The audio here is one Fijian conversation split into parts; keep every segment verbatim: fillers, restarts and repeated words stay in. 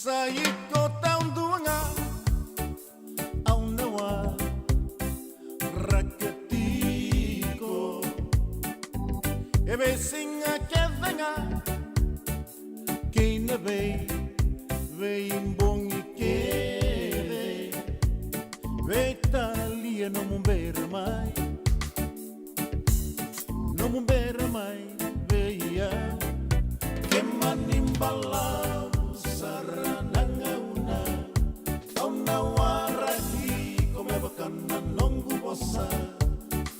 Sa iko taudua ga au na waraka tiko. E veisiga kece ga kei na vei, veibogi kece. Veitalia nomu bera mai, nomu bera mai vei au. Kemuni balavu sara na gauna au na waraki iko me vaka na noqu vosa.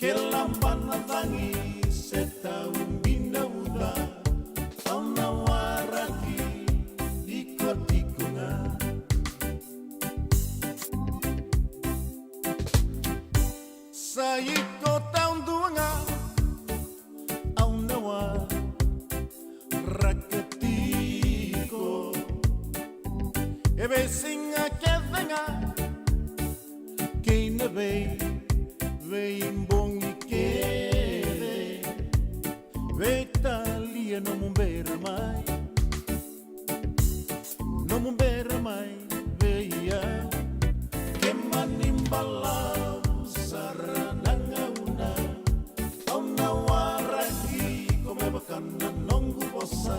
Ke laba na cagi se taubi na uca, au na waraki iko tiko ga. Sa iko taudua ga au na waraka tiko. E veisiga kece ga kei na vei, veibogi kece. Veitalia nomu bera mai, nomu bera mai vei au. Kemuni balavu sara na gauna au na waraki iko me vaka na noqu vosa.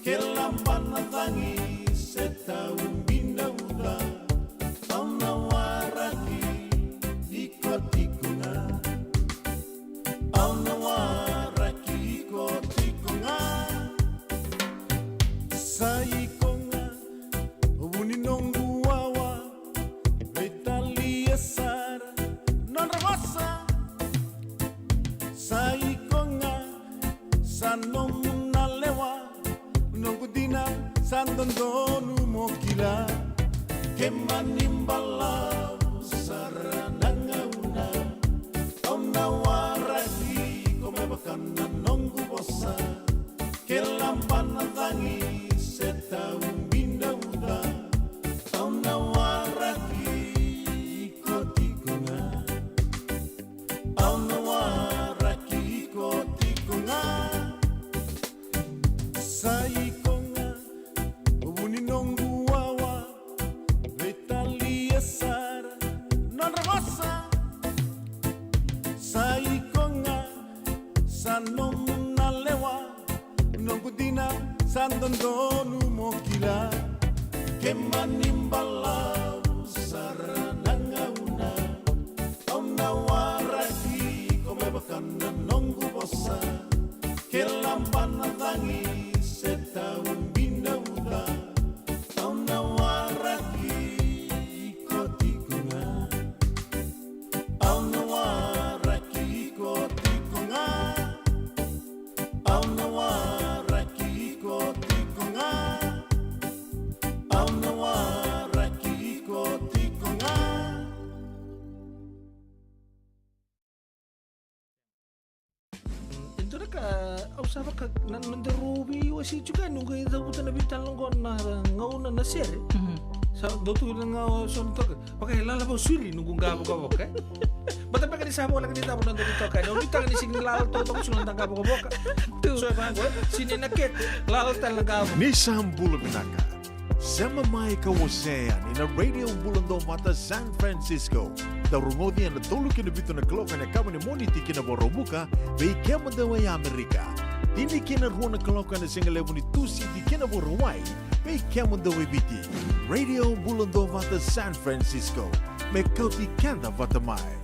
Ke laba na cagi se taubi na uca, au na waraki iko tiko ga. Au na waraki iko tiko ga. Sa iko ga o vu ni noqu wawa. Veitalia sara nodra vosa. Sa iko ga sa nomu na lewa. Noqu dina sa dodonu mo kila. Kemuni balavu sara na gauna au na waraki iko me vaka na noqu vosa. Ke laba na cagi se taubi na uca, au na waraki iko tiko ga. Au na waraki iko tiko ga. Sa iko ga o vu ni noqu wawa. Veitalia sara nodra vosa. Sa iko ga sa nomu na lewa. Noqu dina sa dodonu mo kila. Kemuni balavu sara na gauna au na waraki iko me vaka na noqu vosa. Ke laba na cagi se taubi na uca, au na waraki iko tiko ga. Au na waraki iko tiko ga. Au na waraki iko tiko ga. Au na waraki iko tiko ga. E dua na ka au sa vaka na noda rau veiwasei tiko yani, au qai cavuta na veitalanoa qo na gauna na sere. Mhm. Sa dau tu na gauna so na toka. Vaka e lala vou suri noqu qavokavoka, e? Baleta beka ni sa voleka ni cava na noda itokani. Au nuitaka ni sega ni lala toka, toka suri na noda qavokavoka. Tu. So e vaqo, e? Sega ni na kete, lala tale na qavo. Ni sa bula vinaka. Sema mai ka wasea yani na Radio Bula Duavata San Francisco. Dau rogoci ena tolu ki na vitu na kaloko ena yakavi ni Moniti ki na Vakaraubuka, vei kemudou e Amerika. Tini ki na rua na kaloko ena sigalevu ni Tusiti ki na Vakarauwai, vei kemudou e Viti. Radio Bula Duavata San Francisco, me kauti keda vata mai.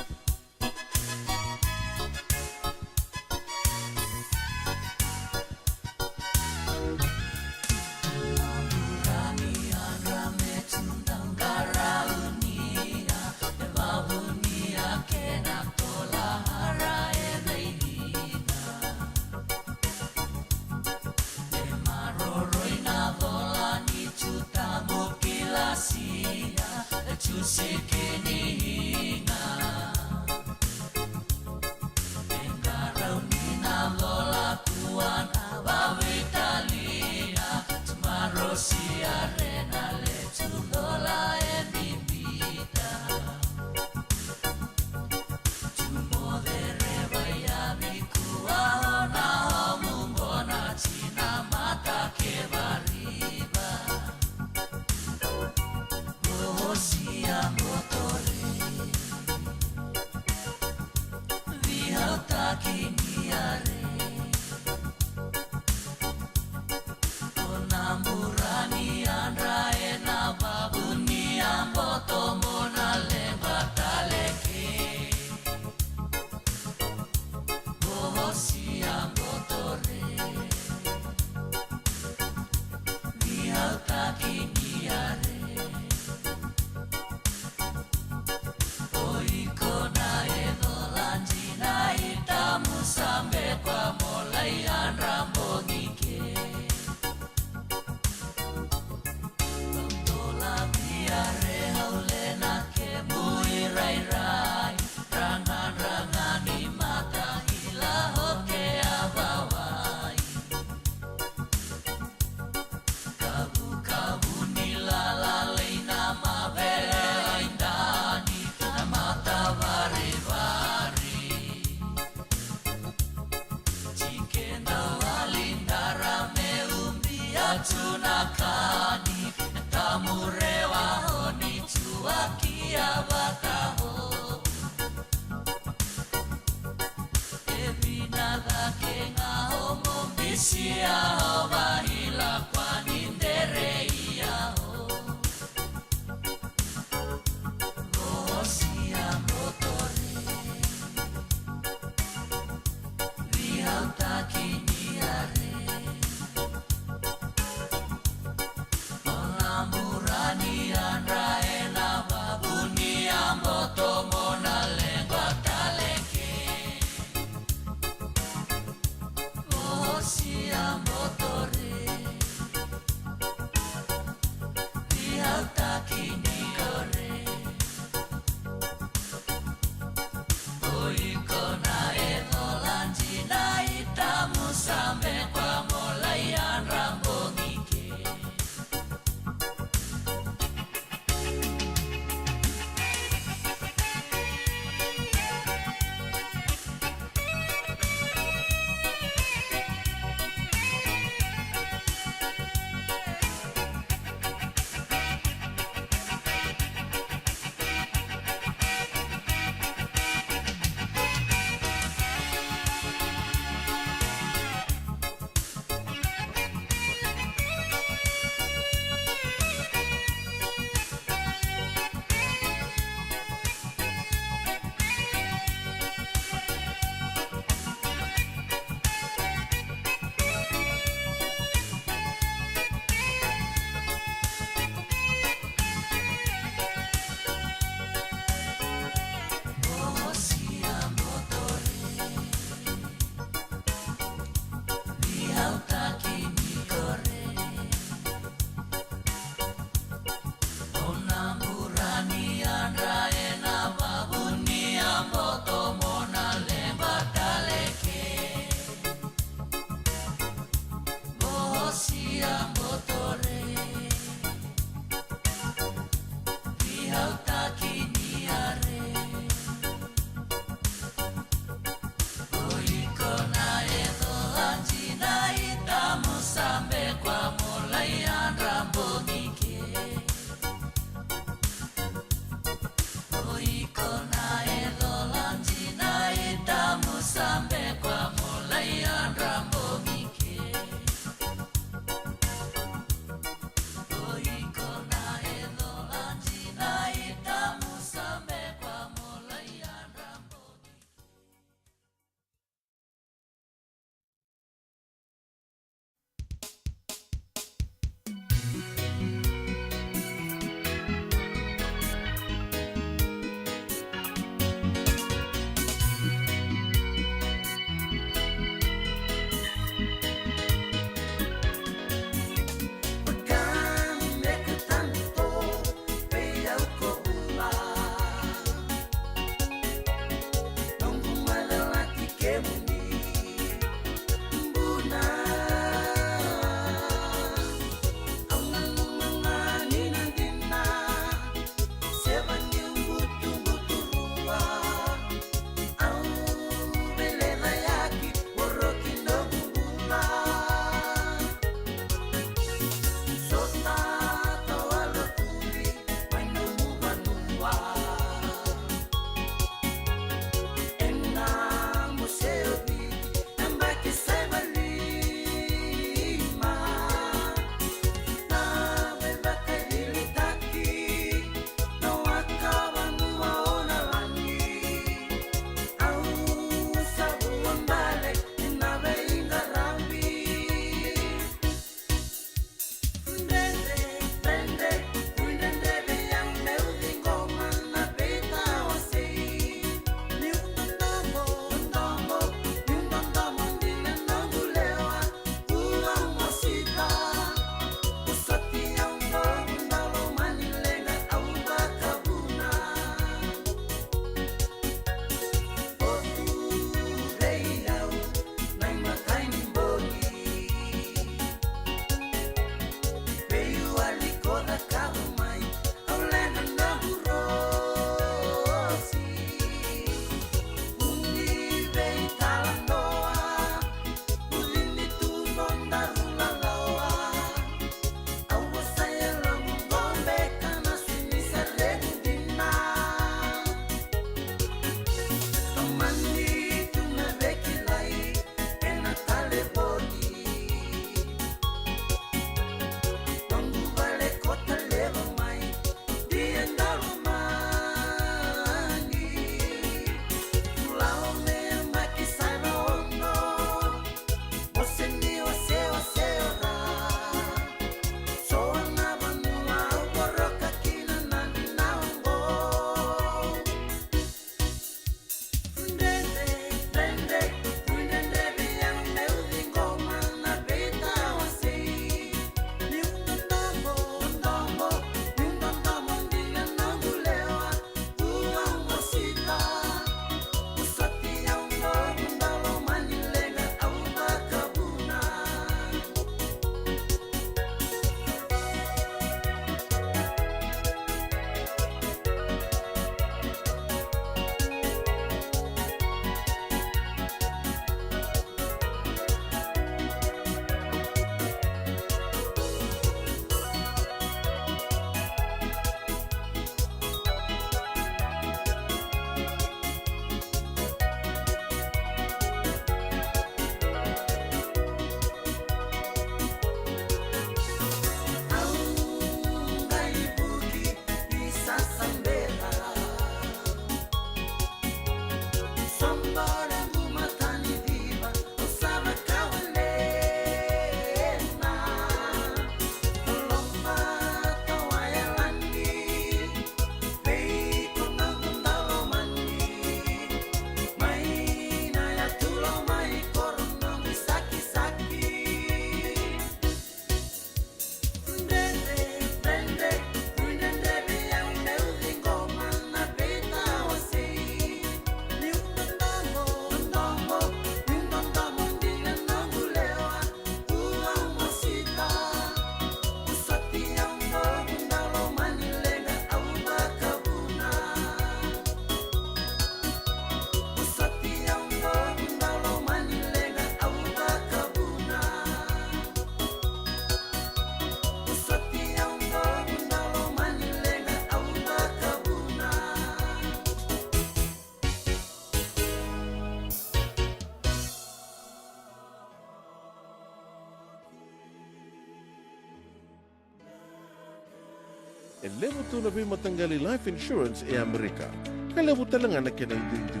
E levu tu na veimataqali life insurance e Amerika, ka levu tale ga na kena iduidui.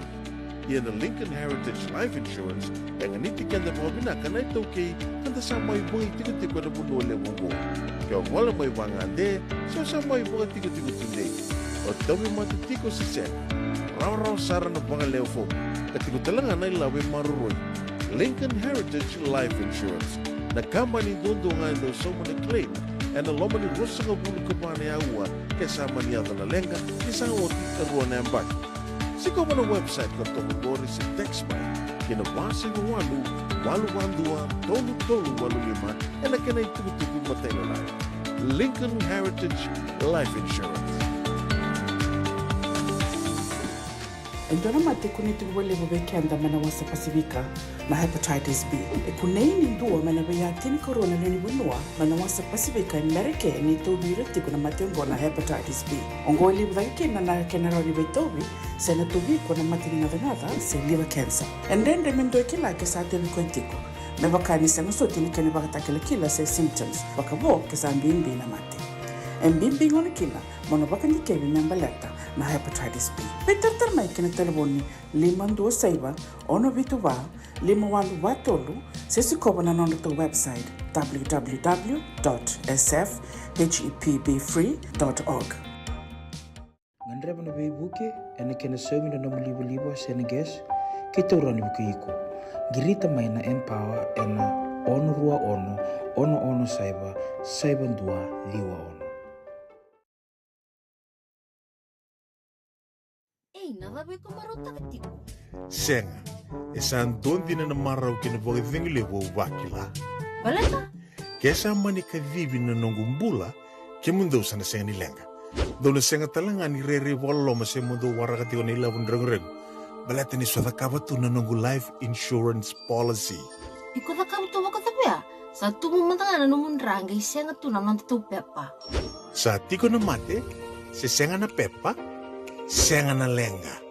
Ia na Lincoln Heritage Life Insurance e ganiti keda vakavinaka na iTaukei, ka da sa mai vakaitikotiko ena vanua levu oqo. Ke o gole mai vagade, se o sa mai vakatikotiko tudei, o tauvimate tiko se sega, rawarawa sara na vakalewe fomu, ka tiko tale ga na ilavo e maroroi. Lincoln Heritage Life Insurance, na kabani duadua ga e dau sauma na claim ena loma ni ruasagavulu ka va na aua ke sa mani yaco na leqa, ni sa oti e rua na yabaki. Sikova na website ka toka qori se text mai ki na va saiva walu, walu va dua, tolu tolu walu lima, ena kena itukutuku matailalai. Lincoln Heritage Life Insurance. E dua na mate e kunei tiko vakalevu vei keda mai na wasa Pasifika, na hepatitis B. E kunei ni dua mai na veiya tinikarua na lewe ni vanua mai na wasa Pasifika e Merika ni tauvi ira tiko na mate oqo na hepatitis B. Oqo e levu cake kina na kena rawa ni veitauvi, se na tauvi iko na mate ni gacagaca se liver cancer. E dredre me dua e kila ke sa tauvi koya tiko, me vaka ni sega soti na kena ivakatakilakila se symptoms vakavo ke sa bibi na mate. E bibi gona kina mo na vakadikevi me baleta na hepatitis B. Veitaratara mai ki na talevoni lima dua saiva, ono vitu va, lima walu va tolu, se sikova na nodratou website, w w w dot s f h e p b free dot org. Gadreva na veivuke ena kena saumi na nomu livaliva se na gas, keitou rawa ni vukei iko. Qirita mai na Empower ena ono rua ono, ono ono saiva, saiva dua ciwa ono. Ei, na cava iko marautaka tiko? Sega, e sa dua dina na marau kei na vakacegu levu au vakila. Baleta? Ke sa mani kacivi na noqu bula, kemudou sa na sega ni leqa. Dou na sega tale ga ni rairai vakaloloma se mo dou waraka tiko na ilavo ni reguregu, baleta ni so cakava tu na noqu life insurance policy. Iko cakava tu vakacavea? Sa tubu mada ga na nomu dra qai sega tu na nodatou pepa. Sa tiko na mate, se sega na pepa, sega na leqa.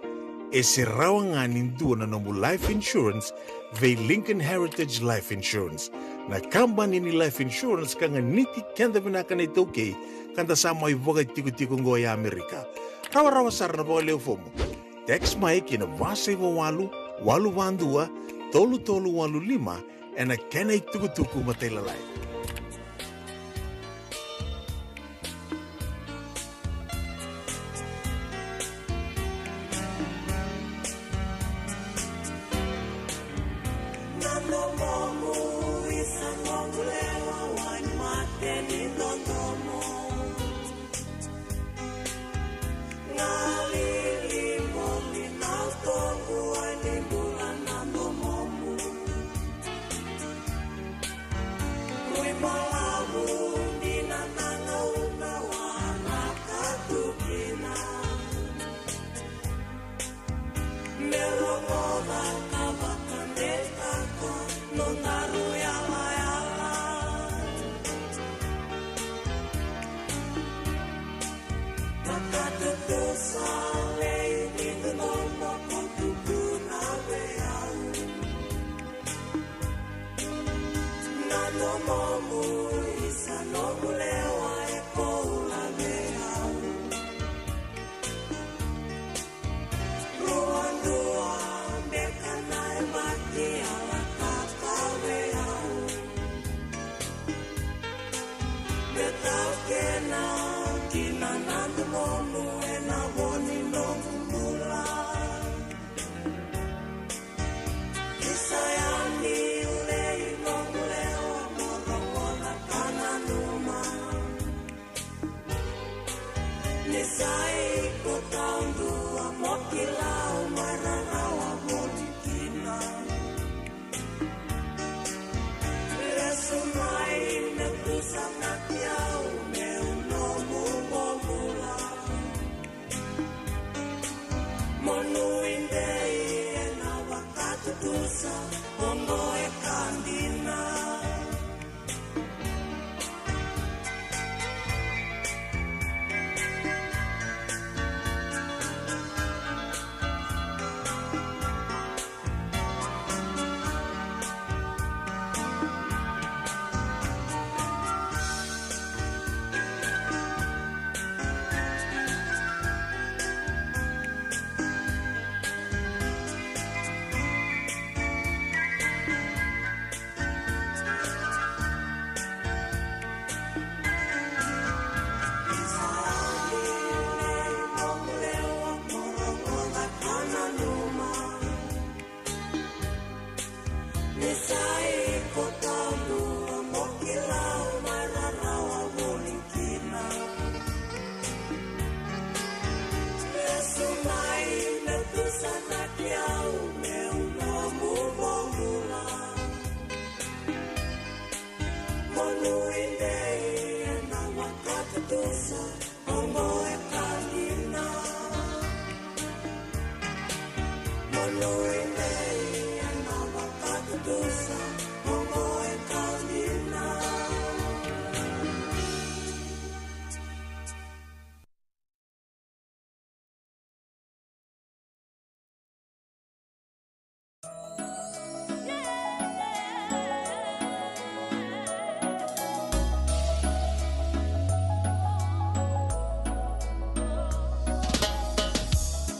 E se rawa ga ni dua na nomu life insurance vei Lincoln Heritage Life Insurance, na kabani ni life insurance ka ganiti keda vinaka na iTaukei, ka da sa mai vakatikotiko oqo e Amerika. Rawarawa sara na vakalewe fomu. Text mai ki na va saiva walu, walu va dua, tolu tolu walu lima, ena kena itukutuku matailalai.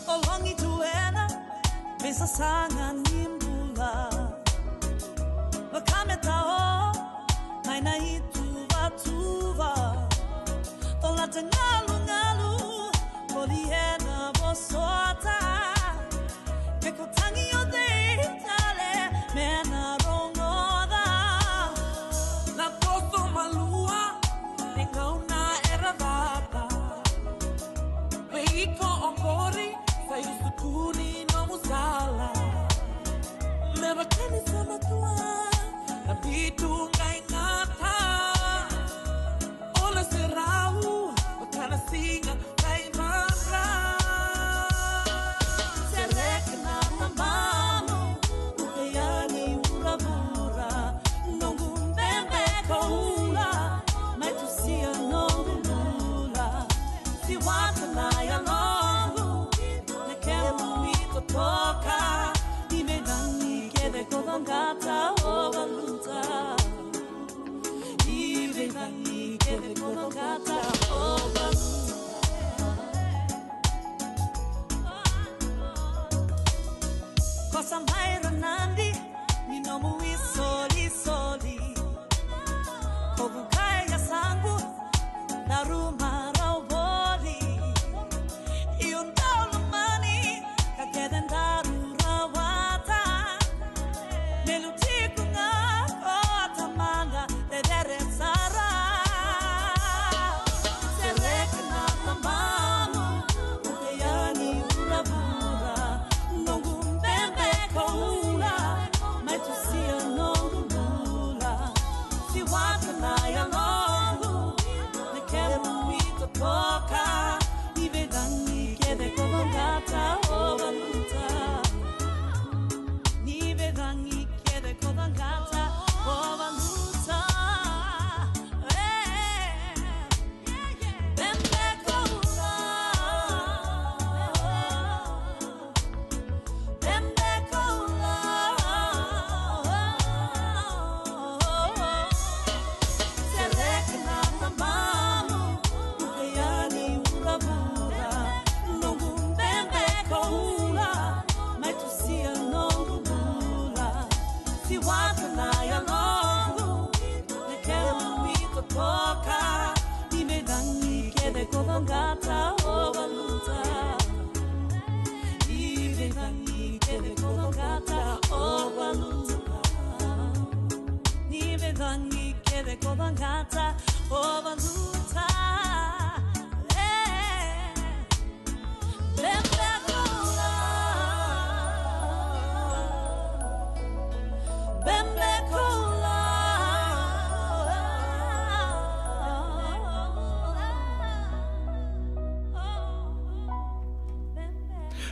O logi tu ena veisasaga ni bula. Vakameta o mai na ituvatuva. Tolata galugalu, voli ena vosota. Me ko tagi o cei tale me na rogoca. Na toso malua ni gauna era cata. Vei iko oqori sa iusukuni nomu sala. Me vakani sa matua na bitu qai gata. Ola se rau vaka na siga qai vaka. Sereka na tabamu, uke yani vuravura. Noqu bebe koula, mai tusia noqu bula. Siwata na yaloqu, na kemu itotoka. Ni veicagi kece ko vaqata o valuta. Ni veicagi kece ko vaqata o valuta. Ko sa mai ranadi ni nomu isolisoli. Ko vukai yasaqu na ruma rau voli. Io dau lomani ka kece daru rawata. Me lutiko ga o tamada cecere sara. Sereka na tabamu, uke yani vuravura. Noqu bebe koula, mai tusia noqu bula. Siwata na yaloqu, na kemu itotoka. Ni veicagi kece ko vaqata o valuta. Ni veicagi kece ko vaqata o valuta. E, bebe koula. Bebe koula. Sereka na tabamu, uke yani vuravura. Noqu bebe koula, mai tusia noqu bula. Siwata na yaloqu, na kemu itotoka. Ni veicagi kece ko vaqata o valuta. Ni veicagi kece ko vaqata o valuta. Ni veicagi kece ko vaqata o valuta. E. Bebe koula. Bebe koula.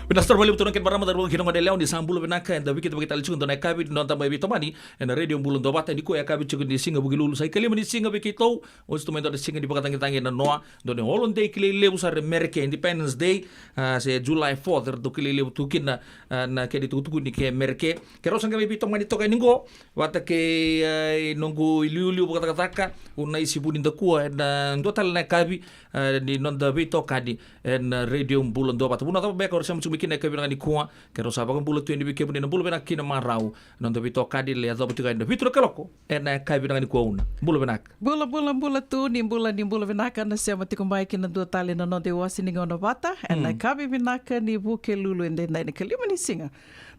Vinaka sara vakalevu tu na kena marama, daru kina gone yalewa, ni sa bula vinaka. Eda vei keda vakitale tiko dua na yakavi ni noda mai veitomani ena Radio Bula Duavata. Nikua yakavi tiko ni siga Vukelulu, sa ikalima ni siga vei keitou. Oti tu mai dua na siga ni vakatagitagi ena noa, dua na holiday kilai levu sara e Mereke, Independence Day, a, se July fourth, eratou kilai levu tu kina, a, na kena itukutuku ni ke Mereke. Keirau sa qai mai veitomani toka yani qo vata kei, a, noqu iliuliu vakacakacaka, o Naisi Vunidakua, ena dua tale na yakavi, a, ni noda veitokani ena Radio Bula Duavata. Vanua cava beka o sema tiko mai kina yakavi vinaka nikua? Keirau sa vakabula tu yani vei kemuni, na bula vinaka kina marau. Noda veitokani lai yacova tiko yani na vitu na kaloko ena yakavi vinaka nikua. Una, bula vinaka. Bula, bula, bula tu, ni bula, ni bula vinaka na sema tiko mai kina dua tale na noda iwase ni gauna vata ena yakavi vinaka ni Vukelulu edaidai, na ikalima ni siga.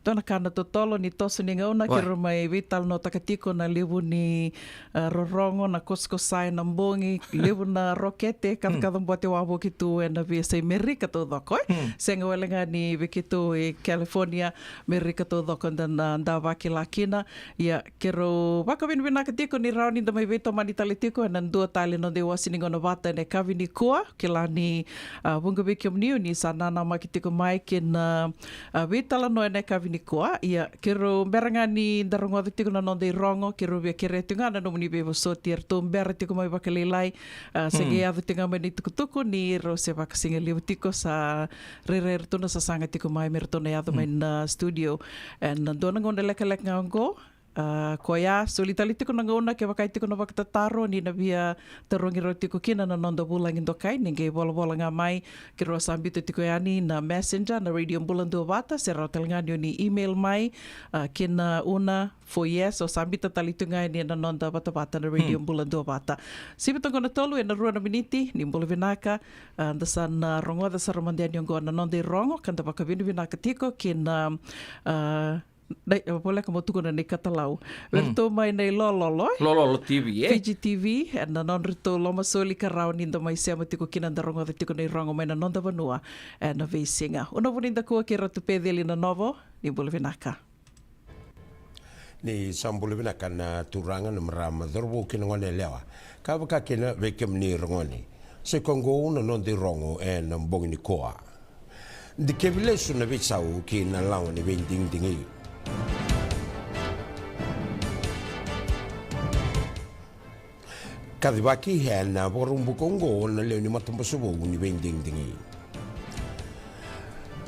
Dua na ka na totolo ni toso ni gauna keirau mai veitalanoataka tiko na levu ni, a, rorogo, na kosakosa ena bogi, levu na rokete, kacakaca bote wavoki tu ena veiyasai Merika taucoko, e? Sega wale ga ni vei keitou e California, me rika taucoko da na da vakila kina. Ia, keirau vakavinavinaka tiko ni rawa ni da mai veitomani tale tiko ena dua tale na noda iwasewase ni gauna vata ena yakavi nikua. Kila ni, a, vuqa vei kemuni o ni sa nanamaki tiko mai kei na, a, veitalanoa ena yakavi nikua. Ia, keirau bera ga ni da rogoca tiko na noda irogo, keirau via kerea tiko ga na nomuni veivosoti, eratou bera tiko mai vakalailai. A, se qai yaco tiko ga mai na itukutuku ni rau se vakasigalevu tiko, sa rairai ratou na sasaga tiko mai me ratou na yaco mai na studio. Ena dua na gauna lekaleka ga oqo, a, koya, soli tale tiko na gauna kevaka e tiko na vakatataro ni na via tarogi rau tiko kina na noda vulagi dokai, ni qai volavola ga mai, keirau sa biuta tiko yani na Messenger na Radio Bula Duavata, se rawa tale ga ni o ni email mai, a, kina una four yes, o sa biuta tale tu ga yani ena noda vatavata na Radio Bula Duavata. Sivi toka na tolu ena rua na miniti, ni bula vinaka, a, da sa na rogoca sara mada yani oqo na noda irogo, ka da vakavinavinaka tiko kina, a, na, e, voleka mo tukuna na ikatalau. Vei ratou mai na iLololo, e? Lololo T V, e? Fiji T V, ena nodratou lomasoli ka rawa ni da mai sema tiko kina da rogoca tiko na irogo mai na noda vanua ena veisiga. Una vunidakua kei Ratu Peceli Nanovo, ni bula vinaka. Ni sa bula vinaka na turaga, na marama, cauravou kei na goneyalewa, ka vaka kina vei kemuni ragone. Sa i koya oqo na noda irogo ena bogi nikua. Dikevi lesu na veisau ki na lawa ni veidigidigi. Kacivaki ena Vakaraubuka oqo na lewe ni matabose vou ni veidigidigi.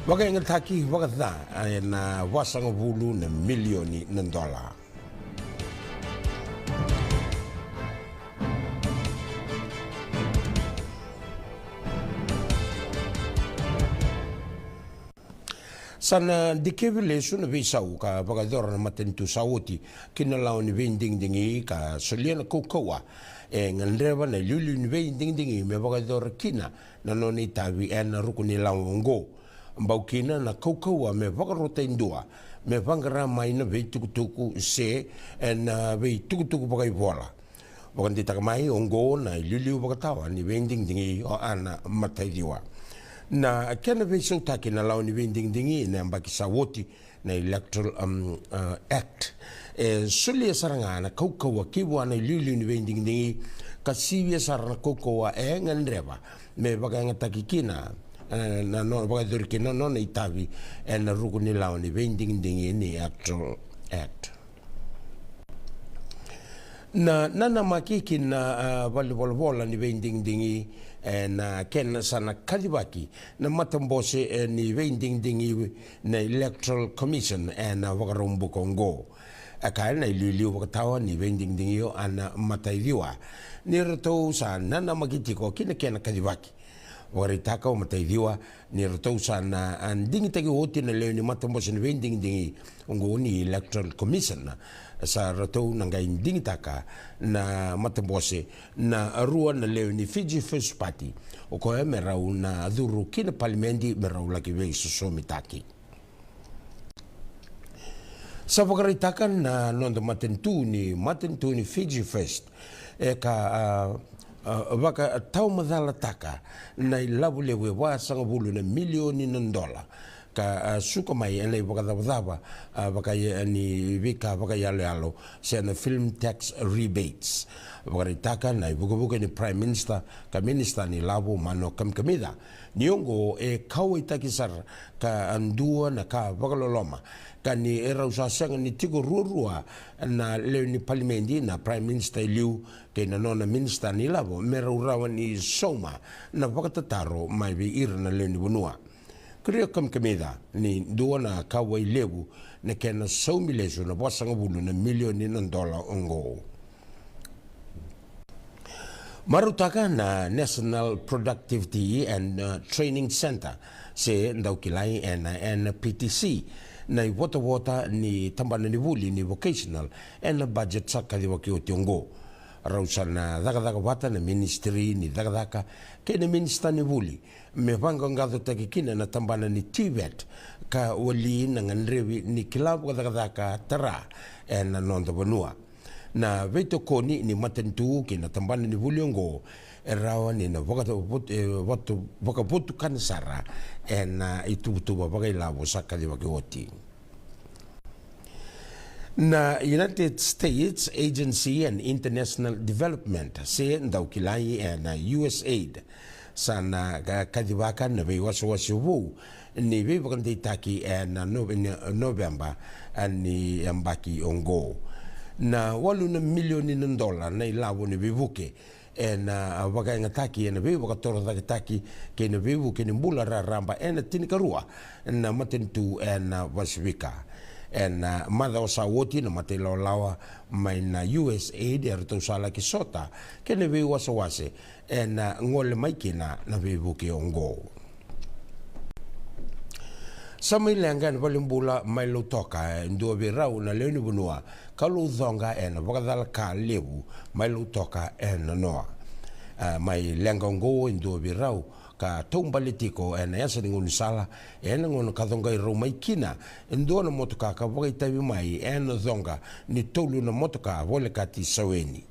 Vakayagataki vakaca ena vasagavulu na milioni na dola. Sa na dikevi lesu na veisau ka vakayacora na matanitu sa oti ki na lawa ni veidigidigi ka solia na kaukauwa e gadreva na iliuliu ni veidigidigi me vakayacora kina na nona itavi ena ruku ni lawa oqo. Bau kina na kaukauwa me vakarota e dua me vaqara mai na veitukutuku se ena veitukutuku vakaivola. Vakadeitaka mai oqo na iliuliu vakatawa ni veidigidigi o Ana Mataiciwa. Na kena veisautaki na lawa ni veidigidigi na yabaki sa oti, na Electoral, um, uh, Act, e solia sara ga na kaukauwa ki vua na iliuliu ni veidigidigi, ka sivia sara na kaukauwa e gadreva me vakayagataki kina, e, na no, vakayacori kina na nona itavi ena ruku ni lawa ni veidigidigi ni Electoral Act. Na nanamaki ki na, a, valenivolavola ni veidigidigi, e, na kena sa na kacivaki na matabose, e, ni veidigidigi na Electoral Commission ena Vakaraubuka oqo. E kaya na iliuliu vakatawa ni veidigidigi o Ana Mataiciwa ni ratou sa nanamaki tiko ki na kena kacivaki. Vakaraitaka o Mataiciwa ni ratou sa na, a, digitaki oti na lewe ni matabose ni veidigidigi oqo ni Electoral Commission. Sa ratou na qai digitaka na matabose na rua na lewe ni Fiji First Party, o koya me rau na curu ki na palimedi me rau laki veisosomitaki. Sa vakaraitaka na noda matanitu ni, matanitu ni Fiji First, e ka, a, a, vakatawamacalataka na ilavo levu e vasagavulu na milioni na dola ka, a, suka mai ena ivakacavacava, a, vaka, e, ni veika vakayaloyalo se na film tax rebates. Vakaraitaka na ivukevuke ni Prime Minister ka Minister ni Lavo, Mano Kamikamica, ni oqo e kauwaitaki sara ka dua na ka vakaloloma, ka ni e rau sa sega ni tiko ruarua na lewe ni palimedi, na Prime Minister e liu kei na nona Minister ni Lavo, me rau rawa ni sauma na vakatataro mai vei ira na lewe ni vanua. Kerea o Kamikamica ni dua na kauwai levu na kena saumi lesu na vasagavulu na milioni na dola oqo. Marautaka na National Productivity and, uh, Training Centre, se dau kilai ena N P T C, na ivotavota ni tabana ni vuli ni vocational ena budget sa kacivaki oti oqo. Rau sa na cakacaka vata na Ministry ni Cakacaka kei na Minisita ni Vuli me vaqaqacotaki kina na tabana ni TVET, ka wali na gadrevi ni kila vakacakacaka tara ena noda vanua. Na veitokoni ni matanitu ki na tabana ni vuli oqo e rawa ni na vakavotu, e, vatu, vakavotukana sara ena ituvatuva vakailavo sa kacivaki oti. Na United States Agency and International Development, se dau kilai ena U S aid, sa na ka-, kacivaka na veiwasewase vou ni veivakadeitaki ena Nove-, ni Noveba, a, ni yabaki oqo. Na walu na milioni na dola na ilavo ni veivuke ena, a, vakayagataki ena veivakatorocaketaki kei na veivuke ni bula raraba ena tinikarua na matanitu ena Pasifika. Ena, a, macawa sa oti na matailawalawa mai na U S aid eratou sa laki sota kei na veiwasewase ena, a, gole mai kina na veivuke oqo. Sa mai leqa ena valenibula mai Lautoka e dua vei rau na lewe ni vanua ka laucoqa ena vakacalaka levu mai Lautoka e nanoa. A, mai leqa oqo e dua vei rau ka taubale tiko ena yasa ni gaunisala ena gauna ka coqai rau mai kina e dua na motoka ka vakaitavi mai ena coqa ni tolu na motoka volekati Saweni.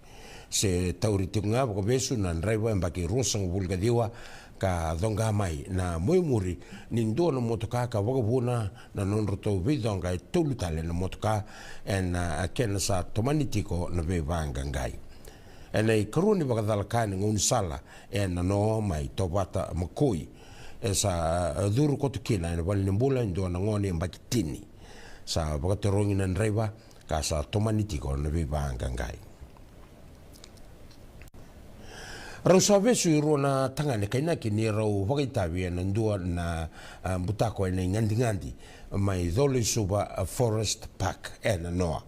Se tauri tiko ga vakavesu na draiva yabaki ruasagavulu ka ciwa ka coqa mai na muimuri ni dua na motoka ka vakavuna na nodratou veicoqa e tolu tale na motoka ena, a, kena sa tomani tiko na veivaqaqai. Ena ikarua ni vakacalaka ni gaunisala e nanoa mai Tovata Makoi, e sa, a, curu koto kina ena valenibula e dua na gone yabaki tini. Sa vakatarogi na draiva ka sa tomani tiko na veivaqaqai. Rau sa vesu e rua na tagane kainaki ni rau vakaitavi ena dua na, a, butako ena igadigadi mai Colo-i-Suva, a, Forest Park e nanoa.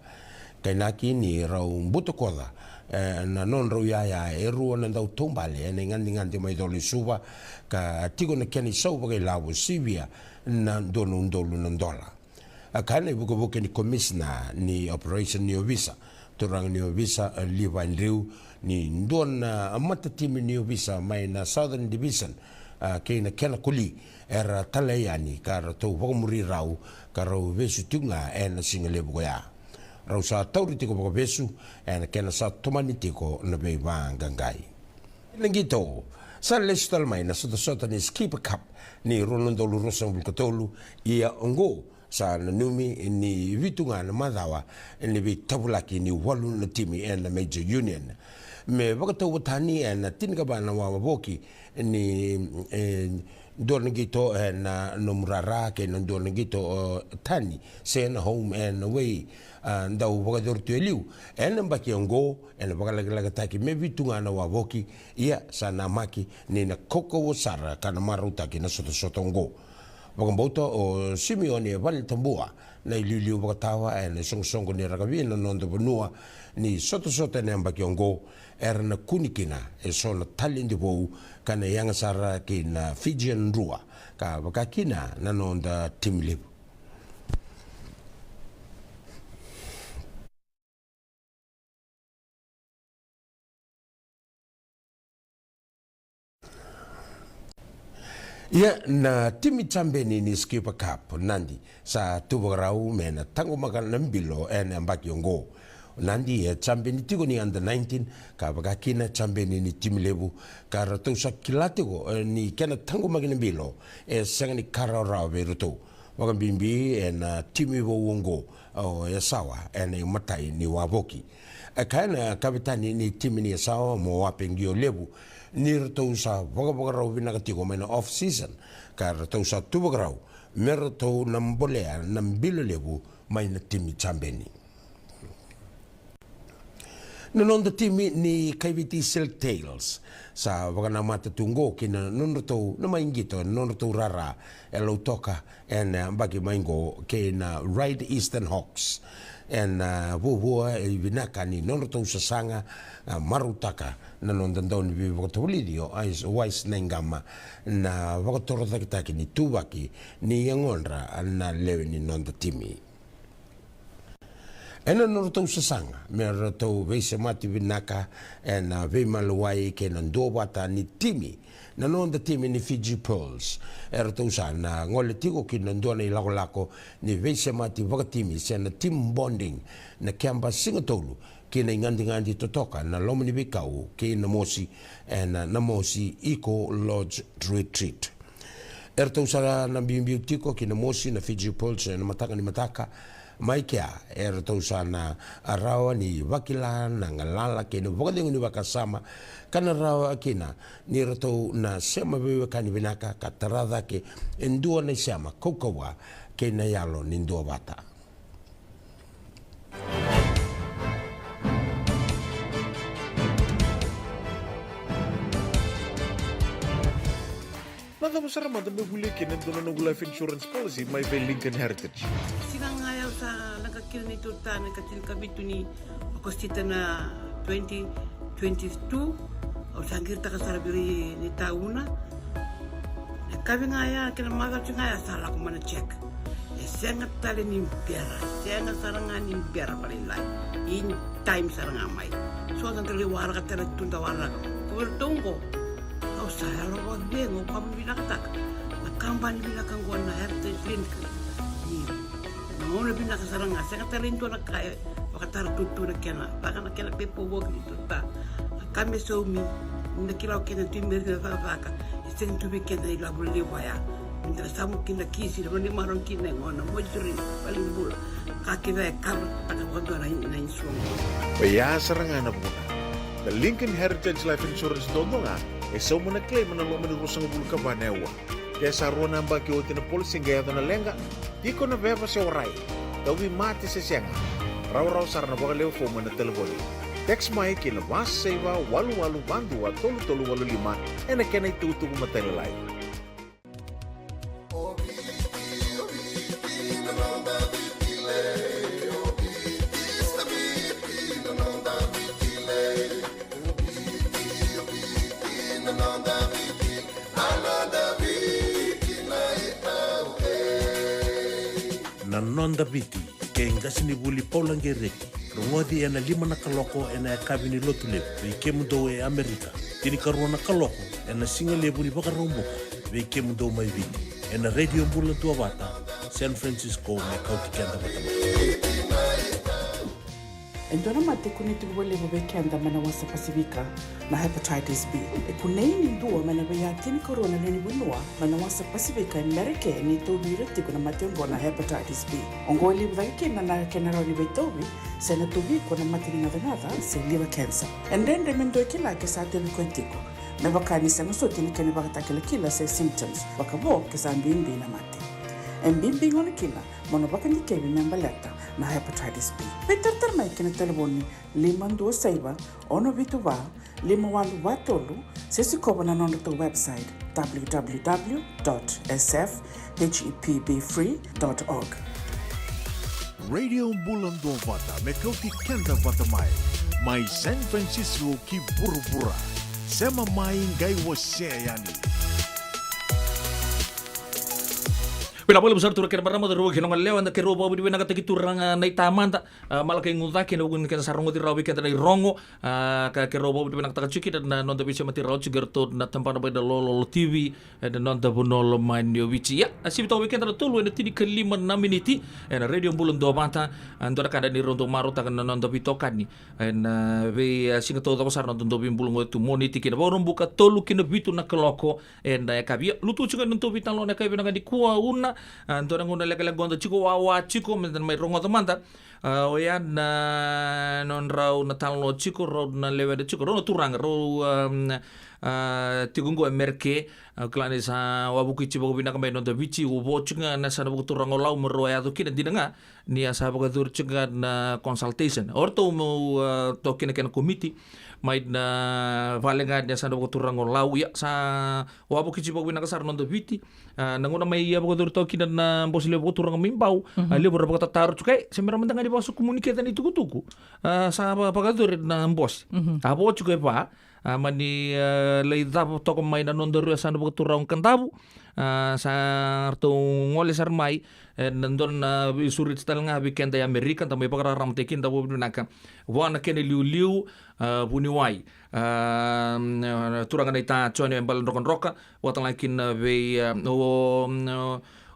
Kainaki ni rau butakoca, e, na nodrau yaya e rua na dau taubale ena igadigadi mai Colo-i-Suva ka tiko na kena isau vakailavo sivia na dua na udolu na dola. A kaya na ivukevuke ni komisina ni operation ni ovisa, turaga ni ovisa, a, Levi Drew, ni dua na matatimi ni ovisa mai na Southern Division, a, kei na kena koli era talai yani ka ratou vakamuri rau ka rau vesu tiko ga ena siga levu koya. Rau sa tauri tiko vakavesu ena kena sa tomani tiko na veivaqaqai. Na qito, sa lesu tale mai na sotasota ni Skipper Cup ni rua na udolu ruasagavulu ka tolu, ia oqo sa nanumi ni vitu ga na macawa ni veitavulaki ni walu na timi ena Major Union. Me vakatauvatani ena tinikava na wavoki ni, e, dua na qito ena nomu rara kei na dua na qito, o, tani se na home and away, a, dau vakayacori tu e liu ena yabaki oqo, ena vakalakilakataki me vitu ga na wavoki, ia sa namaki ni na kaukauwa sara ka na marautaki na sotasota oqo. Vakabauta o Simeone Valenitabua na iliuliu vakatawa ena isoqosoqo ni rakavi ena noda vanua ni sotasota ena yabaki oqo, era na kune kina eso na taledi vou ka na yaga sara kei na Fijian drua ka vaka kina na noda timi levu. Ia na timi jabeni ni Skipper Cup, Nadi, sa tu vakarau me na taqomaka na bilo ena yabaki oqo. Nadi e jabeni tiko ni under nineteen ka vaka kina jabeni ni timi levu ka ratou sa kila tiko, e, ni kena taqomaki na bilo e sega ni ka rawarawa vei iratou, vakabibi ena timi vou oqo o Yasawa ena imatai ni wavoki. E kaya na kavetani ni timi ni Yasawa, Moape Qiolevu, ni ratou sa vakavakarau vinaka tiko mai na off season ka ratou sa tu vakarau me ratou na bolea na bilo levu mai na timi jabeni. Na noda timi ni Kaiviti Silk Tails sa vakanamata tu oqo ki na nodratou na mai qito, na nodratou rara e Lautoka ena yabaki mai oqo kei na Ride Eastern Hawks. Ena vuavua e vinaka ni nodratou sasaga, a, marautaka na noda dau ni veivakatavulici o Wise Naiqama na vakatorocaketaki ni tuvaki ni yagodra na lewe ni noda timi. Ena nodratou sasaga me ratou veisemati vinaka ena veimaliwai kei na duavata ni timi, na noda timi ni Fiji Pearls, eratou sa na gole tiko ki na dua na ilakolako ni veisemati vakatimi se na team bonding na keba siga tolu ki na igadigadi totoka na loma ni veikau kei Namosi ena Namosi Eco Lodge Retreat. Eratou sa na biubiu tiko ki Namosi na Fiji Pulse ena mataka ni mataka. Mai kea eratou sa na rawa ni vakila na galala kei na vakacegu ni vakasama, ka na rawa kina ni ratou na sema veiwekani vinaka ka tara cake e dua na isema kaukauwa kei na yalo ni duavata. Na cava sara mada me volia kina e dua na noqu life insurance policy mai vei Lincoln Heritage? Siga ga ya au sa leqa kina neitou ta na ikatinikavitu ni Okosita na twenty twenty-two. Au sa qiritaka sara vei neitou na Na kavi ga ya kei na macawa ga ya sa lako mai na check. E sega tale ni bera, sega sara ga ni bera vakalailai. In time sara ga mai. So sa dau lai waraka tale tu da waraka. Ko vei ratou oqo. Au sa yalo vakacegu, au vakavinavinakataka na kabani vinaka oqo na Heritage Lincoln. Ni Na gauna vinaka sara ga, sega tale e dua na ka e vakatara tutu na kena, vaka na kena pepa voki ni tota. Na ka me saumi, ni na kila o kena tu i meri na cakacaka, e sega tu vei kena ilavo levu ya. Ni da na samu kina kisi, na vani maro kina e gona, moituri, valenibula. Ka kece e kava, taka vakadua na, na insurance. Oya sara ga na vuna. Na Lincoln Heritage Life Insurance dodonu ga, e sauma na claim ena loma ni ruasagavulu ka va na aua. Ke sa rua na yabaki oti na policy qai yaco na leqa, tiko na veva se warai, tauvimate se sega, rawarawa sara na vakalewe fomu ena talevoni. Text mai ki na va saiva walu walu va dua tolu tolu walu lima ena kena itukutuku matailalai. Na Noda Viti, kei qasenivuli Paula Gereti, rogoci ena lima na kaloko ena yakavi ni Lotulevu vei kemudou e Amerika, tinikarua na kaloko ena sigalevu ni Vakaraubuka vei kemudou mai Viti, ena Radio Bula Duavata, San Francisco, me kauti keda vata mai. E dua na mate e kunei tiko vakalevu vei keda mai na wasa Pasifika, na hepatitis B. E kunei ni dua mai na veiya tinikarua na lewe ni vanua mai na wasa Pasifika e Merika ni tauvi ira tiko na mate oqo na hepatitis B. Oqo e levu cake kina na kena rawa ni veitauvi se na tauvi iko na mate ni gacagaca se liver cancer. E dredre me dua e kila ke sa tauvi koya tiko, me vaka ni sega soti na kena ivakatakilakila se symptoms, vakavo ke sa bibi na mate. E bibi gona kina mo na vakadikevi me baleta na hepatitis B. Veitaratara mai ki na talevoni lima dua saiva, ono vitu va, lima walu va tolu, se sikova na nodratou website, w w w dot s f h e p b free dot org. Radio Bula Duavata, me kauti keda vata mai. Mai San Francisco ki vuravura. Sema mai, qai wasea yani. Vinaka vakalevu sara turaga kei na marama, cauravou kei na goneyalewa, eda keirau vakavinavinakataki turaga na itamada, a, Malakai Gucake, ena vuku ni kena sa rogoci rawa vei keda na irogo, a, ka keirau vakavinavinakataka tiko kina na noda veisemati rawa tiko kei iratou na tabana mai na Lololo T V, ena noda vanua lomani o Viti. Ia, a sivi toka vei keda na tolu ena tinikalima na miniti, ena Radio Bula Duavata, a, dua na ka da ni rau dau marautaka na noda veitokani. Ena, a, vei, a, siga taucoko sara na noda dau veibulagoi tu Moniti kina Vakaraubuka tolu ki na vitu na kaloko, ena yakavi. Ia, lutu tiko na nodatou veitalanoa ena yakavi vinaka nikua, Una, a, dua na gauna lekaleka oqo da tiko wawa tiko, meda mai rogoca mada. A, oya na nodrau na talanoa tiko, rau na lewena tiko, rau na turaga, rau, a, a, tiko oqo e Merika, a, kila ni sa wavokiti vakavinaka mai noda Viti, au vo tiko ga na yasana vakaturaga o Lau me rau a yaco kina, dina ga, ni a sa vakayacori tiko ga na consultation. O ratou meu, a, toka kina kena komiti mai na vale ga ni yasana vakaturaga o Lau, ia sa wavokiti vakavinaka sara noda Viti. A, na gauna mai a vakayacori toka kina na bose levu vakaturaga mai Bau, a, levu era vakatataro tiko, e, se me ra mada ga ni vakasokumuni kece na itukutuku. A, sa va-, vakayacori na bose. A vo tiko e va, a, mani, a, lai cava toka mai na nodaru yasana vakaturaga o Kadavu. A, sa ratou gole sara mai, e, na dua na veisureti tale ga vei keda e Amerika, da mai vakararamataki kina, da vakavinavinaka vua na kena iliuliu, a, vuniwai, a, turaga naita Jone e Baledrokadroka, vakatalega kina vei, a, o,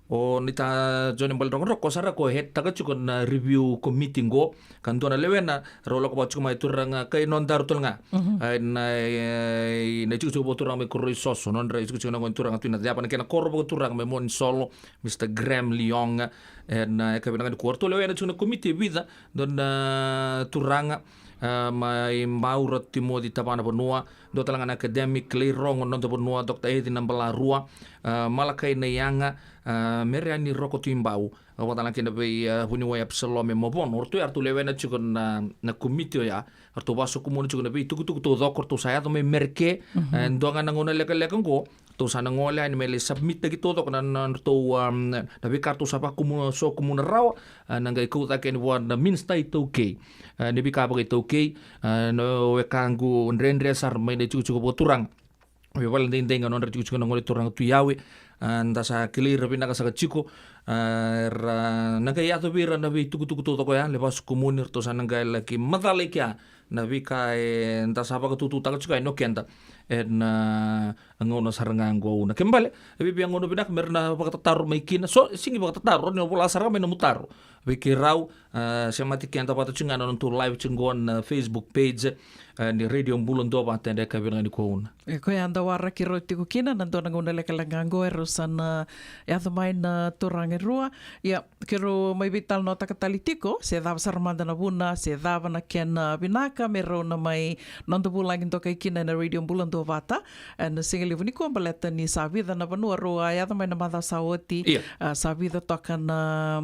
o, O Nita Jone Baledrogoroko sara ko head taka tiko na review committee qo, ka dua na lewena rau lako vaka tiko mai turaga kai nodaru tale ga. Mhm. Ai na, e, na itikotiko vakaturaga mai Koroisoso, nodra itikotiko na gone turaga tu na cava na kena koro vakaturaga mai Monisolo, Mister Graham Leong. E na, e ka vinaka ni ko ratou lewena tiko na komiti e vica, dua na turaga, a, mai Maura Timoci Tavana Vanua, dua tale ga na academic Lei Rogo Noda Vanua, Doctor Eci Nabalarua, a, Malakai Naiyaga, a, Mereani Roko Tuibau, a, vata tale ga kina vei, a, vuniwai Apisalome Mavono. O ratou ya ratou lewena tiko na, na komiti oya, ratou vasokumuna tiko na veitukutuku taucoko, ratou sa yaco mai Mereke, mhm, e dua ga na gauna lekaleka qo, ratou sa na gole yani me lai submit-taki taucoko na, na, na ratou, um, na veika ratou sa vakumuna, sokumuna rawa, a, na qai kau cake yani vua na minisita iTaukei. A, ni veika vakaitaukei, a, na wekaqu dredre sara mai na itikotiko vakaturaga. Vei vale daidai ga nodra itikotiko na gone turaga tu yawe, a, da sa kilai ira vinaka saka tiko, a, ra na qai yaco vei ira na veitukutuku taucoko ya, le vasokumuni, ratou sa na qai laki macala i kea na veika eda sa vakatututaka tiko yani o keda ena gauna sara ga qo. Na kena ibalebale, e viavia gauna vinaka me ra na vakatataro mai kina. So, sega ni vakatataro, ni o vola sara ga mai nomu taro vei keirau, a, semati keda vata tiko ga na nodatou live tiko qo na Facebook page, a, ni Radio Bula Duavata ena yakavi vinaka nikua. E koya da waraki rau tiko kina na dua na gauna lekaleka qo, e rau sa na yaco mai na turaga e rua. Ia, keirau mai veitalanoataka tale tiko se cava sara mada na vuna, se cava na kena vinaka me rau na mai noda vulagi dokai kina ena Radio Bula Duavata ena siga levu nikua, baleta ni sa vica na vanua rau a yaco mai na macawa sa oti. Ia. A, sa vica toka na,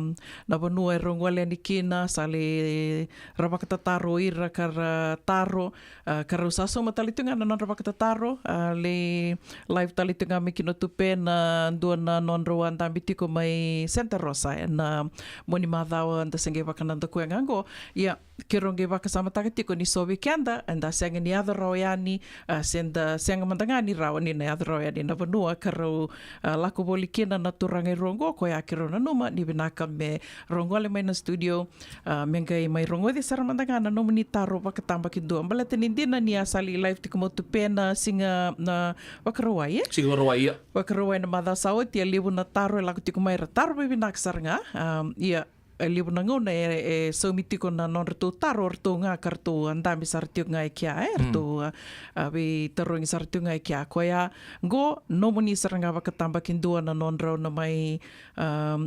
na vanua e rau gole yani kina, sa lai ra vakatataro ira ka ra taro, a, ka rau sa sauma tale tu ga na nodra vakatataro, a, lai live tale tu ga mai kina Tupe na dua na nodrau a dabe tiko mai Santa Rosa ena mua ni macawa da se qai vakanadakuya ga qo. Ia, keirau qai vakasamataka tiko ni so vei keda eda sega ni yaco rawa yani, a, se da sega mada ga ni rawa ni na yaco rawa yani na vanua ka rau, a, lako voli kina na turaga e rua qo, koya keirau nanuma ni vinaka me rau gole mai na studio, a, me qai mai rogoci sara mada ga na nomuni taro vakatabakidua. Baleta ni dina ni a sa lai live tiko mai Tupe na siga na Vakarauwai, e? Siga Vakarauwai, ia. Vakarauwai na macawa sa oti, a levu na taro e lako tiko mai, ra taro vakavinaka sara ga. A, ia, e levu na gauna e, e saumi tiko na nodratou taro o ratou ga ka ratou a dabe sara tiko ga e kea, e, mm, ratou a, a veitarogi sara tiko ga e kea. Koya qo nomuni sara ga vakatabakidua na nodrau na mai, a,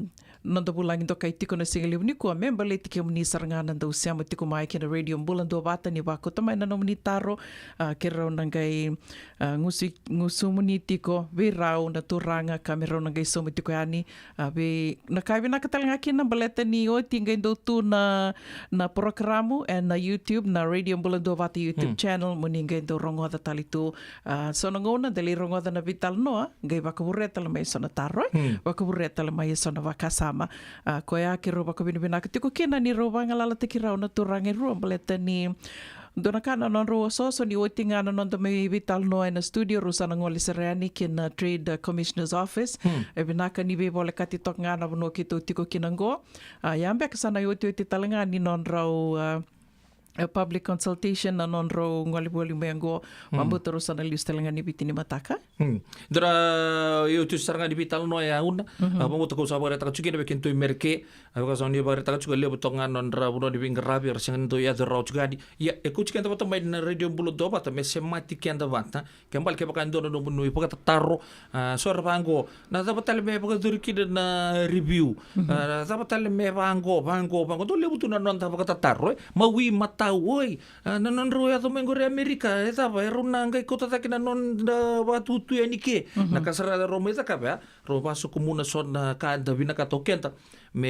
noda vulagi dokai tiko na siga levu nikua me baleti kemuni sara ga na dau sema tiko mai kei na Radio Bula Duavata ni vakauta mai na nomuni taro, a, keirau na qai, a, gusu, gusumuni tiko vei rau na turaga ka me rau na qai sauma tiko yani. A, vei na ka e vinaka tale ga kina baleta ni oti qai dau tu na, na porokaramu ena YouTube, na Radio Bula Duavata YouTube, mm, channel, mo ni qai dau rogoca tale tu. A, so na gauna da lai rogoca na veitalanoa, qai vakavurea tale mai eso na taro, e? Hmm. Vakavurea tale mai eso na vakasama. A, koya keirau vakavinavinaka tiko kina ni rau vagalalataki rau na turaga e rua, baleta ni dua na ka na nodrau osooso ni oti ga na noda mai veitalanoa ena studio, rau sa na gole sara yani ki na Trade, uh, Commissioner's Office. Hmm. E vinaka ni veivolekati toka ga na vanua keitou tiko kina qo. A, ia beka sa na iotioti tale ga ni nodrau, a, a public consultation na nodrau gole voli mai qo, mm, vabauta rau sa na lesu tale ga ni Viti ni mataka. Mm. Dua na iotioti sara ga ni veitalanoa ya una, mhm, a, vabauta kau sa vakaraitaka tiko kina vei kedatou i Mereke, a, vaka sa ni vakaraitaka tiko, levu toka ga nodra vanua ni veiqaravi era sega ni dau yaco rawa tiko yani. Ia, e kauti keda vata mai na Radio Bula Duavata me semati keda vata. Kena ibalebale kevaka e dua na nomuni vakatataro, a, so era vaqo, na cava tale me vakayacori kina na review? Mhm. A, na cava tale me vaqo, vaqo, vaqo? Dau levu tu na noda vakatataro, e? Mawi, matau, oi. A, na nodrau yaco mai qori Amerika, e cava, e rau na qai kauta cake na noda vakatutu yani ke. Mhm. Na ka sara e rau mai cakava, e? Rau vasokumuna so na ka eda vinakata o keda me,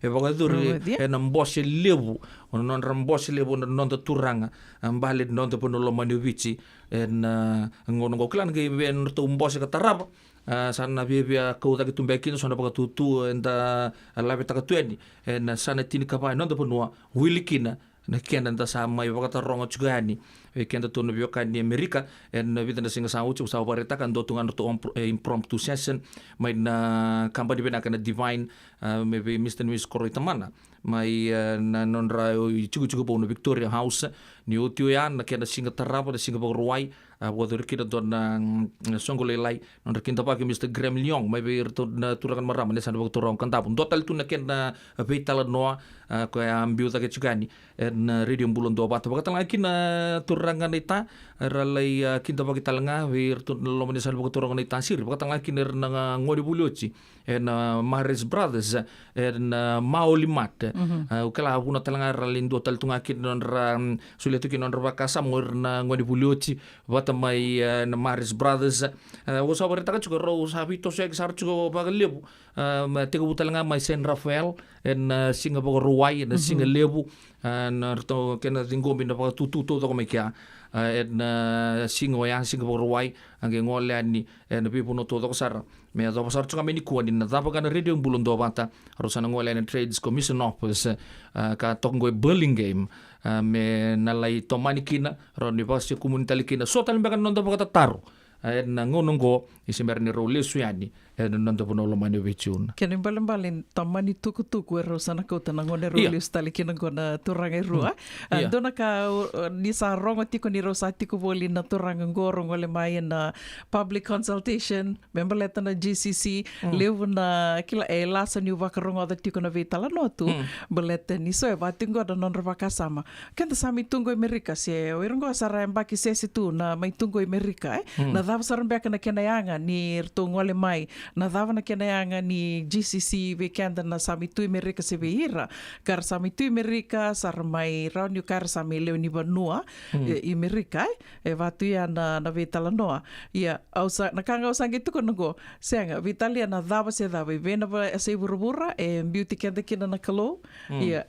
e vakayacori, rogoci, e? Ena bose levu, o na nodra bose levu na noda turaga, a, bale ni noda vanua lomani o Viti. Ena, a, gauna qo kila na qai vei nodratou bose ka tarava, a, sa na viavia kau cake tu beka kina so na vakatutu eda, a, lavetaka tu yani ena yasana tinikava e noda vanua, wili kina na kena da sa mai vakataroga tiko yani vei kedatou na veiwekani Amerika, ena vica na siga sa oti, au sa vakaraitaka, dua tu ga na nodratou ompro-, e, impromptu session mai na kabani vinaka na Divine, a, mai vei Mister and Missus Koroi Tamana, mai, e, na nodra itikotiko vou na Victoria House. Ni oti oya na kena siga tarava, na siga Vakarauwai, A, vakayacori kina dua na, mm, soqo lailai, nodra kidavaki o Mister Graham Leong, mai vei iratou na turaga na marama ni yasana vakaturaga o Kadavu. Dua tale tu na kena, a, veitalanoa, a, koya a biu cake tiko yani ena, a, Radio Bula Duavata. Vakatalega kina, a, turaga na ita, era lai, a, kidavaki talega vei iratou na loma ni yasana vakaturaga na ita siri. Vakatalega kina ira na, a, gone vuli oti ena Mares Brothers, ena Maoli Mart. Mhm. A, au kila vuna talega era lai dua tale tu ga kina nodra, mm, solia tu kina nodra vakasama o ira na gone vuli oti vata mai, e, na Mares Brothers. E, au sa vakaraitaka tiko, rau sa veitosoyaki sara tiko vakalevu. E, ma tekivu talega mai San Rafael ena, e, siga Vakarauwai, ena, mhm, siga levu. E, na ratou kena ciqomi na vakatutu taucoko mai kea. E, ena, e, siga oya, siga Vakarauwai, a qai gole yani ena veivanua taucoko sara. Me yacova sara tu ga mai nikua ni na cava ga na Radio Bula Duavata, rau sa na gole ena Trades Commission Office, a, ka toka qo e Burlingame, a, me na lai tomani kina, rau ni vakasikumuni tale kina. So tale beka na noda vakatataro, a, ena gauna qo, ni se bera ni rau lesu yani ena noda vanua lomani o Viti Una. Kena ibalebale, tomani tukutuku e rau sa na kauta na gauna e rau, ia, lesu tale kina qo na turaga e rua. Mm. A, ia, dua na ka, o, ni sa rogo tiko ni rau sa tiko voli na turaga qo, rau gole mai ena public consultation, me baleta na G C C, mm, levu na kila, e lasa niu vakarogoca tiko na veitalanoa tu, mm, baleta ni so e vaka tiko qo na nodra vakasama. Keda sa mai tu qo i Merika, se o ira qo sa ra yabaki sese tu na mai tu qo i Merika, e? Mm. Na cava sara beka na kena yaga ni ratou gole mai, na cava na kena yaga ni G C C vei keda na sa mai tu i Merika se vei ira ka ra sa mai tu i Merika, sa ra mai rawa niu kaya ra sa mai lewe ni vanua, mm, e, i Merika, e? E vaka tu ya na, na veitalanoa. Ia, au sa, na ka ga au sa qai tukuna qo, sega, veitalia na cava se cava, i vei na va-, yasa i vuravura e biuti keda kina na Kalou. Mm. Ia,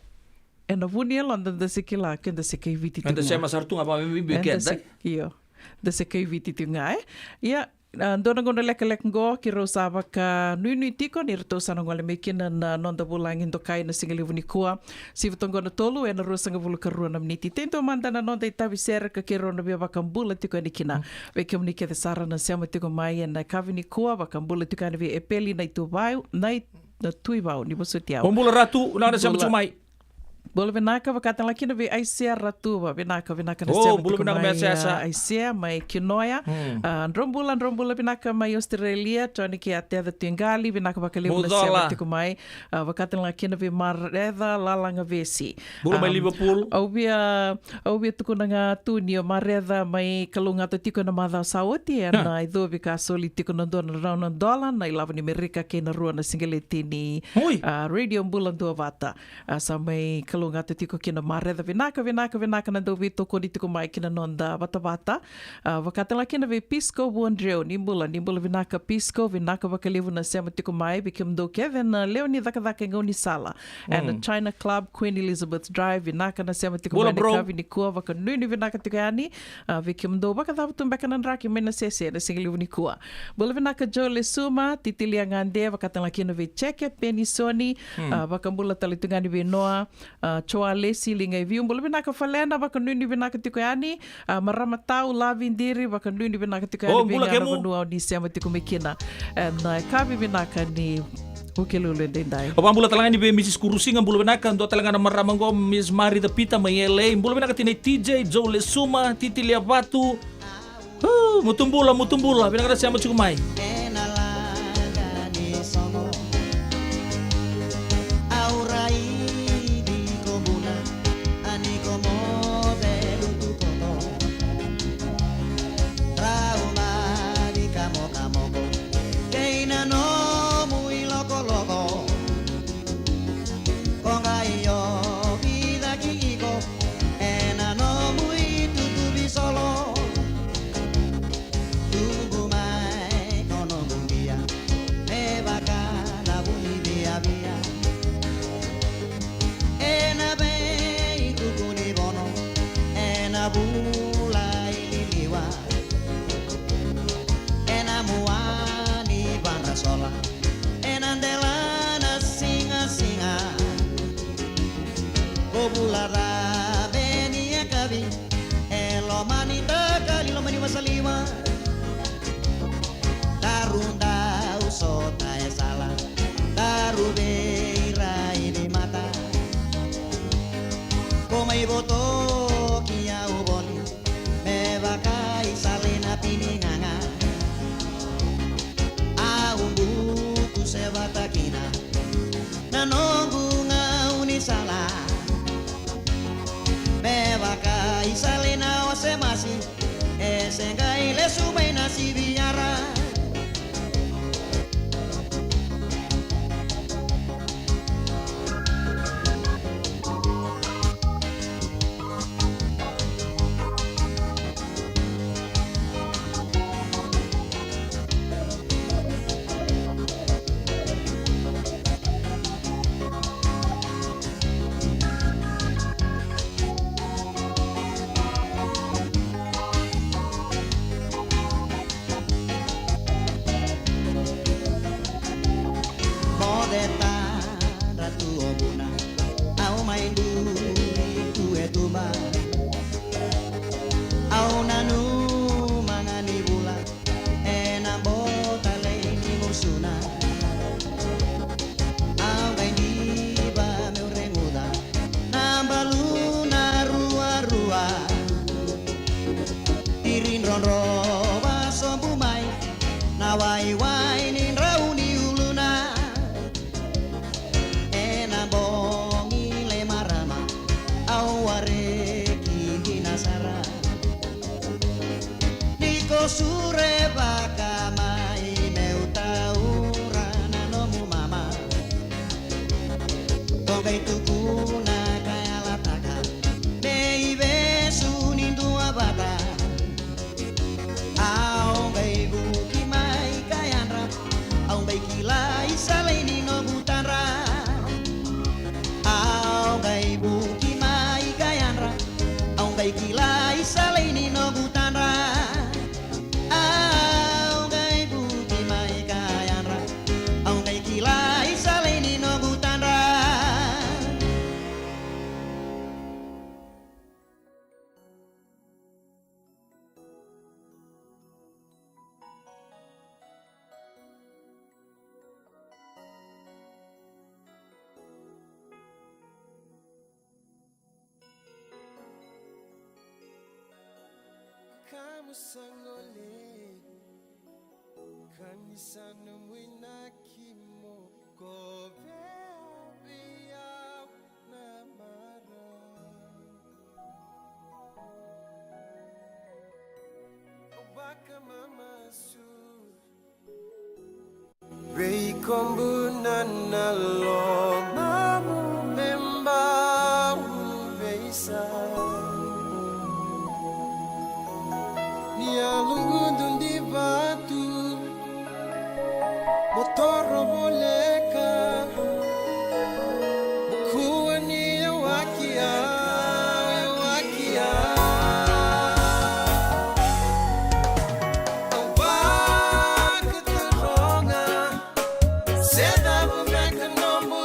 ena vu ni yaloda da se kila keda se kai Viti tu ga. Eda sema sara tu ga vakabibi, eda keda se, io, da se kai Viti tu ga, e? Ia, a, dua na gauna lekaleka qo, keirau sa vakanuinui tiko ni ratou sa na gole mai kina na noda vulagi dokai na sigalevu nikua. Sivi toka qo na tolu ena ruasagavulu ka rua na miniti. Tei dua mada na noda itavi sere ka keirau na via vakabula tiko yani kina. Mm. Vei kemuni kece sara na sema tiko mai ena yakavi nikua, vakabula tiko yani vei Epeli Naituvau, Nai-, Natuivau, ni vosoti au. Bula Ratu, vinaka na sema tiko mai. Bula vinaka, vakatalega kina vei Aisea Ratuva, vinaka, vinaka na sema tiko mai, Aisea mai Kinoya. Mm. A, drau bula, drau bula vinaka mai Australia, Tony kei Ateca Tuiqali, vinaka vakalevu na sema tiko mai. A, vakatalega kina vei Mareca Lalaga Vesi. Bula mai Liverpool. Au via, au via tukuna ga tu ni o Mareca mai kalougata tiko ena macawa sa oti, ena icovi ka soli tiko na dua na drau na dola, na ilavo ni Merika kei na rua na sigaleti ni, a, Radio Bula Duavata. A, sa mai kalougata tiko kina Mareca, vinaka, vinaka, vinaka na dau veitokoni tiko mai kina noda vatavata. A, vakatalega kina vei Pisco Vuadreu, ni bula, ni bula vinaka Pisco, vinaka vakalevu na sema tiko mai, vei kemudou kece na lewe ni cakacaka e gaunisala. Ena China Club, Queen Elizabeth Drive, vinaka na sema tiko mai na yakavi nikua, vakanuinui vinaka tiko yani. A, vei kemudou vakacava tu beka na draki mai Nasese na sigalevu nikua. Bula vinaka Joe Lesuma, Titilia Gade, vakatalega kina vei Jeke Penisoni, a, vakabula tale tu ga yani vei Noa, a, Joa Lesi, Liga e Viu, bula vinaka Falena, vakanuinui vinaka tiko yani, a, Marama Tau, Lavi Diri, vakanuinui vinaka tiko yani vei ga na vanua o ni sema tiko mai kina. Ena yakavi vinaka ni Vukelulu edaidai. Au vakabula talega yani vei Mrs Kurusiga, bula vinaka, dua talega na marama qo, Miss Maritha Peter mai L A, bula vinaka tinai T J, Joe Lesuma, Titilia Vatu. Uh, mutu bula, mutu bula, vinaka na sema tiko mai. Kei na nomu ilokoloko, ko qai ovi cake iko ena nomu itutu visolo. Tubu mai ko nomu bia me vaka na vuli viavia. Ena veitutu ni vono, ena vula i liliwa, ena mua ni vadrasola, ena dela na sigasiga. Ko vula cave ni yakavi e loma ni dakali, loma ni vasaliwa. Daru dau sota e sala, daru veiraici mata. Ko mai votoki au voli me vaka i salina. Na noqu gaunisala me vaka i sala i na ose masi, e se qai lesu mai na siviyara. Moce tadra tu o vuna, au mai duri tu e tuba. Au nanuma ga ni vula ena bota lei ni gusuna. Au qai diva meu reguca na baluna ruarua. Tiri drodrova sobu mai na waiwai ni drau ni uluna. Ena bogi le marama au wareki dina sara. Ni ko surevaka mai meu taura na nomu mama. Ko qai tukuna ka yalataka me i vesu ni dua vata. Au qai vuki mai ka yadra, au qai kila i sala i ni noqu tadra. Au qai vuki mai ka yadra, au qai kila i sala i ni noqu tadra. Au qai vuki mai ka yadra, au qai kila i sala i ni noqu tadra. Kamu sa gole, ka ni sa nomu inaki mo kovea vei au na marau. Au vakamamasu. Veikobuna na lomamu me bau veisau. Ni a lugudu diva tu mo toro voleka. Mo kua ni yawaki au, yawaki au. Au vakataroga se cava beka nomu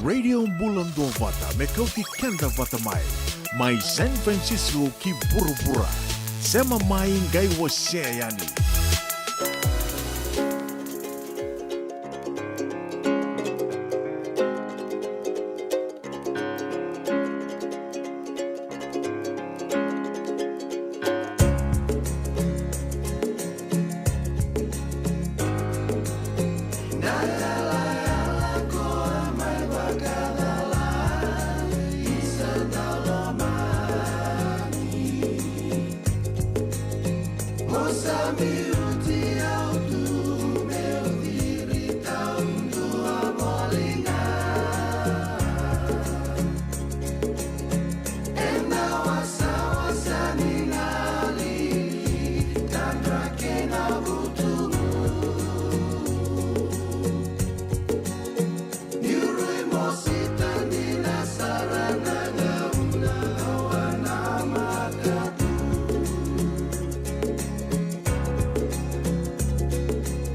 Radio Bula Duavata me kauti keda vata mai. Mai San Francisco ki vuravura. Sema mai qai wasea yani.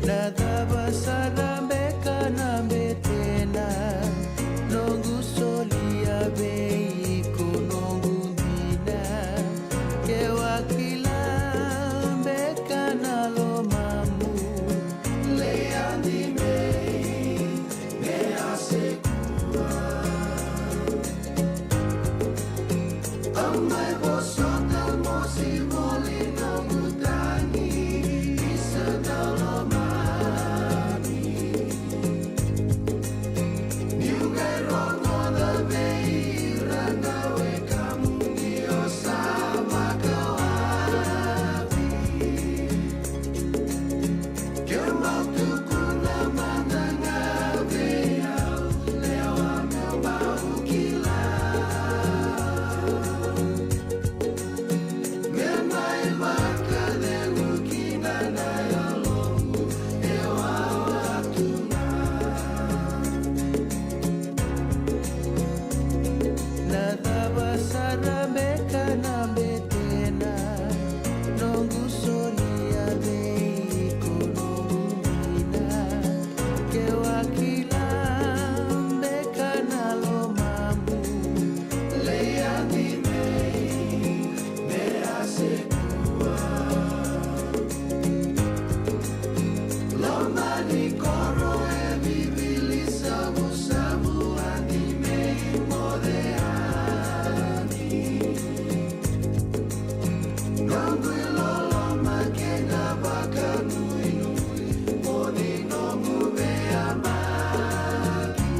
Na cava sara beka na betena, noqu solia vei iko noqu dina. Ke o a kila beka na lomamu, lei yani mai. Na cava sara beka na betena, noqu solia vei iko noqu dina. Ke o a kila beka na lomamu, lei yani mai, me a se Loma ni koro e vivili savusavu, ani me moce yani. Noqu iloloma kei na vakanuinui, mo ni nomu veiyabaki.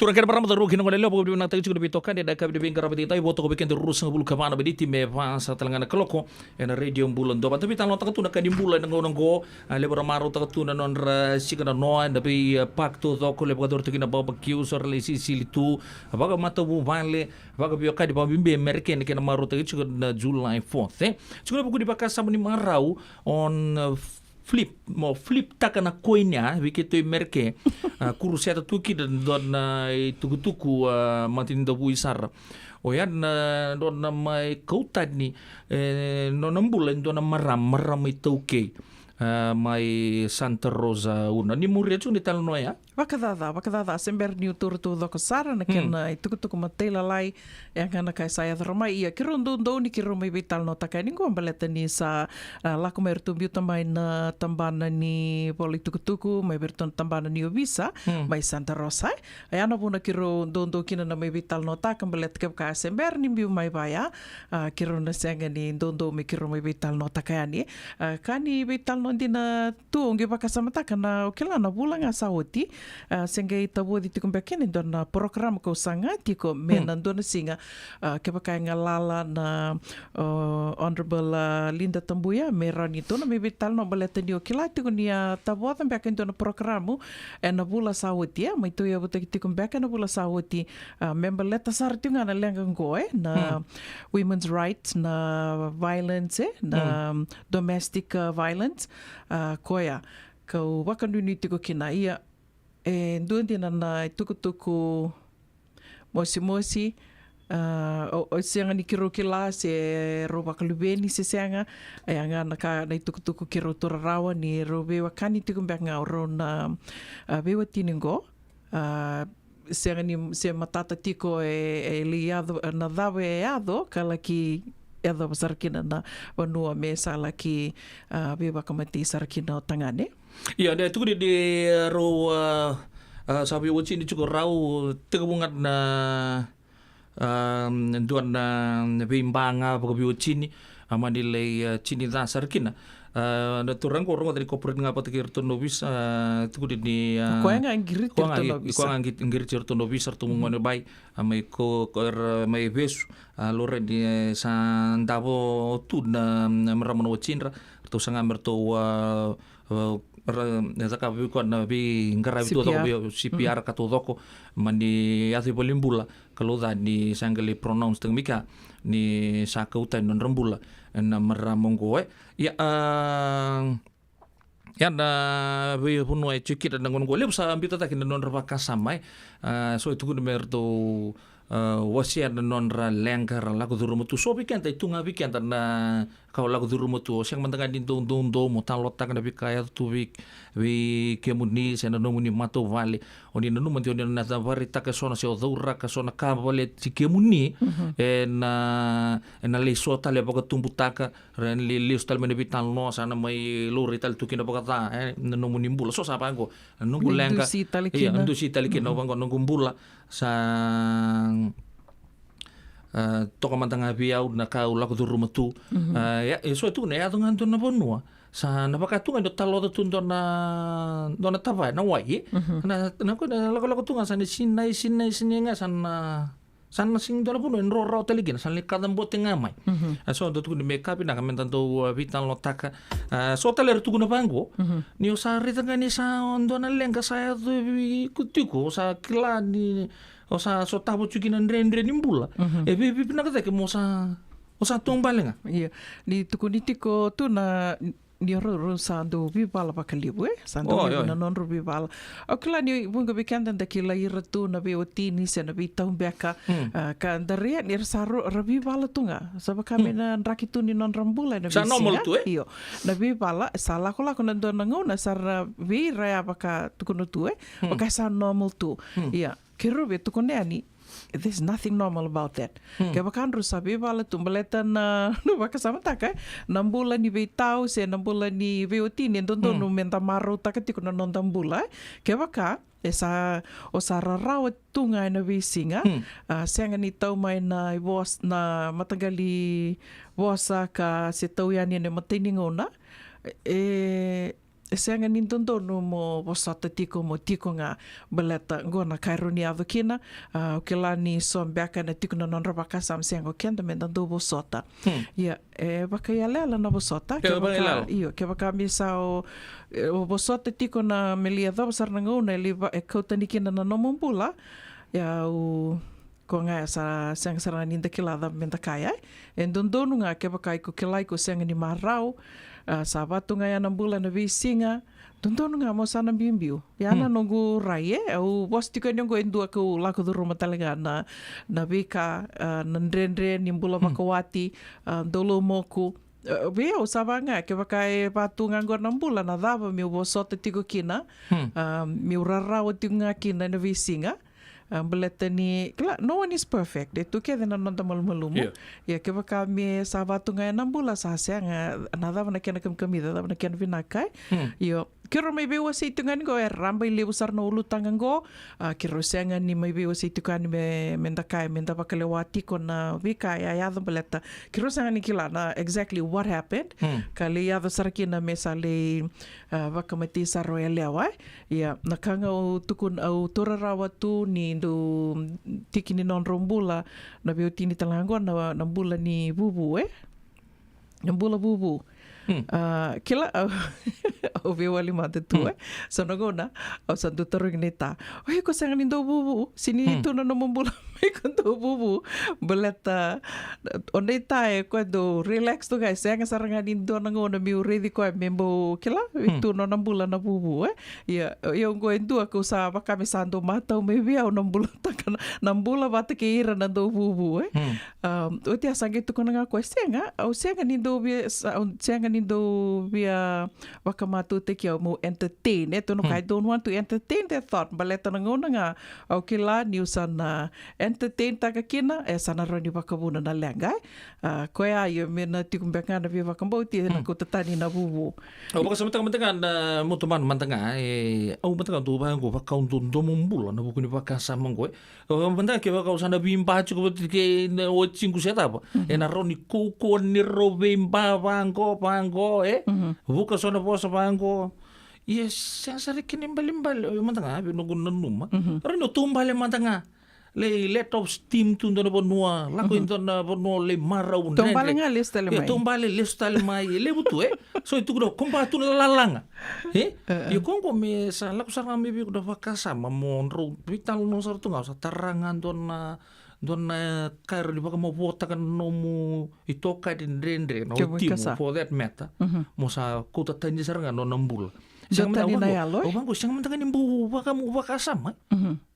Turaga kei na marama, cauravou kei na goneyalewa, vakavinavinakataki tiko na veitokani ena yakavi ni veiqaravi edaidai. Vo toka vei keda ruasagavulu ka va na miniti me va sara tale ga na kaloko ena Radio Bula Duavata. Veitalanoataka tu na ka ni bula ena gauna oqo. A, levu era marautaka tu na nodra siga na noa ena vei, a, park taucoko, levu vakayacori tu kina na barbecue, so era lai sisili tu, a, vakamatavuvale, vakaveiwekani, vakabibi e Merika ena kena marautaki tiko na July fourth, e. Tiko na vuku ni vakasama ni marau, o na, a, flip, mo flip taka na coin ya, vei keitou e Merika, a, kuruseta tu kina dua na itukutuku, a, matanidavui sara. Oya na dua na mai kau tani, e, nona bula e dua na marama, marama iTaukei, a, mai Santa Rosa, Una. Ni muria tiko na italanoa ya. Vakacaca, vakacaca, se bera niu taura taucoko sara na kena itukutuku matailalai, e a ga na ka e sa yaco ra mai. Ia, keirau doudou ni keirau mai veitalanoataka yani qo baleta ni sa, a, lako mai ratou biuta mai na tabana ni vola itukutuku, mai vei ratou na tabana ni ovisa, mai Santa Rosa, e. E a na vuna keirau doudou kina na mai veitalanoataka baleta kevaka se bera ni biu mai vaya, a, keirau na sega ni doudou me keirau mai veitalanoataka yani. A, ka ni veitalanoa dina tu, au qai vakasamataka na, o kila na vula ga sa oti, a, se qai tavoci tiko beka kina e dua na porokaramu kau saga tiko me na dua na siga, a, kevaka e galala na, o, Honourable, a, Lynda Tabuya, me rawa ni tou na mai veitalanoa baleta ni o kila tiko ni a tavoca beka e dua na porokaramu e na vula sa oti, e, mai tou yavutaki tiko beka e na vula sa oti, a, me baleta sara tiko ga na leqa qo, e, na women's rights, na violence, e, na domestic, a, violence, a, koya kau vakanuinui tiko kina. Ia, e dua dina na itukutuku mosimosi, a, o, o sega ni keirau kila se rau vakaluveni se sega, e a ga na ka na itukutuku keirau taura rawa ni rau veiwekani tiko beka ga o rau na, a, veiwatini qo, a, sega ni se matata tiko e, e lai yaco, na cava e yaco, ka laki yacova sara kina na vanua me sa laki, a, veivakamatei sara kina o tagane. Ia, de tukuni ni, a, rau, a, a, sa veiwatini tiko rau, tekivu ga na, a, dua na veiba ga vakaveiwatini, a, mani lai, a, tini ca sara kina. A, na turaga qo rogoca ni cooperate ga vata kei ratou na ovisa, a, tukuni ni, a, koya ga qiriti koya ga ratou na qi-, ovisa. Koya ga qi-, qiriti ratou na ovisa, ratou gone bai, a, mai ko, ko era mai vesu, a, loreni, e, sa davo tu na, na marama na watidra, ratou saga me ratou, a, a, ra, e cakava vei koya na veiqaravi tu taucoko, vei C P R ka taucoko, mani yaco i valenibula, ka lau ca ni sa qai lai pronounce taka mai kea ni sa kau tani na nodra bula na marama oqo, e. Ia, a, ia na veivanua e tiko kina na gauna oqo, levu sa biuta cake na nodra vakasama, e. A, so e tukuna me ratou, a, wasea na nodra leqa ra lako curuma tu. So vei keda, e tu ga vei keda na ka o lako curuma tu, o sega mada ga ni dou, dou, dou mo talanoataka na veika e yaco tu vei, vei kemuni se na nomuni matavuvale. O ni nanuma de o ni na vakaraitaka e so na, se o cauraka e so na ka baleti kemuni, e na, e na lai so tale vakatubutaka, ra na lai lesu tale mai na veitalanoa, sa na mai laurai tale tu kina vakaca, e, na nomuni bula. So sa vaqo, na noqu leqa, dusi tale kina, dusi tale kina, vaqo, noqu bula sa, a, toka mada ga vei au na ka au lako curuma tu. A, ia, e so e tukuna, e yaco ga dua na vanua sa na vaka tu ga ni o taloca tu dua na, dua na tavaya, na wai, e. Na, na, na lakolako tu ga sa na sinai, sinai, sinai ga sa na, sa na sega ni dua na vanua e dro rawa tale kina, sa na lai kacabote ga mai. A, so dau tukuni me ka vinaka me da dau, a, veitalanoataka. A, so tale era tukuna vaqo, ni o sa raica ga ni sa dua na leqa sa yaco vei iko tiko, o sa kila ni o sa sotava tiko kina dredre ni bula. E vei, veivinaka cake mo sa, o sa taubale ga. Ia, ni tukuni tiko tu na, ni o rau, rau sa dau veivala vakalevu, e? Sa dau levu na nodrau veivala. Au kila ni vuqa vei keda da kilai ira tu na veiwatini se na veitau beka, a, ka da rai ni ra sa rau, ra veivala tu ga. Sa vaka me na draki tu ni nodra bula ena veisiga. Sa normal tu, e? Io. Na veivala, sa lakolako na dua na gauna, sa ra vei ira ya vaka tukuna tu, e? Vaka sa normal tu. Ia. Keirau via tukuna yani, there's nothing normal about that. Kevaka drau sa veivala tu, baleta na, na vakasamataka, e, na bula ni veitau se na bula ni veiwatini, e dodonu me da marautaka tiko na noda bula, e. Kevaka e sa, o sa rarawa tu ga ena veisiga, a, sega ni tau mai na ivos-, na mataqali vosa ka se tau yani ena imatai ni gauna, e, e sega ni dodonu mo vosota tiko, mo tiko ga, baleta qo na ka e rawa ni yaco kina. A, au kila ni so beka ena tiko na nodra vakasama, sega o keda me da dau vosota. Ia, e vakaiyalayala na vosota, kevaka, io, kevaka me sa o, e, o vosota tiko na me lai yacova sara na gauna, e lai va-, e kau tani kina na nomu bula. Ia, au Ko ga ya sa sega sara ga ni da kila cava me da kaya, e. E dodonu ga kevaka iko kila iko sega ni marau, a, sa vatu ga ya na bula na veisiga, dodonu ga mo sa na biubiu. Ya na noqu rai, e, au vosa tiko yani oqo e dua kau lako curuma tale ga na, na veika, a, na dredre ni bula vakawati, a, dau laumoku, Uh, vei au sa vaka ga, kevaka e vatu ga qo na bula, na cava meu vosota tiko kina, hmm, uh, meu rarawa tiko ga kina ena veisiga. Uh, baleta ni kila, no one is perfect. E tu kece na noda malumalumu. Yeah. Ia kevaka me sa vatu ga ena bula, sa sega, na cava na kena kamikamica, cava na kena vinaka, e? Hmm. Io, keirau mai veiwasei tiko ga ni qo, e rabailevu sara na ulutaga qo. A, keirau sega ni mai veiwasei tiko ga ni me, me da kaya, me da vakalewa tiko na veika e a yaco baleta keirau sega ni kila na exactly what happened. Hmm. Ka lai yaco sara kina me sa lai, a, vakamatei sara o yalewa, e. Ia, na ka ga au tukuna, au taura rawa tu ni dau tiki ni nodrau bula, na veiwatini tale ga qo na, na bula ni vuvu, e? Na bula vuvu. Hmm. A, kila, au, au veiwali mada tu, hmm, e? So na gauna, au sa dau tarogi na ita. O iko sega ni dau vuvu, se ni, hmm, tu na nomu bula me iko dau vuvu. Baleta, o na ita e koya dau relax tu ga, e sega sara ga ni dua na gauna meu raici koya me bau, kila, hmm, tu na nona bula na vuvu, e? Ia, ia qo e dua kau sa vaka me sa dau matau mai vei au na bula taka na, na bula vata kei ira na dau vuvu, e? Hmm. Um, oti a sa qai tukuna ga koya, sega, au sega ni dau via, sa, au sega ni dau via vakamatautaki au meu entertain, e? Tukuna, hmm, koya, I don't want to entertain that thought. Baleta na gauna ga au kila niu sa na entertain taka kina, e sa na rawa ni vakavuna na leqa, e? A, koya, io, me na tiko beka ga na veivakabauti, e na, hmm, kauta tani na vuvu. Au vakasamataka mada ga na moto manu mada ga, e, au mada ga dau vaqo, vaka au dau domo bula ena vuku ni vakasama qo, e. Au mada ga kevaka au sa na veiba tiko vata kei na watiqu se cava. Mhm. E na rawa ni kaukauwa ni rau veiba vaqo, vaqo, e? Mhm. Vuka so na vosa vaqo. Ia, sega sara kina ibalebale, au mada ga, vei noqu nanuma. Mhm. Rawa ni o taubale mada ga. Lai let off steam tu dua na vanua, lako, mhm, i dua na vanua lai marau. Taubale dredre. Ga lesu tale, ia, mai. Taubale lesu tale mai, e levu tu, e? So e tukuna, koba tu na lalaga. E? E, e. Ia ko qo me sa lako sara ga mai vei iko na vakasama mo drau veitalanoa sara tu ga, sa tara ga dua na, dua na ka e rawa ni vakamavoataka na nomu itokani dredre, na watimu, for that matter. Mhm. Mo sa kauta tani sara ga na nona bula. Dua tani na yalo, e? Au vaqo, sega mada ga ni bau vakamu vakasama. Mhm.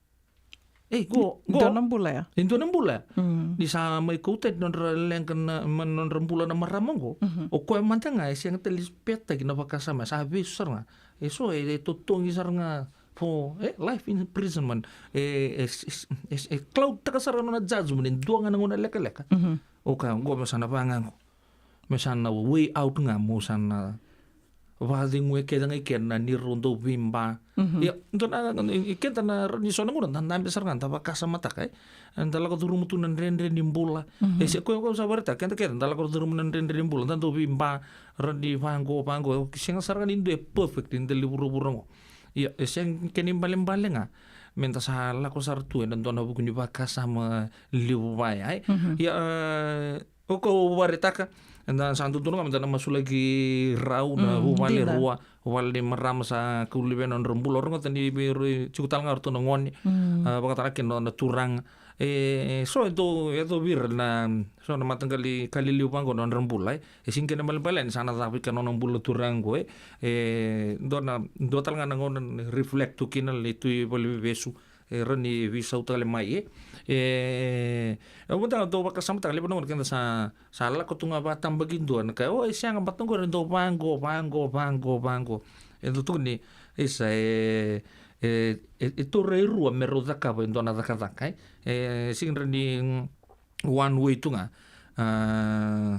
E, qo, qo. Dua na bula ya. E dua na bula ya. Mm. Ni sa mai kauta e nodra leqa na, ma, nodra bula na marama qo. Mhm. O koya mada ga e sega tale ni petaki na vakasama, sa vesu sara ga. E so e, e totogi sara ga for, e, life imprisonment. E, e, e, e, e cloud taka sara ga nona judgment e dua ga na gauna lekaleka. Mhm. O koya qo me sa na vaqo. Me sa na way out ga mo sa na vakaceguya kece ga i kena ni rau dau veiba. Mhm. Ia, dua na, i keda na, ni so na gauna da dabe sara ga da vakasamataka, e. Da lako curuma tu na dredre ni bula. Mhm. E se koya, koya sa vakaraitaka, keda kece da lako curuma na dredre ni bula, da dau veiba, rawa ni vaqo, vaqo, e sega sara ga ni dua e perfect ena dela ni vuravura qo. Ia, e sega kena ibalebale ga me da sa lako sara tu ena dua na vuku ni vakasama levu vaya, e. Mhm. Ia, e, o koya au vakaraitaka, eda sa dodonu ga meda na masulaki rau na, mm, vuvale, dina, rua, vuvale ni marama sa kau luvena nodra bula, o ira ga tani vei ira tiko tale ga o ratou na gone, mm, a, vakatara kina na turaga. E, so e dau, e dau vei ira na, so na mataqali ka lelevu vaqo na nodra bula, e. E sega kena ibalebale ni sa na cava i kena nona bula na turaga qo, e. E dua na, dua tale ga na gauna ni reflect tu kina, lai tu i valeniveivesu. E rawa ni veisautaka tale mai, e. E, au mada ga dau vakasamataka, levu na gauna keda sa, sa lako tu ga vakatabakidua, na kaya, o, e sega, baleta qori e dau vaqo, vaqo, vaqo, vaqo. E dau tukuni, isa, e, e, e, e taura e rua me rau cakava e dua na cakacaka, e. E sega ni rawa ni, mm, one way tu ga. A,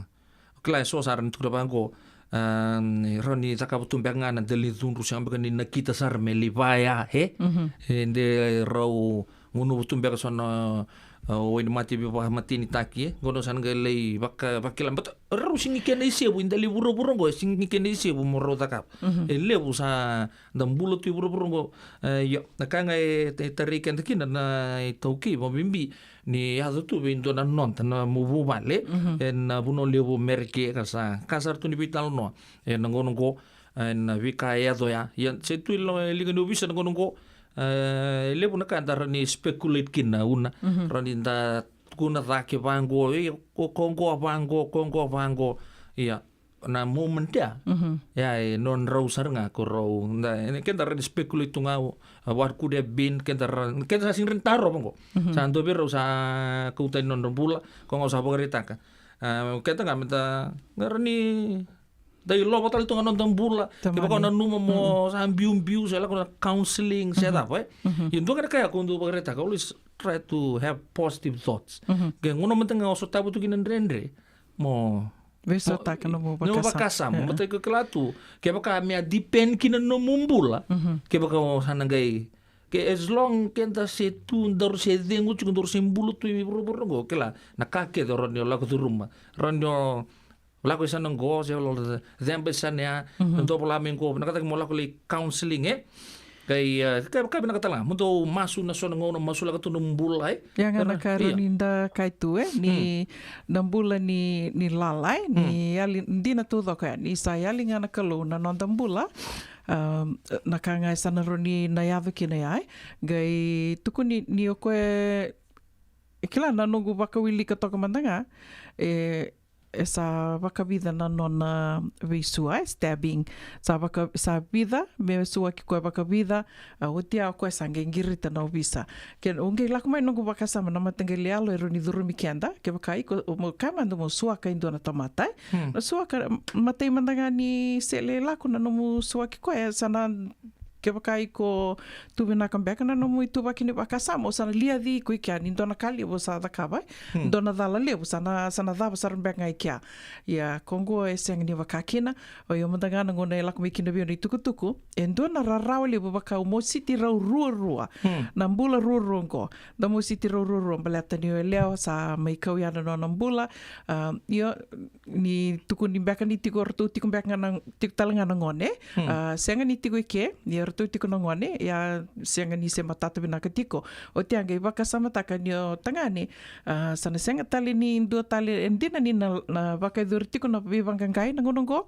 kila, e so sara ni tukuna vaqo, a, rawa ni cakava tu beka ga na dela ni cudru, sega beka ni nakita sara me lai vaya, e? Mhm. E de rau gunuva tu beka so na, a, wainimate veivakamatenitaki, e? Qo na sa na qai lai vaka, vakila, baleta rau sega ni kena isevu, e dela ni vuravura qo, e sega ni kena isevu mo rau cakava. Mhm. E levu sa da bula tu i vuravura qo, e, io, na ka ga e, e tarai keda kina na iTaukei vakabibi, ni yaco tu vei dua na noda, na nomu vuvale, mhm, ena vanua levu Merika, ka sa, ka sara tu ni veitalanoa ena gauna qo, ena veika e yaco ya. Ia, se tu e lo-, e liga ni ovisa ena gauna qo, e, levu na ka da rawa ni speculate kina, una, mhm, rawa ni da tukuna cake vaqo, e, ko, ko qo vaqo, ko qo vaqo. Ia, na moment ya. Mhm. Ya, e nodrau sara ga ko rau. Da, e, keda rawa ni speculate tu ga, a, what could have been, keda ra-, keda sa sega ni rawa ni tarova qo. Mhm. Sa dua vei rau sa kau tani nodra bula, ko qo sa vakaraitaka. A, keda ga me da qara ni da ilova tale tu ga na noda bula. Kevaka o nanuma mo sa biubiu, se lako na counseling, se cava, e. Ia dua ga na ka ya ko dou vakaraitaka, always try to have positive thoughts. Ke gauna mada ga o sotava tu kina dredre, mo veisautaka na nomu vakasama. Mo matai ko kila tu, kevaka me a depend kina na nomu bula, kevaka o sa na qai, ke as long keda se tu, daru se cegu tiko, daru se bula tu i vuravura qo, kila, na ka kece o rawa ni o lako curuma, rawa ni o lako i sana qo, se o lako ceba i sana ya, na dou vola mai qo, na ka cake mo lako lai counseling, e. Kai, e, ka, ka vinaka tale ga mo dou masu na so na gauna, masulaka tu na bula, e. Ia ga na ka rawa ni da kai tu, e, ni na bula ni, ni lala, e, ni yali, dina taucoko ya ni sa yali ga na Kalou na noda bula. Na ka ga e sa na rawa ni na yaco kina ya, e. Qai tukuni ni o koya, e, kila na noqu vakawilika toka mada ga, e, e sa vakavica na nona veisua, e, stabbing. Sa vaka, sa vica, me suaki koya vakavica, a, oti ya o koya sa qai qirita na ovisa. Ke o qai lako mai noqu vakasama na mataqali yalo e rawa ni curumi keda, kevaka iko, mo kaya mada mo suaka e dua na tamata, e. Na suaka, matai mada ga ni sele lako na nomu suaki koya, sa na kevaka iko tu vinaka beka na nomu ituvaki ni vakasama, o sa na liaci iko i kea ni dua na ka levu o sa cakava, e? Dua na cala levu, sa na, sa na cava sara beka ga i kea. Ia, ko qo e sega ni vaka kina, o io mada ga na gauna e lako mai kina vei au na itukutuku, e dua na rarawa levu vaka au mositi rau ruarua. Na bula ruarua qo, da mositi rau ruarua, baleta ni o yalewa sa mai kau ya na nona bula, a, io, ni tukuni beka ni tiko, ratou tiko beka ga na, tiko tale ga na gone. A, sega ni tiko i ke, ia ratou tiko na gone, ia sega ni se matata vinaka tiko. Oti ya qai vakasamataka ni o tagane, a, sa na sega tale ni dua tale, e dina ni na, na vakayacori tiko na veivaqaqai na gauna qo.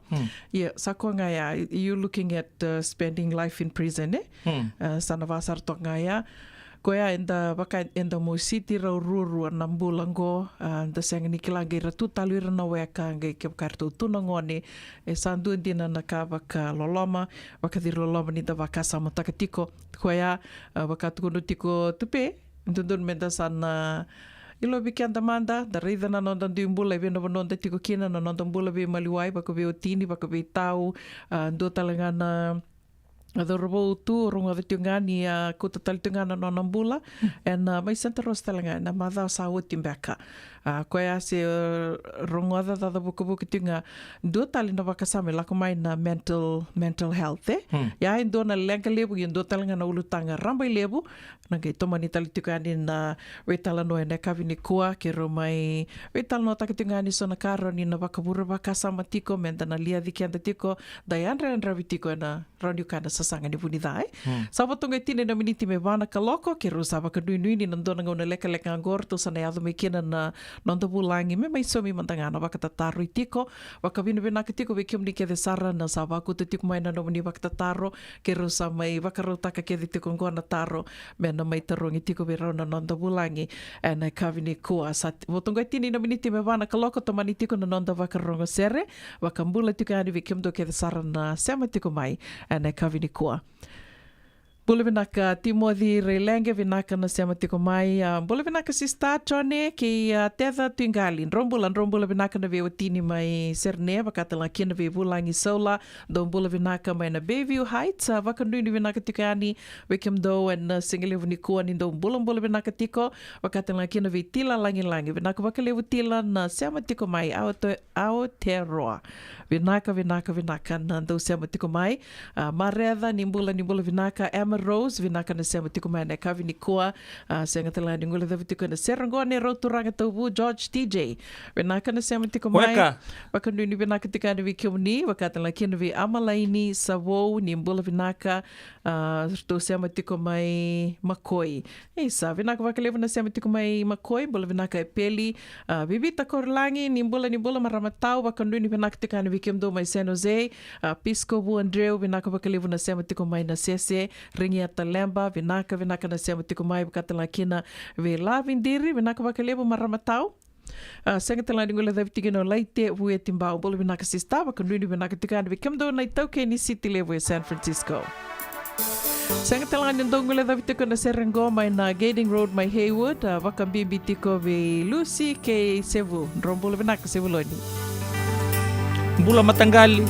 Ia, sa koya ga ya, you looking at, uh, spending life in prison, e? A, sa na vakasara toka ga ya. Koya eda vaka eda mositi rau ruarua na bula qo, a, da sega ni kila qai ra tu tale ira na weka, qai kevaka ratou tu na gone, e sa dua dina na ka vakaloloma, vakaciriloloma ni da vakasamataka tiko. Koya, a, vaka tukuna tiko Tupe, dodonu meda sa na ilovi keda mada, da raica na noda dui bula e vei na vanua da tiko kina, na noda bula veimaliwai, vakaveiwatini, vakaveitau, a, dua tale ga na a cauravou tu, rogoca tiko ga ni a kauta tale tiko ga na nona bula. Ena, a, mai Santa Rosa tale ga, ena macawa sa oti beka. A, koya se, e, rogoca caca vukavuka tiko ga. Dua tale na vakasama e lako mai na mental, mental health, e? Ia e dua na leqa levu, ia dua tale ga na ulutaga rabailevu. Na qai tomani tale tiko yani na veitalanoa ena yakavi nikua, keirau mai veitalanoataka tiko ga ni so na ka rawa ni na vakavure vakasama tiko, meda na liaci keda tiko, da yadrayadravi tiko ena rawa ni kaya na sasaga ni vunica, e? Sa vo toka e tini na miniti me va na kaloko, keirau sa vakanuinui ni na dua na gauna lekaleka qo ratou sa na yaco mai kina na noda vulagi me mai saumi mada ga na vakatataroi tiko. Vakavinavinaka tiko vei kemuni kece sara na sa vakauta tiko mai na nomuni vakatataro, keirau sa mai vakarautaka kece tiko qo na taro me na mai tarogi tiko vei rau na noda vulagi ena yakavi nikua. Sa vo toka e tini na miniti me va na kaloko, tomani tiko na noda vakarorogo sere. Vakabula tiko yani vei kemudou kece sara na sema tiko mai ena yakavi nikua. Bula vinaka Timoci Raileqe, vinaka na sema tiko mai. A, bula vinaka sista Jone kei, a, Teca Tuiqali. Drau bula, drau bula vinaka na veiwatini mai Serene, vakatalega kina vei Vulagi Saula. Dou bula vinaka mai na Bayview Heights, a, vakanuinui vinaka tiko yani vei kemudou ena, a, sigalevu nikua ni dou bulabula vinaka tiko. Vakatalega kina vei Tila Lagilagi, vinaka vakalevu Tila na sema tiko mai Aote, Aotearoa. Vinaka, vinaka, vinaka na dou sema tiko mai. A, Mareca, ni bula, ni bula vinaka. Emma Rose, vinaka na sema tiko mai na yakavi nikua. A, sega tale ga ni guilecavi tiko ena sere qo na neirau turaga tauvu, George T J. Vinaka na sema tiko mai. Vakanuinui vinaka tiko yani vei kemuni, vakatalega kina vei Amalaini Savou, ni bula vinaka. A, ratou sema tiko mai Makoi. Isa, vinaka vakalevu na sema tiko mai Makoi, bula vinaka Epeli. A, Vivita Korilagi, ni bula, ni bula marama tau, vakanuinui vinaka tiko yani vei kemudou mai San Jose. A, Pisco Vuadreu, vinaka vakalevu na sema tiko mai Nasese. Rigiata Leba, vinaka, vinaka na sema tiko mai, vakatalega kina vei Lavi Diri, vinaka vakalevu marama tau. A, sega tale ga ni guilecavi tiko kina o Laite Vuetibau, bula vinaka sista, vakanuinui vinaka tiko yani vei kemudou na itaukei ni City Levu e San Francisco. Sega tale ga ni dou guilecavi tiko na sere qo mai na Gairding Road mai Heywood, a, vakabibi tiko vei Lucy kei Sevu. Drau bula vinaka Sevuloni. Bula mataqali.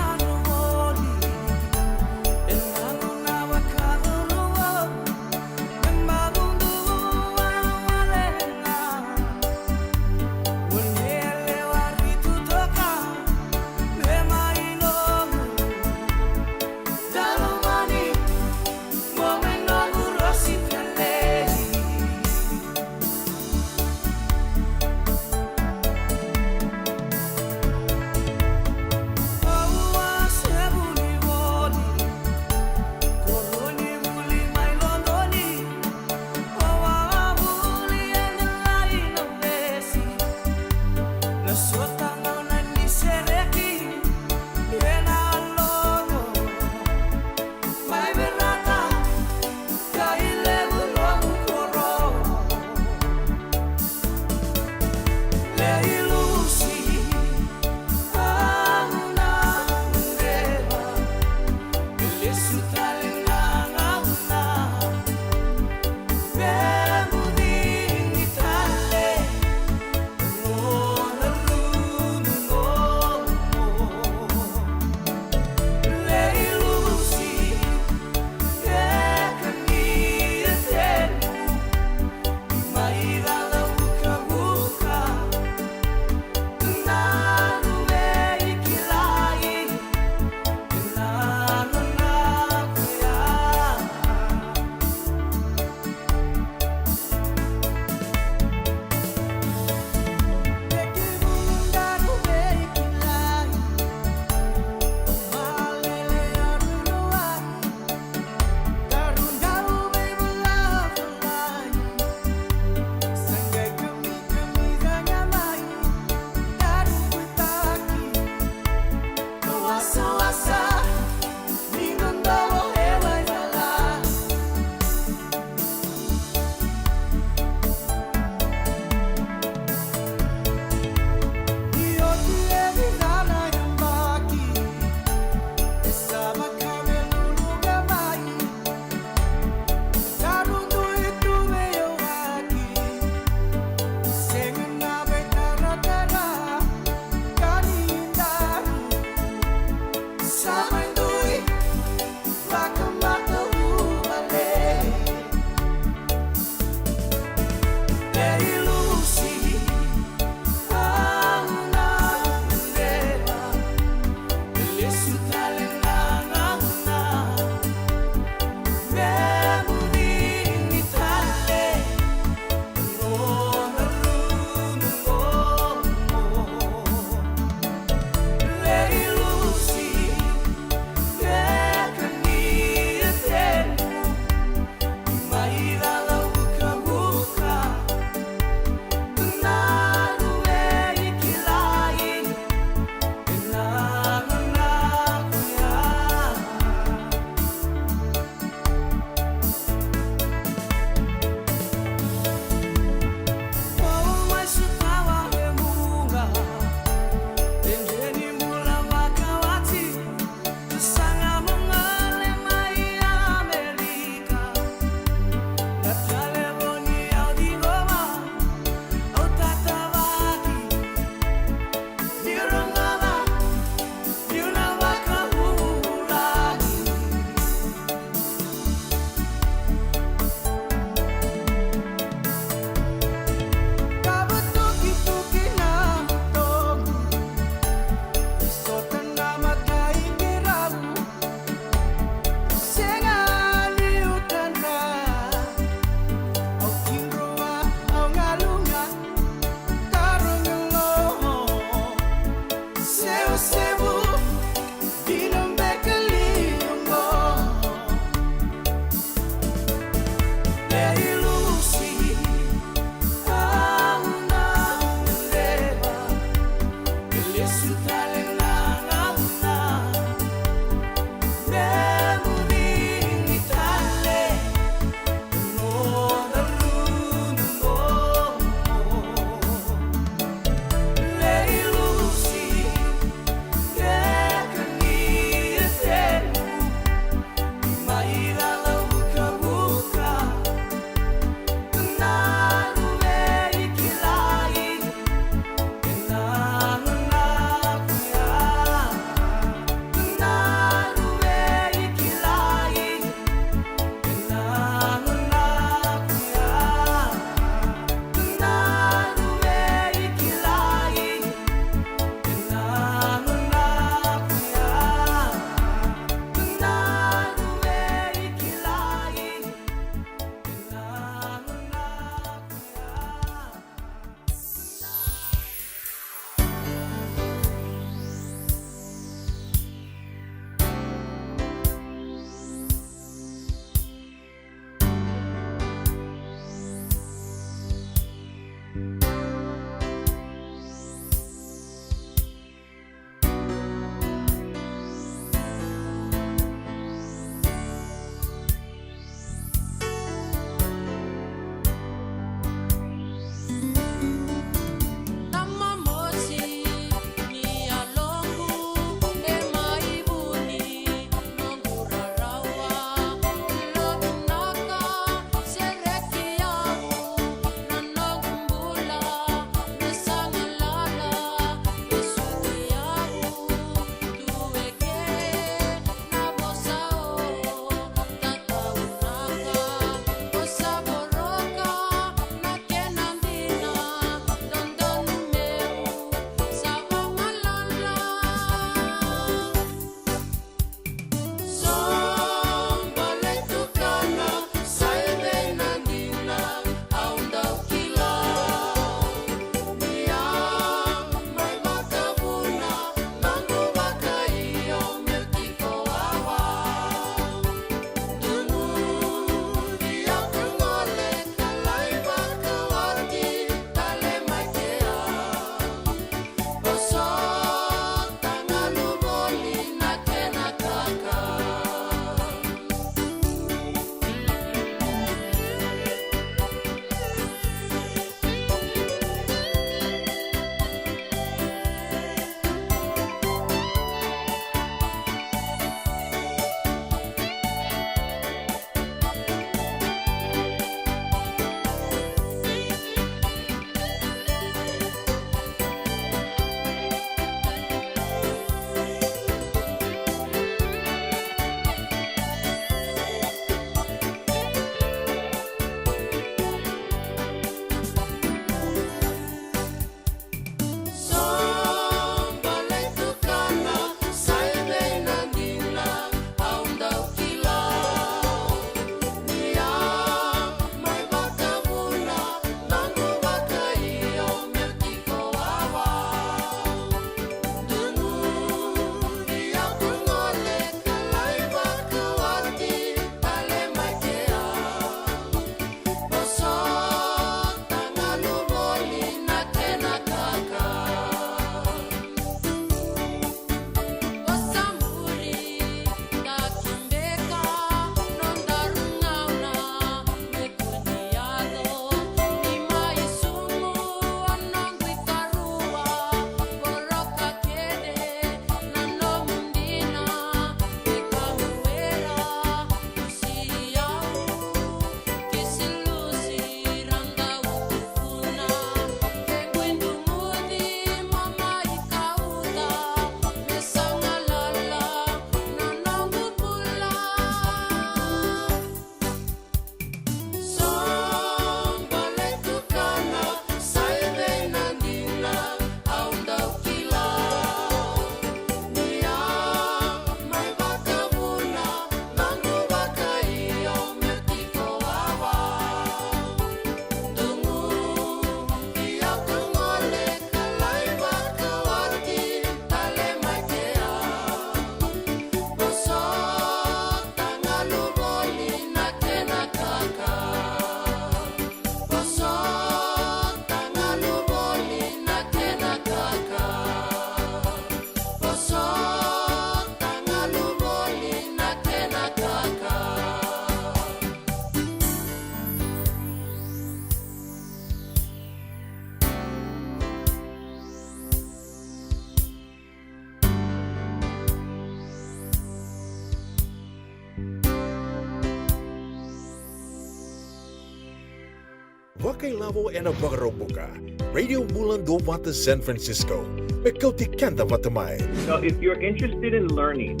Vakailavo ena Vakaraubuka. Radio Bula Duavata San Francisco. Me kauti keda vata mai. So if you're interested in learning,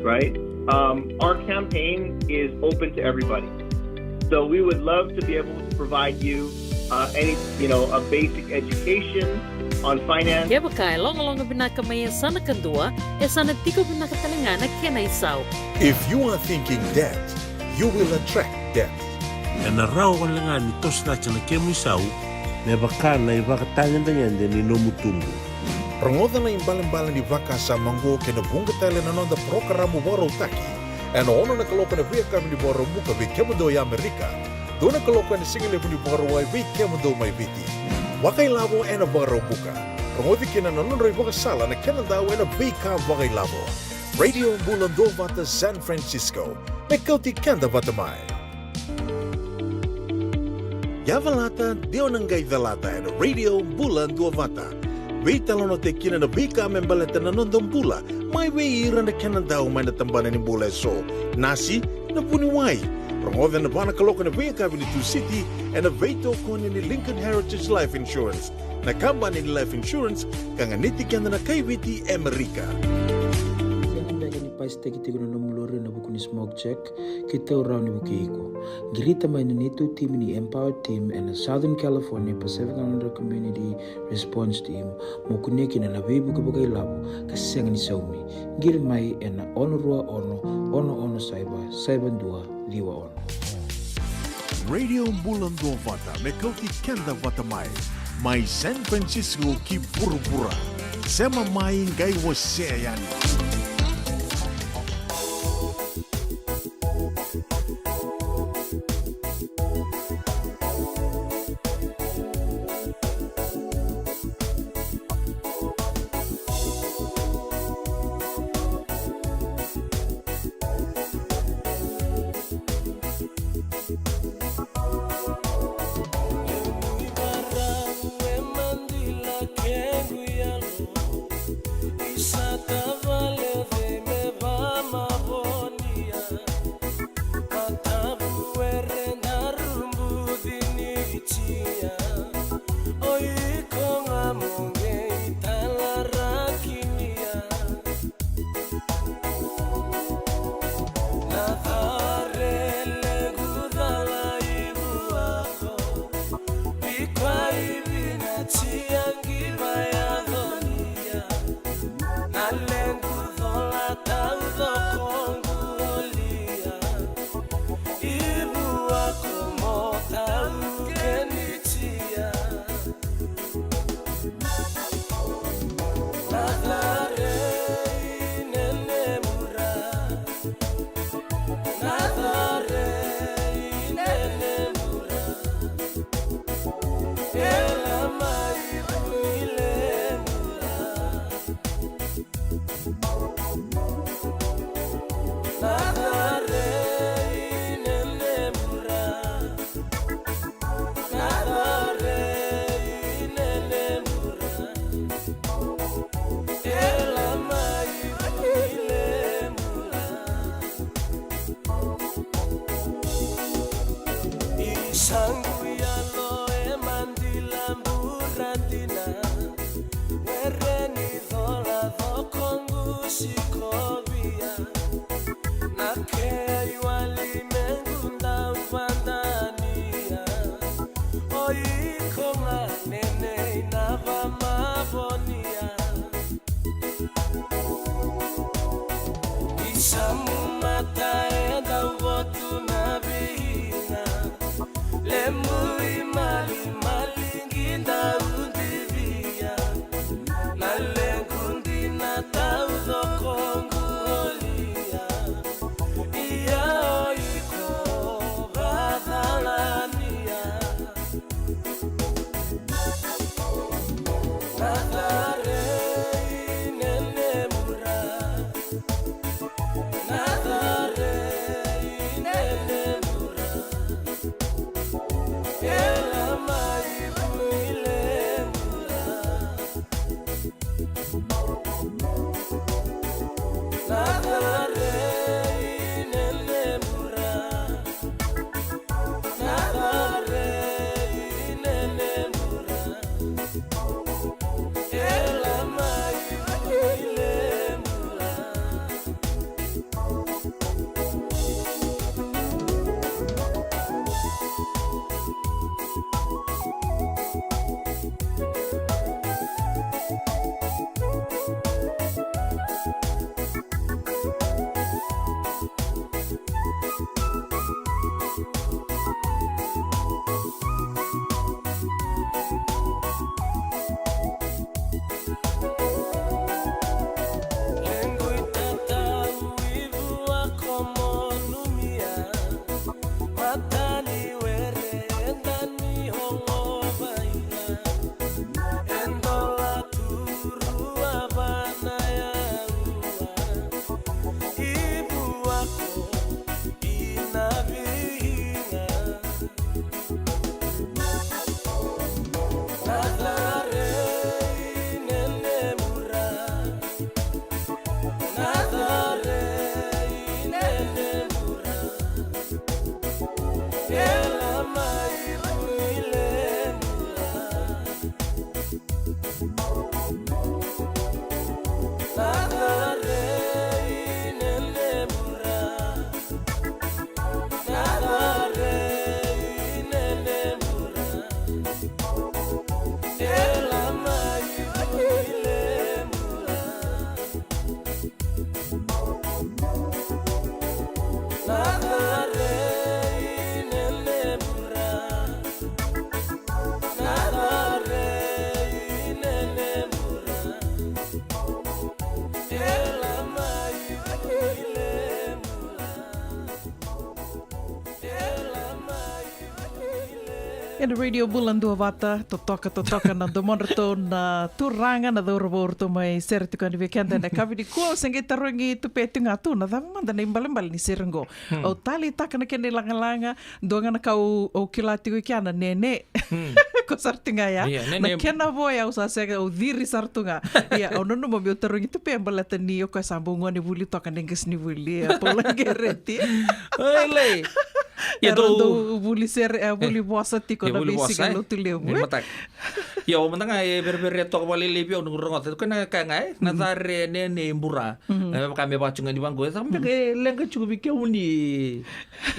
right, um, our campaign is open to everybody. So we would love to be able to provide you, uh, any, you know, a basic education on finance. Kevaka e logaloga vinaka mai e sa na kadua, e sa na tiko vinaka tale ga na kena isau. If you are thinking debt, you will attract debt. Ena rawa wale ga ni toso cake na kemu isau me vaka na ivakatagedegede ni nomu tubu. Rogoca na ibalebale ni vakasama oqo kei na vuqa tale na noda parokaramu vakarautaki ena ono na kaloko ena veiyakavi ni Vakaraubuka vei kemudou e Amerika, dua na kaloko ena sigalevu ni Vakarauwai vei kemudou mai Viti. Vakailavo ena Vakaraubuka. Rogoci kina na nodra ivakasala na kenadau ena veika vakailavo. Radio Bula Duavata San Francisco. Me kauti keda vata mai. Yavalata, dewa na qai calata ena Radio Bula Duavata. Veitalanoataki kina na veika me baleta na noda bula mai vei ira na kenadau mai na tabana ni bula eso, nasi, na vuniwai. Rogoca ena va na kaloko ena veiyakavi ni Tusiti ena veitokoni ni Lincoln Heritage Life Insurance, na kabani ni life insurance ka ganiti keda na kai Viti e Amerika. Sega beka ni pasitaki tiko na nomu lori ena vuku ni smoke check? Keitou rawa ni vukei iko. Qirita mai na neitou timi ni Empower Team ena Southern California Pacific Islander Community Response Team mo kunea kina na veivuke vakailavo ka sega ni saumi. Qiri mai ena ono rua ono, ono ono saiva, saiva dua, ciwa ono. Radio Bula Duavata me kauti keda vata mai, mai San Francisco ki vuravura. Sema mai qai wasea yani. Ena Radio Bula Duavata, totoka, totoka na domodratou na turaga, na cauravou ratou mai sere tiko yani vei keda ena yakavi nikua. Au se qai tarogi Tupe tu ga tu, na cava mada na ibalebale ni sere qo? Hmm. Au taleitaka na kena ilagalaga, dua ga na ka au, au kila tiko i kea na Nene. Hmm. Ko sara tu ga ya. Ia, Nene. Na kena vo ya au sa sega, au ciri sara tu ga. Ia, au nanuma meu tarogi Tupe baleta ni o koya sa bau gone vuli toka na qasenivuli, e Paula Qereti. Oi, lei. Ia, era dou, dou vuli sere, e, vuli, e, vosa tiko, ia, na vuli vosa, veisiga, e? Lotulevu, e? Ni mataka. Ia, o mada ga e verevere toka vakalailai vei au noqu rogoca. Ko na ka ga, e? Na, mhm, care Nene i Bura. Mhm. E vaka me vaka tiko ga ni vaqo. E sa, mhm, beka e leqa tiko vei kemuni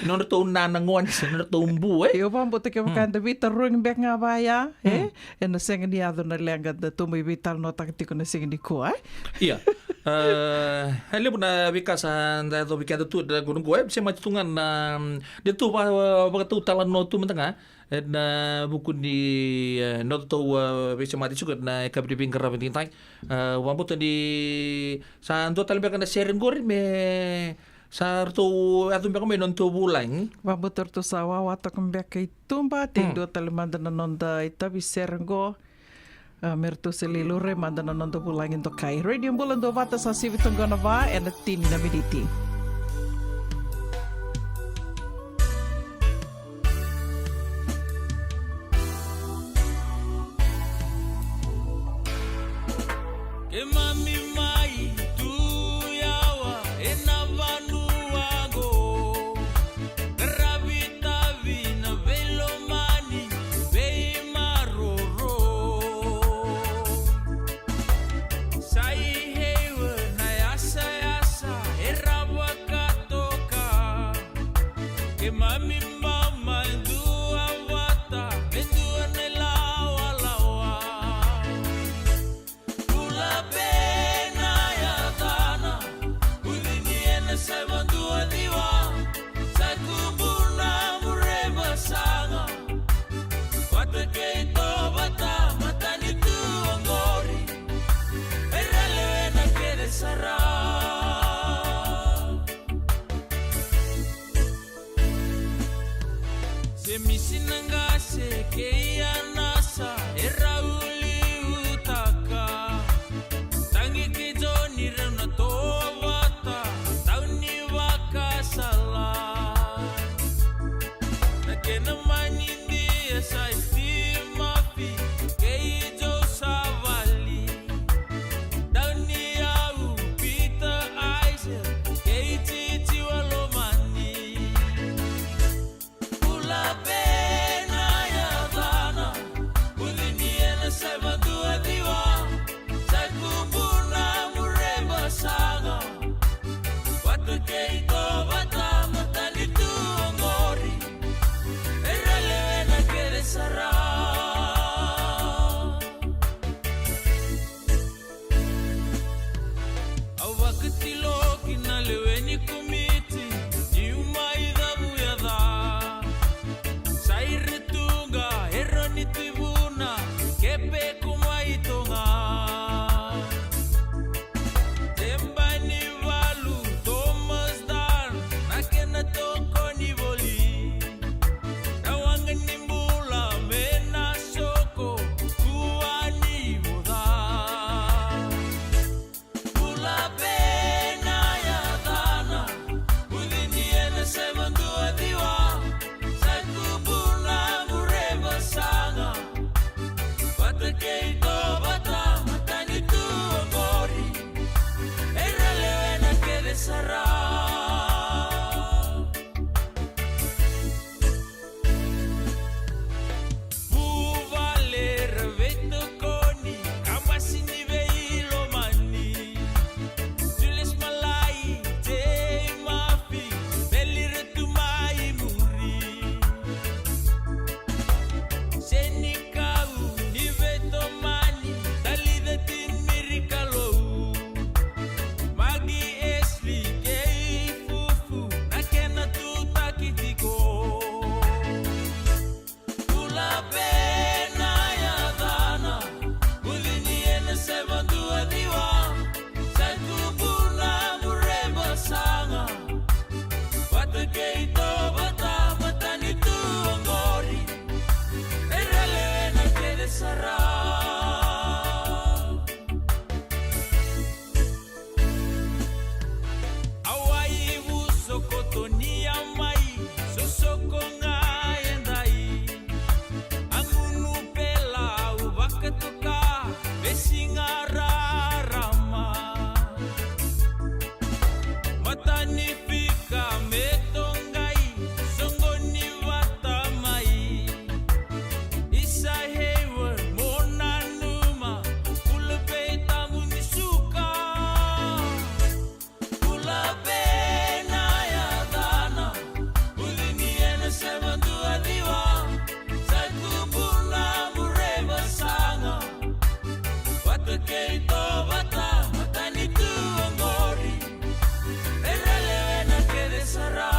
nodratou nana gone se nodratou bu, e? Io, vakabauta kevaka, mm, eda veitarogi beka ga vaya, e? Mm. Ena sega ni yaco na leqa datou mai veitalanoataka tiko na siga nikua, e? Ia. E, e levu na veika sa da yacovi keda tu, da qo, qo, e, semati tu ga na, mm, datou va-, vakatautalanoa tu mada ga ena vuku ni, e, nodatou, e, veisemati tiko ena yakavi ni veiqaravi edaidai. E, vakabauta ni sa dua tale beka na sere qori me sa ratou yaco beka mai nodatou vulagi. Vakabauta ratou sa wawa toka beka i tuba, tei, hmm, dua tale mada na noda itavi sere qo. A, me ratou se lai laurai mada na noda vulagi dokai. Radio Bula Duavata sa sivi toka qo na va ena tini na miniti. Keimami mai tu yawa ena vanua qo. Qaravi tavi na veilomani, veimaroroi. Sa i heiwa na yasayasa era vakatoka. Keimami bau mai dua vata me dua na ilawalawa. Bula vei Keitou vata, matanitu oqori. Era lewena kece sara.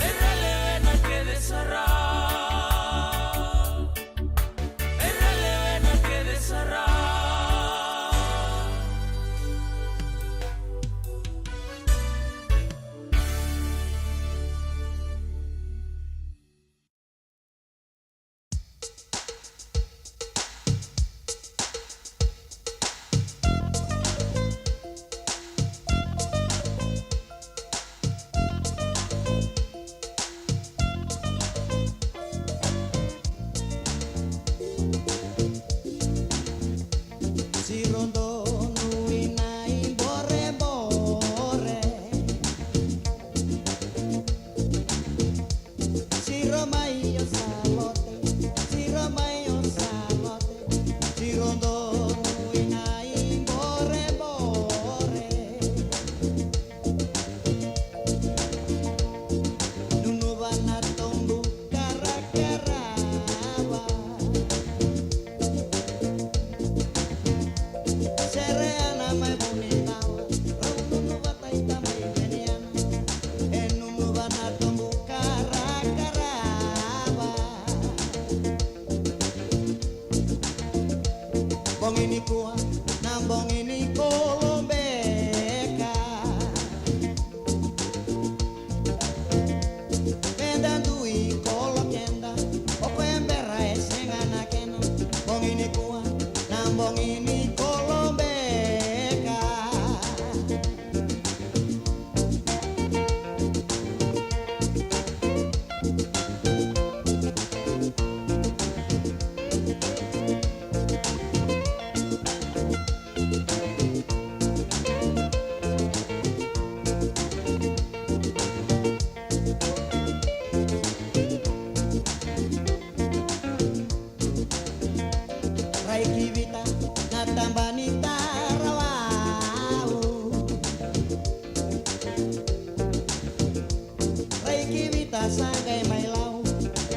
Era lewena kece sara. Era lewena kece sara. Siro donu ina iborebore. Siro mai o sa lote, siro mai o sa lote, siro donu ina iborebore. Nunuva na tobu karakarava. Sereana mai Vunitawa, rau nunuva taita mai Veniana. E nunuva na tobu karakarava. Bogi nikua na bogi ni kolobeka. Meda dui kolo keda, o koya bera e sega na kena. Bogi nikua na bogi ni kolobeka. Rai ki Vita na taba ni tarawau. Rai ki Vita sa qai mai Lau,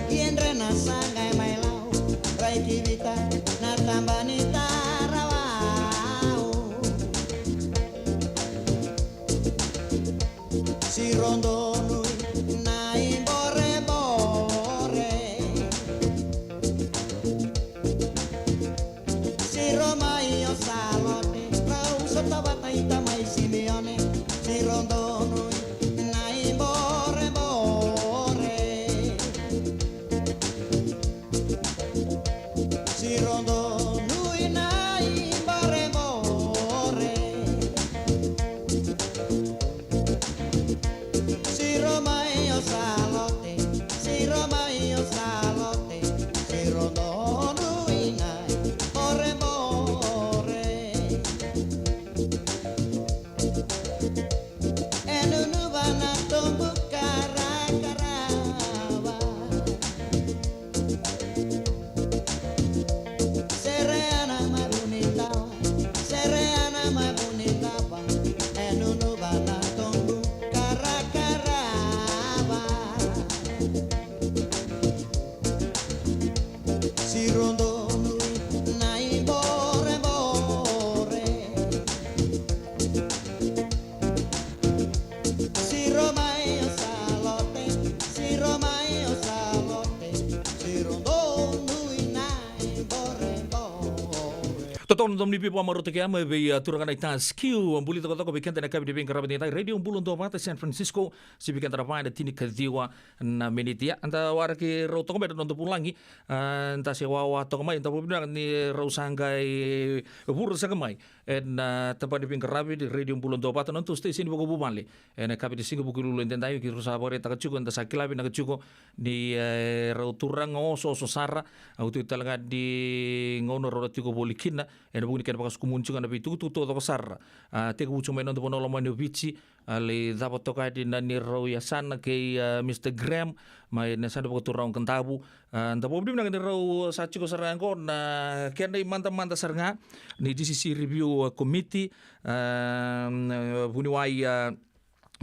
ki Edrena sa qai mai Lau. Rai ki Vita na taba ni tarawau. Siro donu ina iborebore. Siro mai o sa lote, rau sota vata ita mai Simeone. Siro donu ina iborebore. Siro donu ina iborebore. Siro mai o sa lote, siro mai o sa lote, siro donu ina iborebore. E nunuva na tobu karakarava. Sereana mai Vunitawa, sereana mai Vunitawa. E nunuva na tobu karakarava. Siro donu ina iborebore. Siro mai o sa lote, siro mai o sa lote, siro donu ina iborebore. Totolo na Domo ni Veivakamarautaki mai vei, a, turaga na iTaskiu, buli tokotoko vei keda na yakavi ni veiqaravi edaidai, Radio Bula Duavata, San Francisco, sivi keda na va ena tinikaciwa na miniti. Ia, eda waraki rau toka mai na noda vulagi, a, da se wawa toka mai, da vakavinavinaka ni rau sa qai vura saka mai ena, a, tabana ni veiqaravi ni Radio Bula Duavata, na noda station vakavuvale. Ena yakavi ni siga Vukelulu edaidai, keirau sa vakaraitaka tiko, eda sa kila vinaka tiko ni, e, rau turaga osooso sara, au tiko tale ga ni gauna rau na tiko voli kina, ena vuku ni kena vakasukumuni tiko na veitukutuku taucoko sara. A, tekivu tiko mai na noda vanua lomani o Viti, a, lai cava toka yani na neirau yasana kei, a, Mister Graham, mai na yasana vakaturaga o Kadavu. A, da vakavinavinaka ni rau sa tiko sara ga qo na kena imadamada sara ga ni D C C Review, a, Committee, a, vuniwai, a,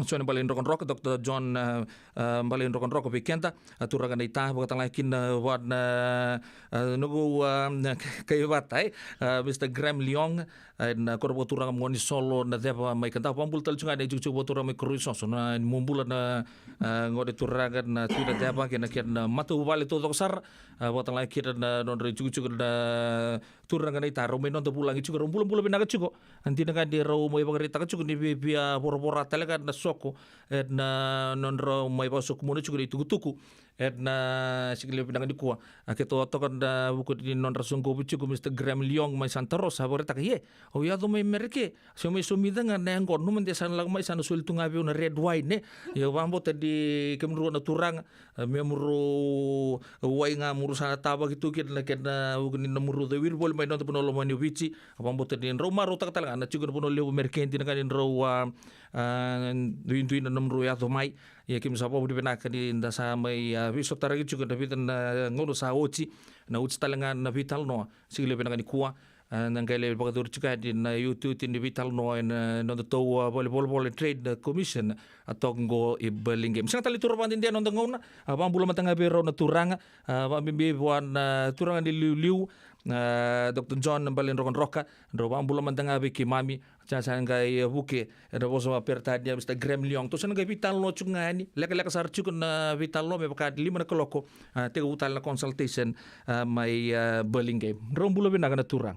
Jone Balaidrokadroka, Dr John, a, a, Balaidrokadroka vei keda, a, turaga naita, vakatalega kina vua na, a, noqu, a, kaivata, e, a, Mr Graham Leong, a, na koro vakaturaga mo ni solo na ceva mai Kadavu. Vakabula tale tu ga na itikotiko vakaturaga mai Koroisoso, na ni mo bula na, a, gone turaga na Tui Naceva kei na kena matavuvale taucoko sara, a, vakatalega kina na nodra itikotiko na turaga naita, rau mai noda vulagi tiko, rau bulabula vinaka tiko. A, dina ga ni rau mai vakaraitaka tiko ni via, via voravora tale ga na soko ena nodrau mai vakasokumuni tiko na itukutuku ena siga levu vinaka nikua. A, keitou a toka na vuku ni nodra soqovi tiko Mr Graham Leong mai Santa Rosa, a vakaraitaka, "Ia, au yaco mai Merika, se au mai somica ga na yaqona, nanuma de sa na lako mai sa na soli tu ga vei au na red wine, e." Ia au vakabauta ni kemudrau na turaga, a, me muru wai ga muru sa na tavaki tu kina na kena vuku ni nomuru cowiri voli mai noda vanua lomani o Viti. Au vakabauta ni drau marautaka tale ga na tiko na vanua levu Merika, dina ga ni drau, a, a, duidui na nomuru yaco mai. Ia keimami sa vakavinavinaka ni da sa mai, a, veisotaraki tiko na vica na gauna sa oti, na oti tale ga na veitalanoa siga levu vinaka nikua. A, na qai lai vakacuru tiko yani na iotioti ni veitalanoa ena nodatou, a, valenivolavola, Trade Commission, a, toka qo i Burlingame. Sega tale ni tu rawa vakadede na noda gauna, a, vakabula mada ga vei rau na turaga, a, vakabibi vua na turaga ni liuliu, a, Dr John Balaidrokadroka, drau vakabula mada ga vei keimami, sa, sa qai, a, vuke ena vosa vakaperitania Mr Graham Leong. Tou sa na qai veitalanoa tiko ga yani, lekaleka sara tiko na veitalanoa, me vaka ni lima na kaloko, a, tekivu tale na consultation, a, mai, a, Burlingame. Drau bula vinaka na turaga.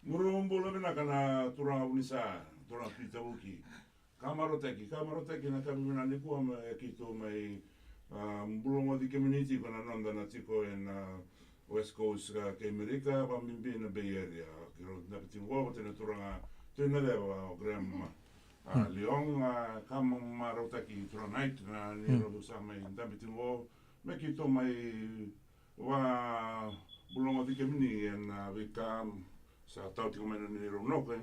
Muru bula vinaka na turaga Vunisa, turaga Pita Vuki. Ka marautaki, ka marautaki na ka vinaka nikua me keitou mai, a, bula goci kemuni tiko na noda na tiko ena West Coast ka kei Merika, vakabibi na Bay Area. Keirau dabe tiko qo vata na turaga Tui Naceva, o Graham, a, Leong, a, ka ma-, marautaki turaga Knight na ni rau sa mai dabe tiko qo me keitou mai vakabula goci kemuni ena veika sa tau tiko mai na neirau noka,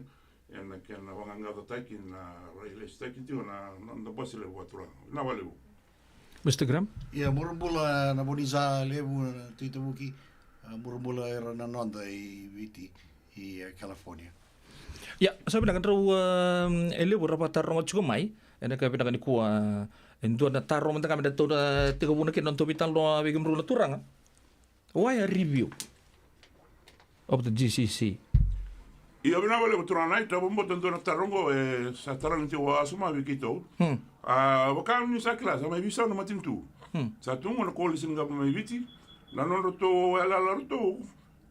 ena kena vaqaqacotaki na rai lesutaki tiko na noda bose levu vakaturaga. Vinaka vakalevu. Mr Graham? Ia, muru bula na Vunisa levu, na Tui Tavuki, a, muru bula era na noda i Viti, i, a, California. Ia, sa vinaka drau, a, e levu ra vakataroga tiko mai ena ka vinaka nikua, e dua na taro mada ga me datou na tekivuna kina na nodatou veitalanoa vei kemudrau na turaga. Why a review of the G C C? Ia, vinaka vakalevu turaga Knight, au vakabauta dua na taro oqo e sa tarogi tiko vakawasoma vei keitou. Hmm. A, vaka ni sa kila, sa mai veisau na matanitu. Hmm. Sa tu qo na coalition government mai Viti, na nodratou yalayala ratou,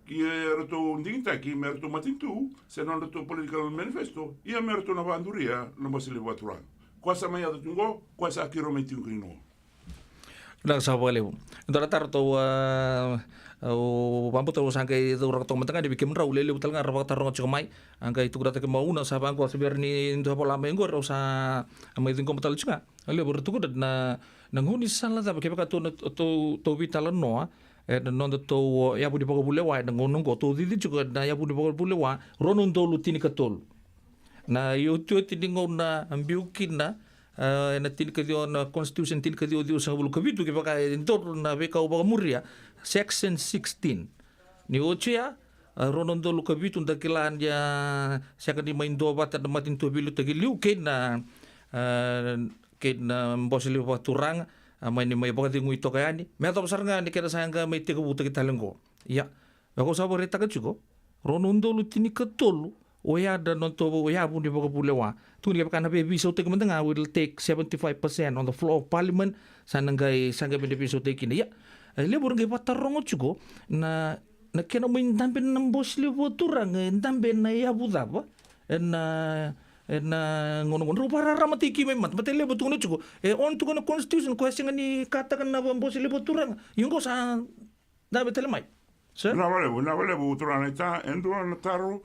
ke ratou digitaki me ratou matanitu, se nodratou political manifesto, ia me ratou na vakaduria na bose levu vakaturaga. Koya sa mai yaco tu qo, koya sa keirau mai tiko kina qo. Vinaka saka vakalevu. Dua na taro tou, a, au vakabauta au sa qai cauraka toka mada ga ni vei kemudrau, lewe levu tale ga ra vakataroga tiko mai. A qai tukurataki mai na gauna sa vaqo, se bera ni dua vola mai qori, au sa mai ciqoma tale tiko ga. A levu ra tukuna na, na gaunisala cava, kevaka tou na, tou, tou veitalanoa ena nodatou yavu ni vakavulewa ena gauna oqo, tou cici tiko ena yavu ni vakavulewa rua na udolu tinikatolu. Na iotioti ni gauna a biu kina, a, ena tinikaciwa, na Constitution tinikaciwa ciwasagavulu ka vitu, kevaka e dodonu na veika au vakamuria, Section sixteen. Ni oti oya, a, rua na udolu ka vitu, da kila ni a sega ni mai duavata na matanitu veiliutaki liu kei na, a, kei na bose levu vakaturaga, a, mani mai vakacegui toka yani. Me yacova sara ga ni kena sa qai mai tekivutaki tale qo. Ia, me vaka au sa vakaraitaka tiko, rua na udolu tinikatolu oya na nodatou yavu ni vakavulewa. Tukuni kevaka na veisautaki mada ga will take seventy-five percent on the floor of parliament, sa na qai, sa qai mai na veisautaki kina. Ia, e levu ra qai vakataroga tiko na, na kena mai dabe na bose levu vakaturaga, e dabe na yavu cava ena, ena gauna qo. Drau vakararamataki mai mada, baleta e levu tukuna tiko, e, o na tukuna na Constitution, koya sega ni kataka na bose levu vakaturaga. Ia qo sa dabe tale mai. Sir? Vinaka vakalevu, vinaka vakalevu turaga Knight, e dua na taro,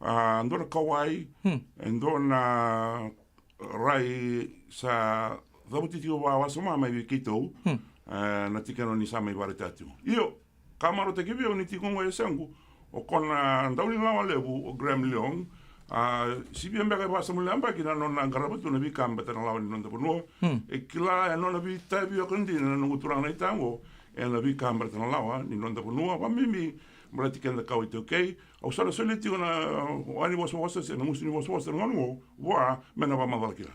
a, dua na kauwai, hmm, e dua na rai sa cavuti tiko vakawasoma mai vei keitou, hmm, e, na tikina ni sa mai vakaraitaka tiko. Io, ka marautaki vei au ni tiko qo e yasaqu, o koya na daunilawa levu, o Graham Leong, a, sivia beka e vasagavulu na yabaki na nona qarava tu na veika baleta na lawa ni noda vanua. Hmm. E kila e nona veitavi o koya dina na noqu turaga Knight qo, ena veika baleta na lawa ni noda vanua, vakabibi baleti keda kawa iTaukei. Au sa na solia tiko na, a, wai ni vosavosa se na gusu ni vosavosa na gauna qo vua me na vakamacala kina.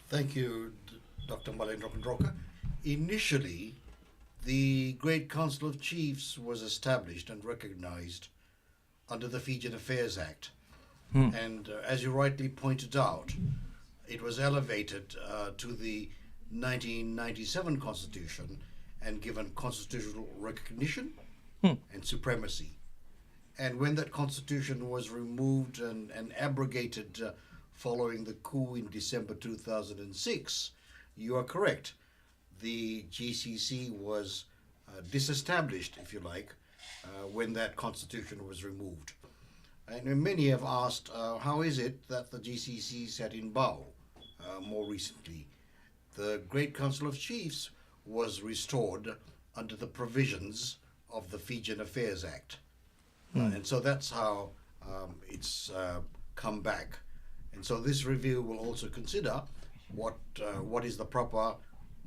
Thank you, Doctor Malendrokondroka. Initially, the Great Council of Chiefs was established and recognized under the Fijian Affairs Act. And uh, as you rightly pointed out, it was elevated uh, to the nineteen ninety-seven Constitution and given constitutional recognition and supremacy. And when that constitution was removed and, and abrogated uh, following the coup in December two thousand six, you are correct. The G C C was uh, disestablished, if you like, uh, when that constitution was removed. And many have asked, uh, how is it that the G C C sat in Bau uh, more recently? The Great Council of Chiefs was restored under the provisions of the Fijian Affairs Act. Uh, and so that's how um, it's uh, come back. And so this review will also consider what uh, what is the proper,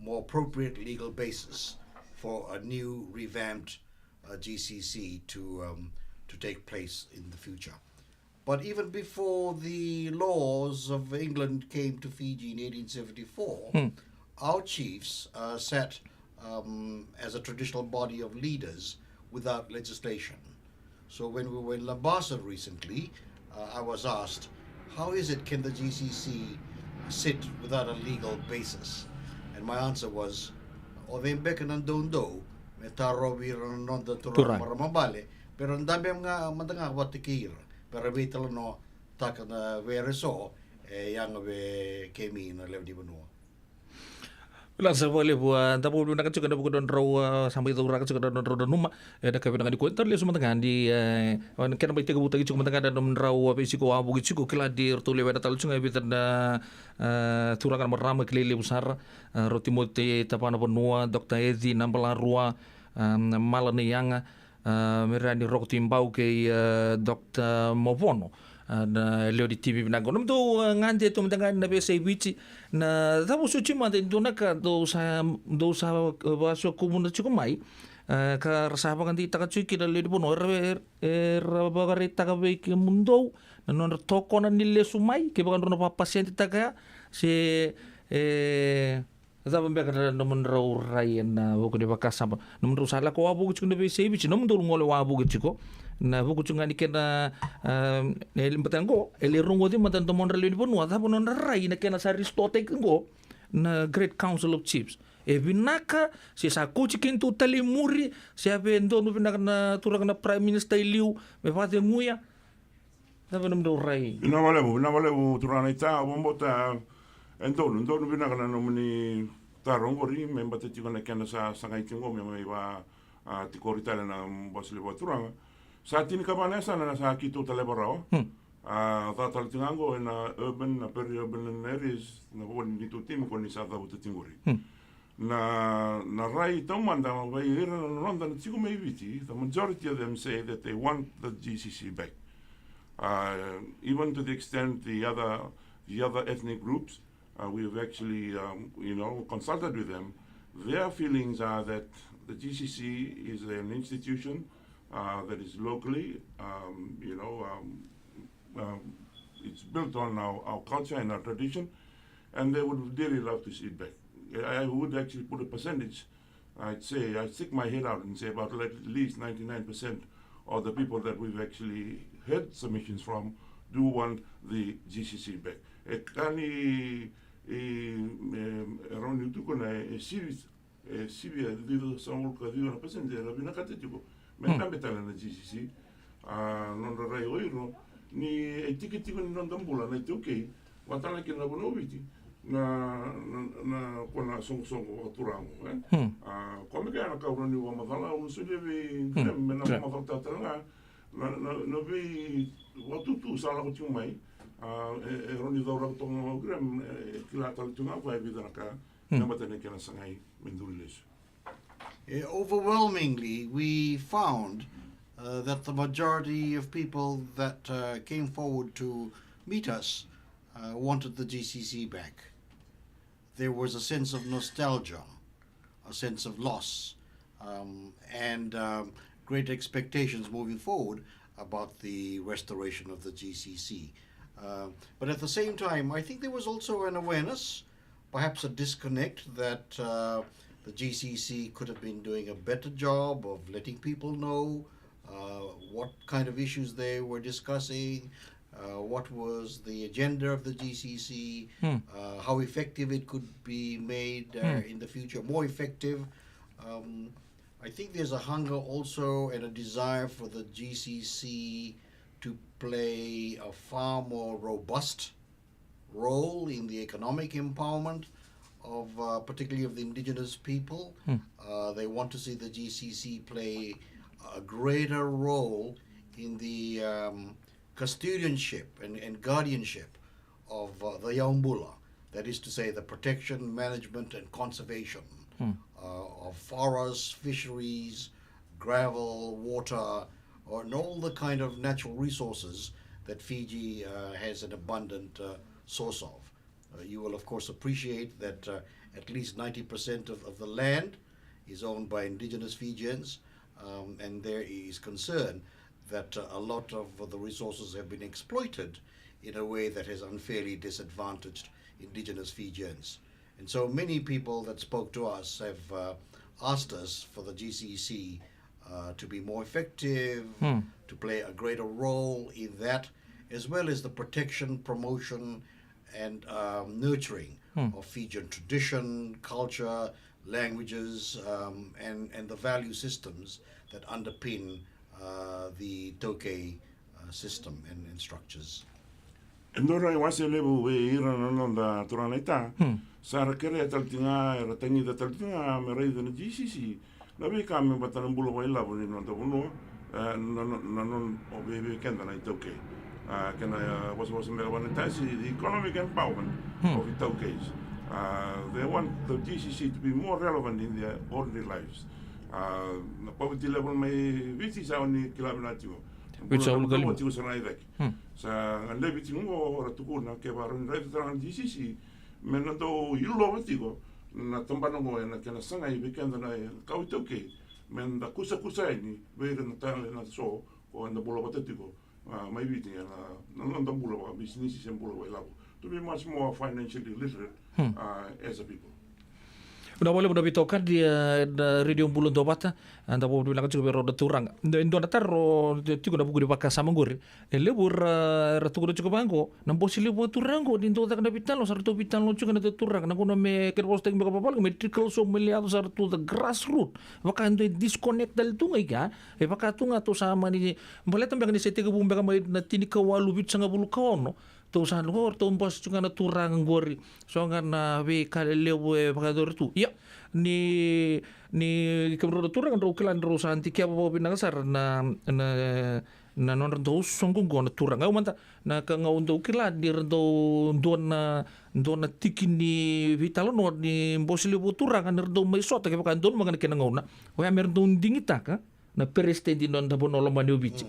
more appropriate legal basis for a new revamped uh, G C C to um, to take place in the future. But even before the laws of England came to Fiji in eighteen seventy-four, our chiefs uh, sat um, as a traditional body of leaders without legislation. So when we were in Labasa recently, uh, I was asked, how is it can the G C C sit without a legal basis? And my answer was, o cei beka na doudou me tarovi ira na noda turaga, turaga, marama bale, pera dabe ga mada ga vata kei ira, pera veitalanoataka na veireso e yaga vei kemi na lewe ni vanua. Vinaka sara vakalevu, a, da vakavinavinaka tiko ena vuku ni nodrau, a, sa mai cauraka tiko na nodrau nanuma ena yakavi vinaka nikua. Taro lesu mada ga ni, e, na kena mai tekivutaki tiko mada ga na nomudrau, a, veisiko wavoki tiko, kila ni ratou lewena tale tiko ga e vica na, a, turaga na marama kilai levu sara, a, rau Timoti Tavanavanua, Doctor Eci Nabalarua, a, Mala Naiyaga, a, Meriani Rokotibau kei, a, Doctor Mavono, a, na lewe ni timi vinaka. Nomudou, a, gade tu mada ga na veiyasai Viti, na cava soti mada e dua na ka dou sa, dou sa, a, vakasokuvuna tiko mai, a, ka ra sa vakadeitaka tiko kina na lewe ni vanua, era, era vakaraitaka vei kemudou na nodra tokona ni lesu mai, kevaka drau na vakapaseditaka ya, se, e, cava beka na nomudrau rai ena vuku ni vakasama? Nomudrau sa lako wavoki tiko na veiyasai Viti, nomudou gole wavoki tiko. Na vuku tiko ga ni kena, a, e, baleta qo e lai rogoci mada na domodra lewe ni vanua, cava nodra rai na kena sa restore-taki qo na Great Council of Chiefs? E vinaka se sa kauti keitou tale i muri, se a via donu vinaka na turaga na Prime Minister i liu me vakaceguya? Cava na nomudrau rai? Vinaka vakalevu, vinaka vakalevu turaga na ita, au vakabauta e donu, donu vinaka na nomuni taro oqori, me baleta tiko na kena sa sagai tiko me mai va, a, tikori tale na bose levu vakaturaga. Sa tinikava na yasana sa keitou taleva rawa. A, ca tale tiko ga qo ena urban, na peri-urban areas, na vo ni neitou timi ko ni sa cavuta tiko qori. Na, na rai taumada vei ira na noda na tiko mai Viti, the majority of them say that they want the G C C back. Uh, even to the extent the other, the other ethnic groups, uh, we have actually, um, you know, consulted with them. Their feelings are that the G C C is an institution, uh, that is locally, um, you know, um, um, it's built on our, our culture and our tradition, and they would dearly love to see it back. I would actually put a percentage. I'd say, I'd stick my head out and say about at least ninety-nine percent of the people that we've actually heard submissions from do want the G C C back. E ka ni, e, e, e rawa ni tukuna e, e sivi, e sivia ciwasagavulu ka ciwa na pasede era vinakata tiko me dabe tale na G C C. A, nodra rai o ira ni e tiki tiko ni noda bula na iTaukei, vaka tale kina na vanua o Viti, na, na, na ko na soqosoqo vakaturaga, e? A, ko me kaya na ka au rawa ni vakamacala, au na solia vei Graham me na vakamacalataka tale ga na, na, na veivakatutu sa lako tiko mai. A, e, e rawa ni cauraka toka ga o Graham, e, e kila tale tiko ga o koya e vica na ka me baleta na kena sagai me duri lesu. Eh, overwhelmingly, we found uh, that the majority of people that uh, came forward to meet us uh, wanted the G C C back. There was a sense of nostalgia, a sense of loss, um, and um, great expectations moving forward about the restoration of the G C C. Uh, but at the same time, I think there was also an awareness perhaps a disconnect that uh, the G C C could have been doing a better job of letting people know uh, what kind of issues they were discussing, uh, what was the agenda of the G C C, uh, how effective it could be made uh, in the future, more effective. Um, I think there's a hunger also and a desire for the G C C to play a far more robust role in the economic empowerment of uh, particularly of the indigenous people. Uh, they want to see the G C C play a greater role in the um, custodianship and, and guardianship of uh, the yaubula, that is to say, the protection, management, and conservation uh, of forests, fisheries, gravel, water, or, and all the kind of natural resources that Fiji uh, has an abundant uh, source of. Uh, you will, of course, appreciate that uh, at least ninety percent of, of the land is owned by indigenous Fijians, um, and there is concern that uh, a lot of the resources have been exploited in a way that has unfairly disadvantaged indigenous Fijians. And so many people that spoke to us have uh, asked us for the G C C uh, to be more effective, to play a greater role in that, as well as the protection, promotion, and um, nurturing of Fijian tradition, culture, languages, um, and, and the value systems that underpin uh, the Taukei uh, system and, and structures. E dua na iwase levu vei ira na noda turaga naita. Sa ra kerea tale tiko ga, era tagica tale tiko ga me raica na G C C na veika me vata na bula vakailavo ni noda vanua, e, na, na, na nona o vei, vei keda na iTaukei. A, kena, e, vosavosa beka vakaNaita, the economic empowerment of iTaukeis. A, they want the G C C to be more relevant in their ordinary lives. A, na poverty level mai Viti sa oni kila vinaka tiko. Viti sa bula ulukalimu tiko sara ga i cake. Sa levu tiko oqo ra tukuna ke vakarau ni raica tale ga na G C C me na dau ilova tiko na tabana oqo ena kena sagai vei keda na kawa iTaukei me da kusakusa yani vei ira na talent na so ko eda bula vata tiko, a, mai Viti ena, na noda bula vakabisinisi se bula vakailavo. To be much more financially literate, a, as a people. Vinaka vakalevu na veitokani, e, na Radio Bula Duavata, e, da vakavinavinaka tiko vei rau na turaga. E, dua na taro tiko na vuku ni vakasama qori. E levu era, era tukuna tiko vaqo, na bose levu vakaturaga qo, ni dau caka na veitalanoa, sa ratou veitalanoa tiko na turaga. Na gauna me kena vosataki beka vakavalagi, me trickle so me lai yaco sara to the grassroot. Vaka e dua e disconnect tale tu ga i kea, e vaka tu ga tou sa mani, baleta beka ni se tekivu beka mai na tinikawalu vitusagavulu ka ono, tou sa, o, ratou bose tiko ga na turaga qori. So ga na veika lelevu e vakayacori tu. Ia, ni, ni kemudrau na turaga, drau kila ni drau sa dikeva vakavinaka sara na, na, na nodra dau soqo qo na turaga. Au mada, na ka ga au dau kila ni ra dau dua na, dua na tiki ni veitalanoa ni bose levu vakaturaga ni ra dau mai sota, kevaka e donumaka na kena gauna. Oya me ra dau digitaka na peresitedi ni noda vanua lomani o Viti.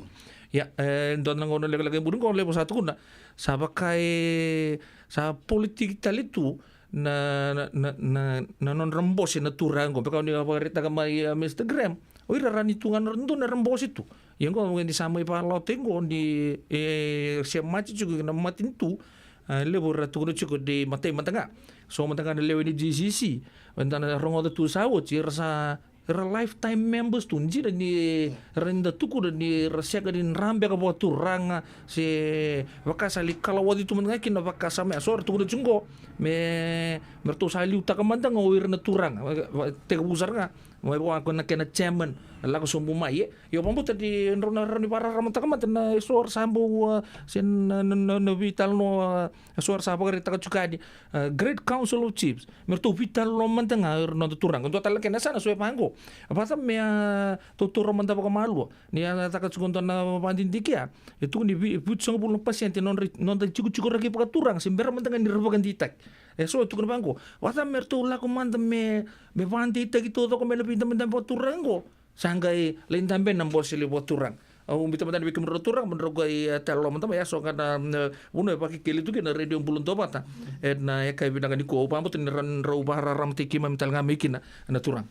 Ia, e, dua na gauna lekaleka e muri qo, levu sa tukuna, sa vaka e, sa politiki tale tu na, na, na, na, na nodra bose na turaga qo. Beka ni a vakaraitaka mai, a, Mister Graham, o ira ra ni tu ga na ra dua na ra bose tu. Ia qo ni sa mai vakalotutaki qo ni, e, se mati tiko na matanitu, a, levu ra tukuna tiko ni matai mada ga. So mada ga na lewe ni G C C, eda na rogoca tu sa oti, era sa era lifetime members tu, dina ni ra ni da tukuna ni ra sega ni dra beka vakaturaga, se vaka sa lai kalawaci tu mada ga kina vakasama ya. So ra tukuna tiko qo me, me ratou sa liutaka mada ga o ira na turaga. Va, va, tekivu sara ga mai vua ko na kena chairman, lako sobu mai, e. Io, vakabauta ni drau na rawa ni vakararamataka mada na eso ra sa bau, a, se na, na, na, na veitalanoa, a, eso ra sa vakaraitaka tiko yani, a, Great Council of Chiefs. Me ratou veitalanoa mada ga o ira na noda turaga. Dua tale na kena yasana so e vaqo. Vacava me a tautaura mada vakamalua ni a caka tiko dua na vakadidike ya. E tukuni vi-, vitusagavulu na pasede na nodra, noda tikotiko raki vakaturaga se bera mada ga ni ra vakadeitaki. E so e tukuna vaqo. Vacava me ratou lako mada me, me vakadeitaki taucoko mai na veidabedabe vakaturaga qo. Sa qai lai dabe na bose levu vakaturaga. Au biuta mada yani vei kemudrau na turaga mo drau qai, e, talanoa mada mai, e so ga na, e, vanua e vakekeli tu kina na Radio Bula Duavata ena yakavi vinaka nikua. Au vakabauta ni ra, drau vakararamataki keimami tale ga mai kina na turaga.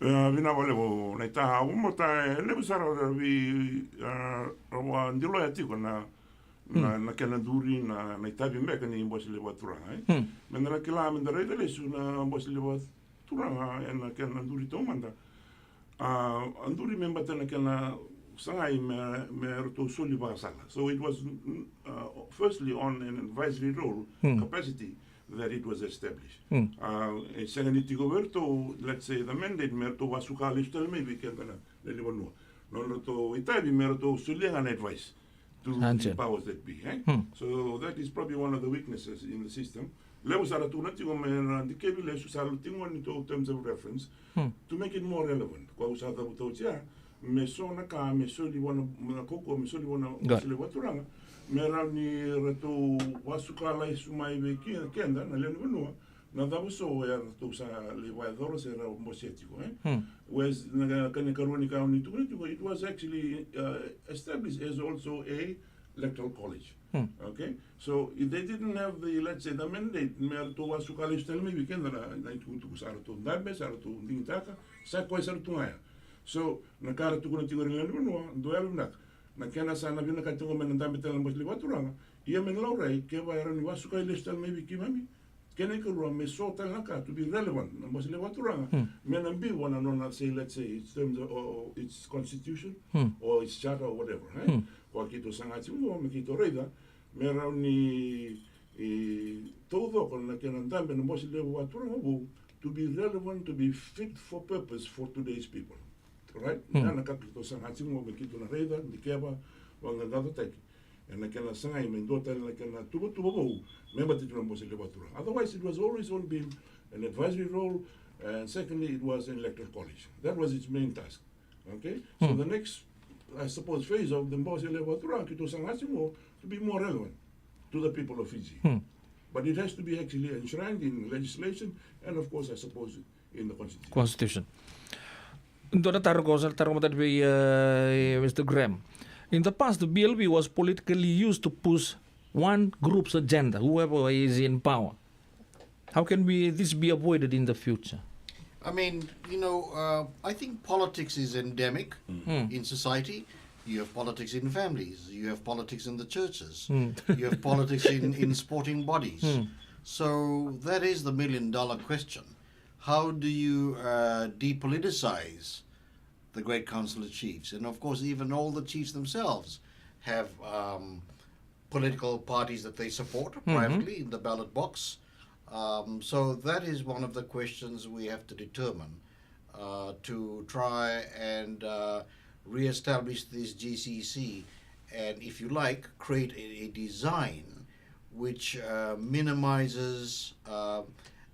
E, vinaka vakalevu Naita. Au vakabauta e levu sara ra vei, e, ra vakadiloya tiko na Na, na kena duri, na, na itavi beka ni bose levu vakaturaga, e? Me da na kila, me da raica lesu na bose levu vakaturaga ena kena duri taumada. A, a duri me baleta na kena sagai me, me ratou soli vakasala. So it was, mm, uh, firstly on an advisory role capacity that it was established. A, e sega ni tiko vei ratou, let's say, the mandate me ratou vakasuka lesu tale mai vei keda na lewe ni vanua. Na nodratou itavi me ratou solia ga na advice to the powers that be, eh? So that is probably one of the weaknesses in the system. Levu sara tu na tiko me na dikevi lesu sara tiko ni to terms of reference to make it more relevant. Ko au sa cavuta oti ya, me so na ka, me soli vua na, na kaukauwa, me soli vua na bose levu vakaturaga, me rawa ni ratou vakasuka lesu mai vei ke-, keda na lewe ni vanua. Na cava so e ratou sa lai vakayacora se ra bosea tiko, e? Whereas na ka, ka ni karua ni ka au ni tukuna tiko, it was actually, uh, established as also a electoral college. Okay? So, if they didn't have the, let's say, the mandate, me ratou vakasuka lesu tale mai vei keda na, na itukutuku sa ratou dabe, sa ratou digitaka, sa koya sa ratou gaya. So, na ka ra tukuna tiko ira na lewe ni vanua, dou yalovinaka. Na kena sa na vinakati tiko me na dabe tale na bose levu vakaturaga, ia me na laurai, kevaka e rawa ni vakasuka lesu tale mai vei keimami, kena ikarua, me so tale na ka to be relevant, na bose levu vakaturaga, me na biu vua na nona, say, let's say, its terms of, or, or its constitution, or its charter, or whatever, eh? Ko a keitou saga tiko qo, me keitou raica, me rawa ni, e, taucoko na kena dabe na bose levu vakaturaga vou, to be relevant, to be fit for purpose for today's people. Right? Ya na ka keitou saga tiko qo, me keitou na raica, dikeva, vaqaqacotaki. Ena kena sagai me dua tale na kena tuvatuva vou me baleta tiko na bose levu vakaturaga. Otherwise, it was always on been an advisory role, and secondly, it was an electoral college. That was its main task. Okay? So the next, I suppose, phase of the bose levu vakaturaga, keitou saga tiko qo, to be more relevant to the people of Fiji. But it has to be actually enshrined in legislation and, of course, I suppose, in the constitution. Constitution. Dua na taro qo sa taro matata vei, uh, Mister Graham. In the past, the B L V was politically used to push one group's agenda, whoever is in power. How can we, this be avoided in the future? I mean, you know, uh, I think politics is endemic in society. You have politics in families, you have politics in the churches, you have politics in, in sporting bodies. So that is the million dollar question. How do you, uh, depoliticize the Great Council of Chiefs? And of course, even all the chiefs themselves have, um, political parties that they support privately in the ballot box. Um, so that is one of the questions we have to determine, uh, to try and, uh, reestablish this G C C and, if you like, create a, a design which, uh, minimizes, uh,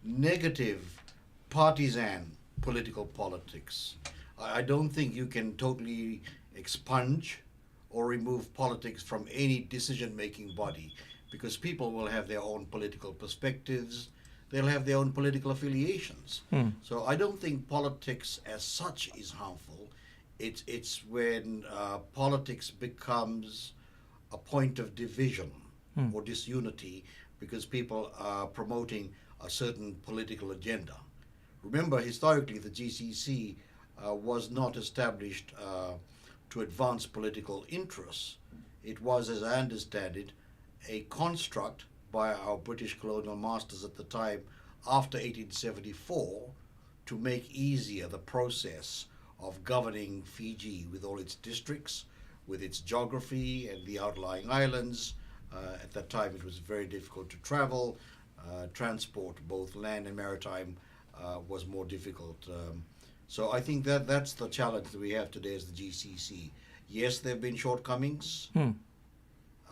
negative partisan political politics. I, I don't think you can totally expunge or remove politics from any decision-making body, because people will have their own political perspectives, they'll have their own political affiliations. So I don't think politics as such is harmful. It's, it's when, uh, politics becomes a point of division or disunity because people are promoting a certain political agenda. Remember, historically, the G C C, uh, was not established, uh, to advance political interests. It was, as I understand it, a construct by our British colonial masters at the time, after eighteen seventy-four, to make easier the process of governing Fiji with all its districts, with its geography and the outlying islands. Uh, at that time, it was very difficult to travel. Uh, transport, both land and maritime, uh, was more difficult. Um, so I think that that's the challenge that we have today as the G C C. Yes, there have been shortcomings.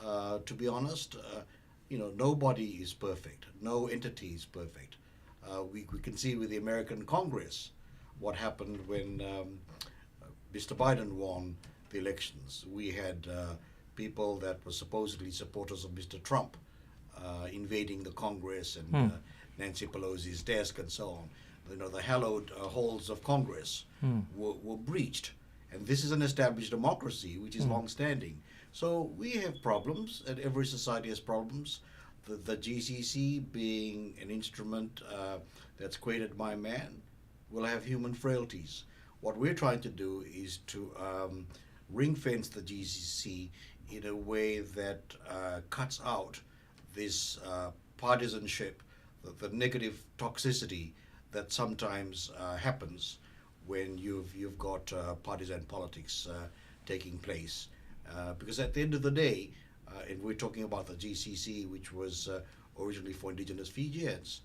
Uh, to be honest, uh, you know, nobody is perfect. No entity is perfect. Uh, we, we can see with the American Congress what happened when, um, Mister Biden won the elections. We had, uh, people that were supposedly supporters of Mister Trump, uh, invading the Congress and, uh, Nancy Pelosi's desk and so on. You know, the hallowed, uh, halls of Congress were, were breached. And this is an established democracy, which is long-standing. So we have problems, and every society has problems. The, the G C C being an instrument, uh, that's created by man, will have human frailties. What we're trying to do is to, um, ring fence the G C C in a way that uh, cuts out this uh, partisanship, the, the negative toxicity that sometimes uh, happens when you've, you've got uh, partisan politics uh, taking place. Uh, because at the end of the day, uh, and we're talking about the G C C, which was uh, originally for indigenous Fijians,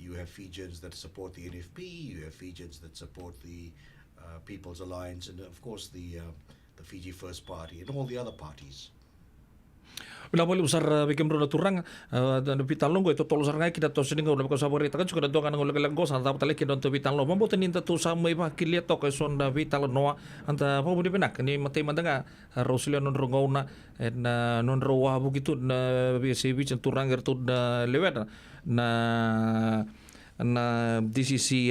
you have Fijians that support the N F P, you have Fijians that support the uh, People's Alliance, and of course the, uh, the Fiji First Party and all the other parties. Vinaka vakalevu sara vei kemudrau na turaga. Na veitalanoa oqo e totolo sara ga kina toso ni gauna, me vaka sa vakaraitaka tiko na dua ga na gauna lekaleka oqo sa cava tale kina na noda veitalanoa. Vakabauta ni datou sa mai vakakilia toka eso na veitalanoa, a da vakavinavinaka ni matai mada ga rau solia na nodrau gauna ena nodrau wavoki tu na veiyasai Viti na turaga eratou na lewena na na D C C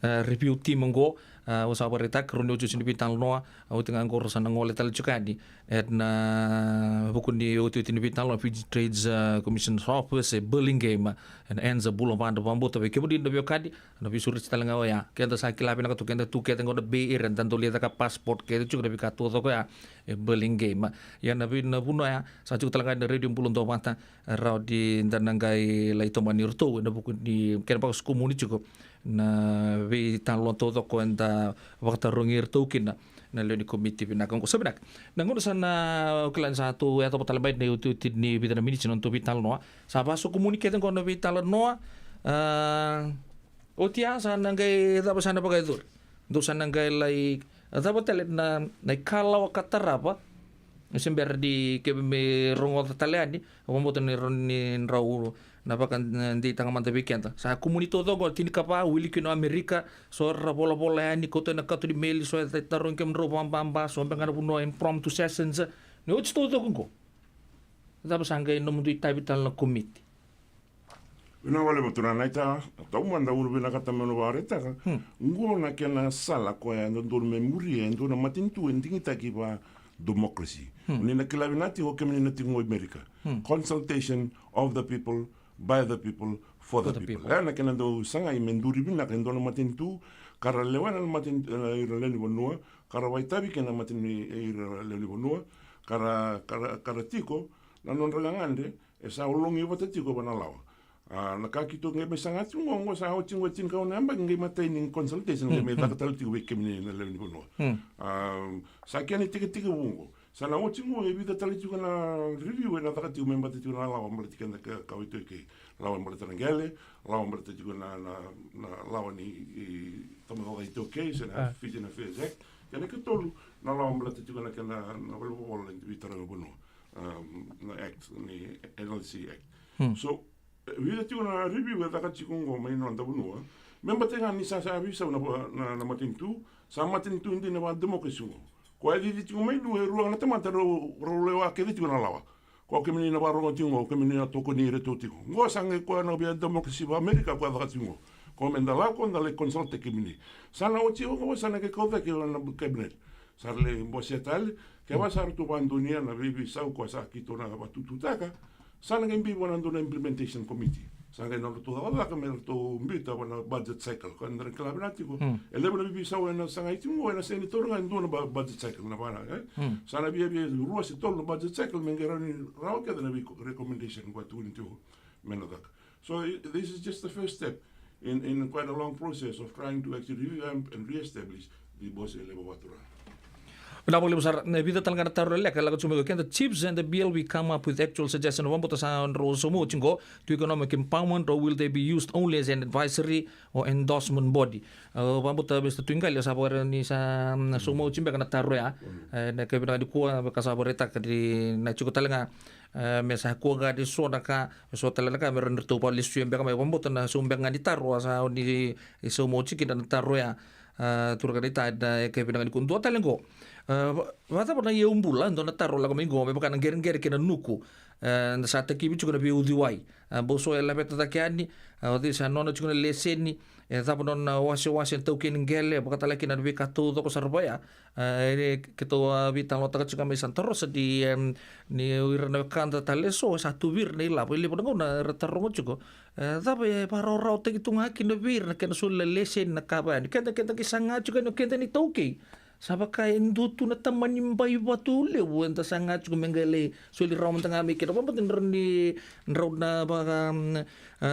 review team oqo. Au sa vakaraitaka rau ni otioti ni veitalanoa, oti ga oqo rau sa na gole tale tiko yani ena vuku ni otioti ni veitalanoa, Fiji Trade Commission's Office e Burlingame ena Anza Boulevard. Vakabauta vei kemuni na veiwekani na veisureti tale ga oya. Keda sa kila vinaka tu keda tu kece oqo na Bay Area, da dau lai caka passport kece tiko na veika taucoko ya e Burlingame. Ia na vei na vanua ya sa tiko tale ga na Radio Bula Duavata, rawa ni da na qai lai tomani iratou ena vuku ni kena vakasukumuni tiko na veitalanoa taucoko eda vakatarogi iratou kina na lewe ni komiti vinaka oqo. Sa vinaka na gauna sa na kila ni sa tou yacova tale mai na iotioti ni vica na miniti na nodatou veitalanoa. Sa vakasokumuni kece oqo na veitalanoa. Oti ya sa na qai cava sa na vakayacori? Dou sa na qai lai cava tale na, na ikalawa ka tarava? Se bera ni kevei me rogoca tale yani, vakabauta ni rawa ni drau na vakadeitaka mada vei keda. Sa kumuni taucoko, tinikava, wili kina o Amerika, so ra volavola yani, kauta na kato ni meli, so e tarogi kemudrau vakababa, so beka ga na vanua impromptu sessions. Ni oti taucoko oqo, cava sa qai nomudou itavi tale na komiti? Vinaka vakalevu turaga Naita, taumada au na vinakata meu na vakaraitaka. Oqo na kena sala koya e dodonu me muria e dua na matanitu e digitaki va democracy. Ni na kila vinaka tiko kemuni na tiko qo i Amerika. Consultation of the people, by the people, for the people. E na kena dau sagai me duri vinaka e dua na matanitu ka ra lewena na matanitu, e, ira na lewe ni vanua, ka ra vakaitavi kina na matanitu, e, ira na lewe ni vanua, ka ra, ka ra, ka ra tiko na nodra gagadre e sa ologi vata tiko va na lawa. A, na ka keitou qai mai saga tiko qo, qo sa oti qo e tinikaono na yabaki qai matai ni consultation qai mai caka tale tiko vei kemuni na lewe ni vanua. A, sa kena itekitekivu qo. Sa na oti qo e vica tale tiko na review e na caka tiko me baleta tiko na lawa baleta keda ka, kawa iTaukei. Lawa baleta na qele, lawa baleta tiko na, na, na lawa ni, i, tabacakacaka iTaukei, se na Fijian Affairs Act. Kena ikatolu, na lawa baleta tiko na kena, na valenivolavola ni veitaravi vanua. Um, na act, ni N L C Act. So, e vica tiko na review e caka tiko qo mai noda vanua. Me baleta ga ni sa, sa veisau na, na, na matanitu, sa matanitu dina va democracy qo. Koya e cici tiko mai dua e rua ga na tamata rau, rau lewa kece tiko na lawa. Ko kemuni na vakarogo tiko qo, kemuni na tokoni iratou tiko. Qo sa qai koya na via democracy va Amerika koya caka tiko qo. Ko me da lako, da lai consult kemuni. Sa na oti qo, sa na qai kau cake na cabinet. Sa ra lai bosea tale, kevaka sa ratou vakadonuya na veiveisau koya sa keitou na vakatututaka, sa na qai biu vua na dua na implementation committee. Sa qai na ratou cakacaka me ratou biuta vua na budget cycle. Koya da na kila vinaka tiko. E levu na veiveisau e na sagai tiko qo, e na sega ni taura ga e dua na bu-, budget cycle na vana, e? Sa na via, via rua se tolu na budget cycle me qai rawa ni rawa kece na vei recommendation koya tukuni tiko me na caka. So i-, this is just the first step in, in quite a long process of trying to actually revamp and re-establish the bose level vakaturaga. Vinaka vakalevu sara. Na vica tale ga na taro leka e lako tiko mai ko keda, chiefs and the B L we come up with actual suggestion. Vakabauta sa drau sauma oti qo to economic empowerment, or will they be used only as an advisory or endorsement body? Vakabauta Mister Tuiqali, sa vakaraitaka ni sa, mm, sauma oti beka na taro ya. E, na kena vinaka nikua, vaka sa vakaraitaka ni na tiko tale ga, e, me sa kua ga ni so na ka, so tale na ka me rawa ni ratou vakalesuya beka mai. Vakabauta na sauma beka ga ni taro, a sa ni sauma oti kina na taro ya. A, turaga Naita, na kena vinaka nikua, dua tale qo. E, va-, vakacava na iyaubula, dua na taro lako mai qo, me vaka na qereqere kei na nuku. E, da sa takivi tiko na veiuciwai. A, bau so e laveta cake yani, a, o cei sa nona tiko na leseni, e cava nona wasewase na taukei ni qele, vakatale kina na veika taucoko sara vaya. A, e, keitou a veitalanoataka tiko mai Santa Rosa ni, em, ni o ira na wekada tale eso, sa tu vei ira na ilavo, e levu na gauna era taroga tiko. E, cava e vakarawarawataki tu ga kina vei ira na kena soli na leseni na ka vaya. Ni keda, keda qai saga tiko yani o keda na itaukei. Sa vaka e dua tu na tamani bai vatu levu eda saga tiko me qai lai soli rawa mada ga mai kina. Vabata ni drau ni drau na vaka, mm, a,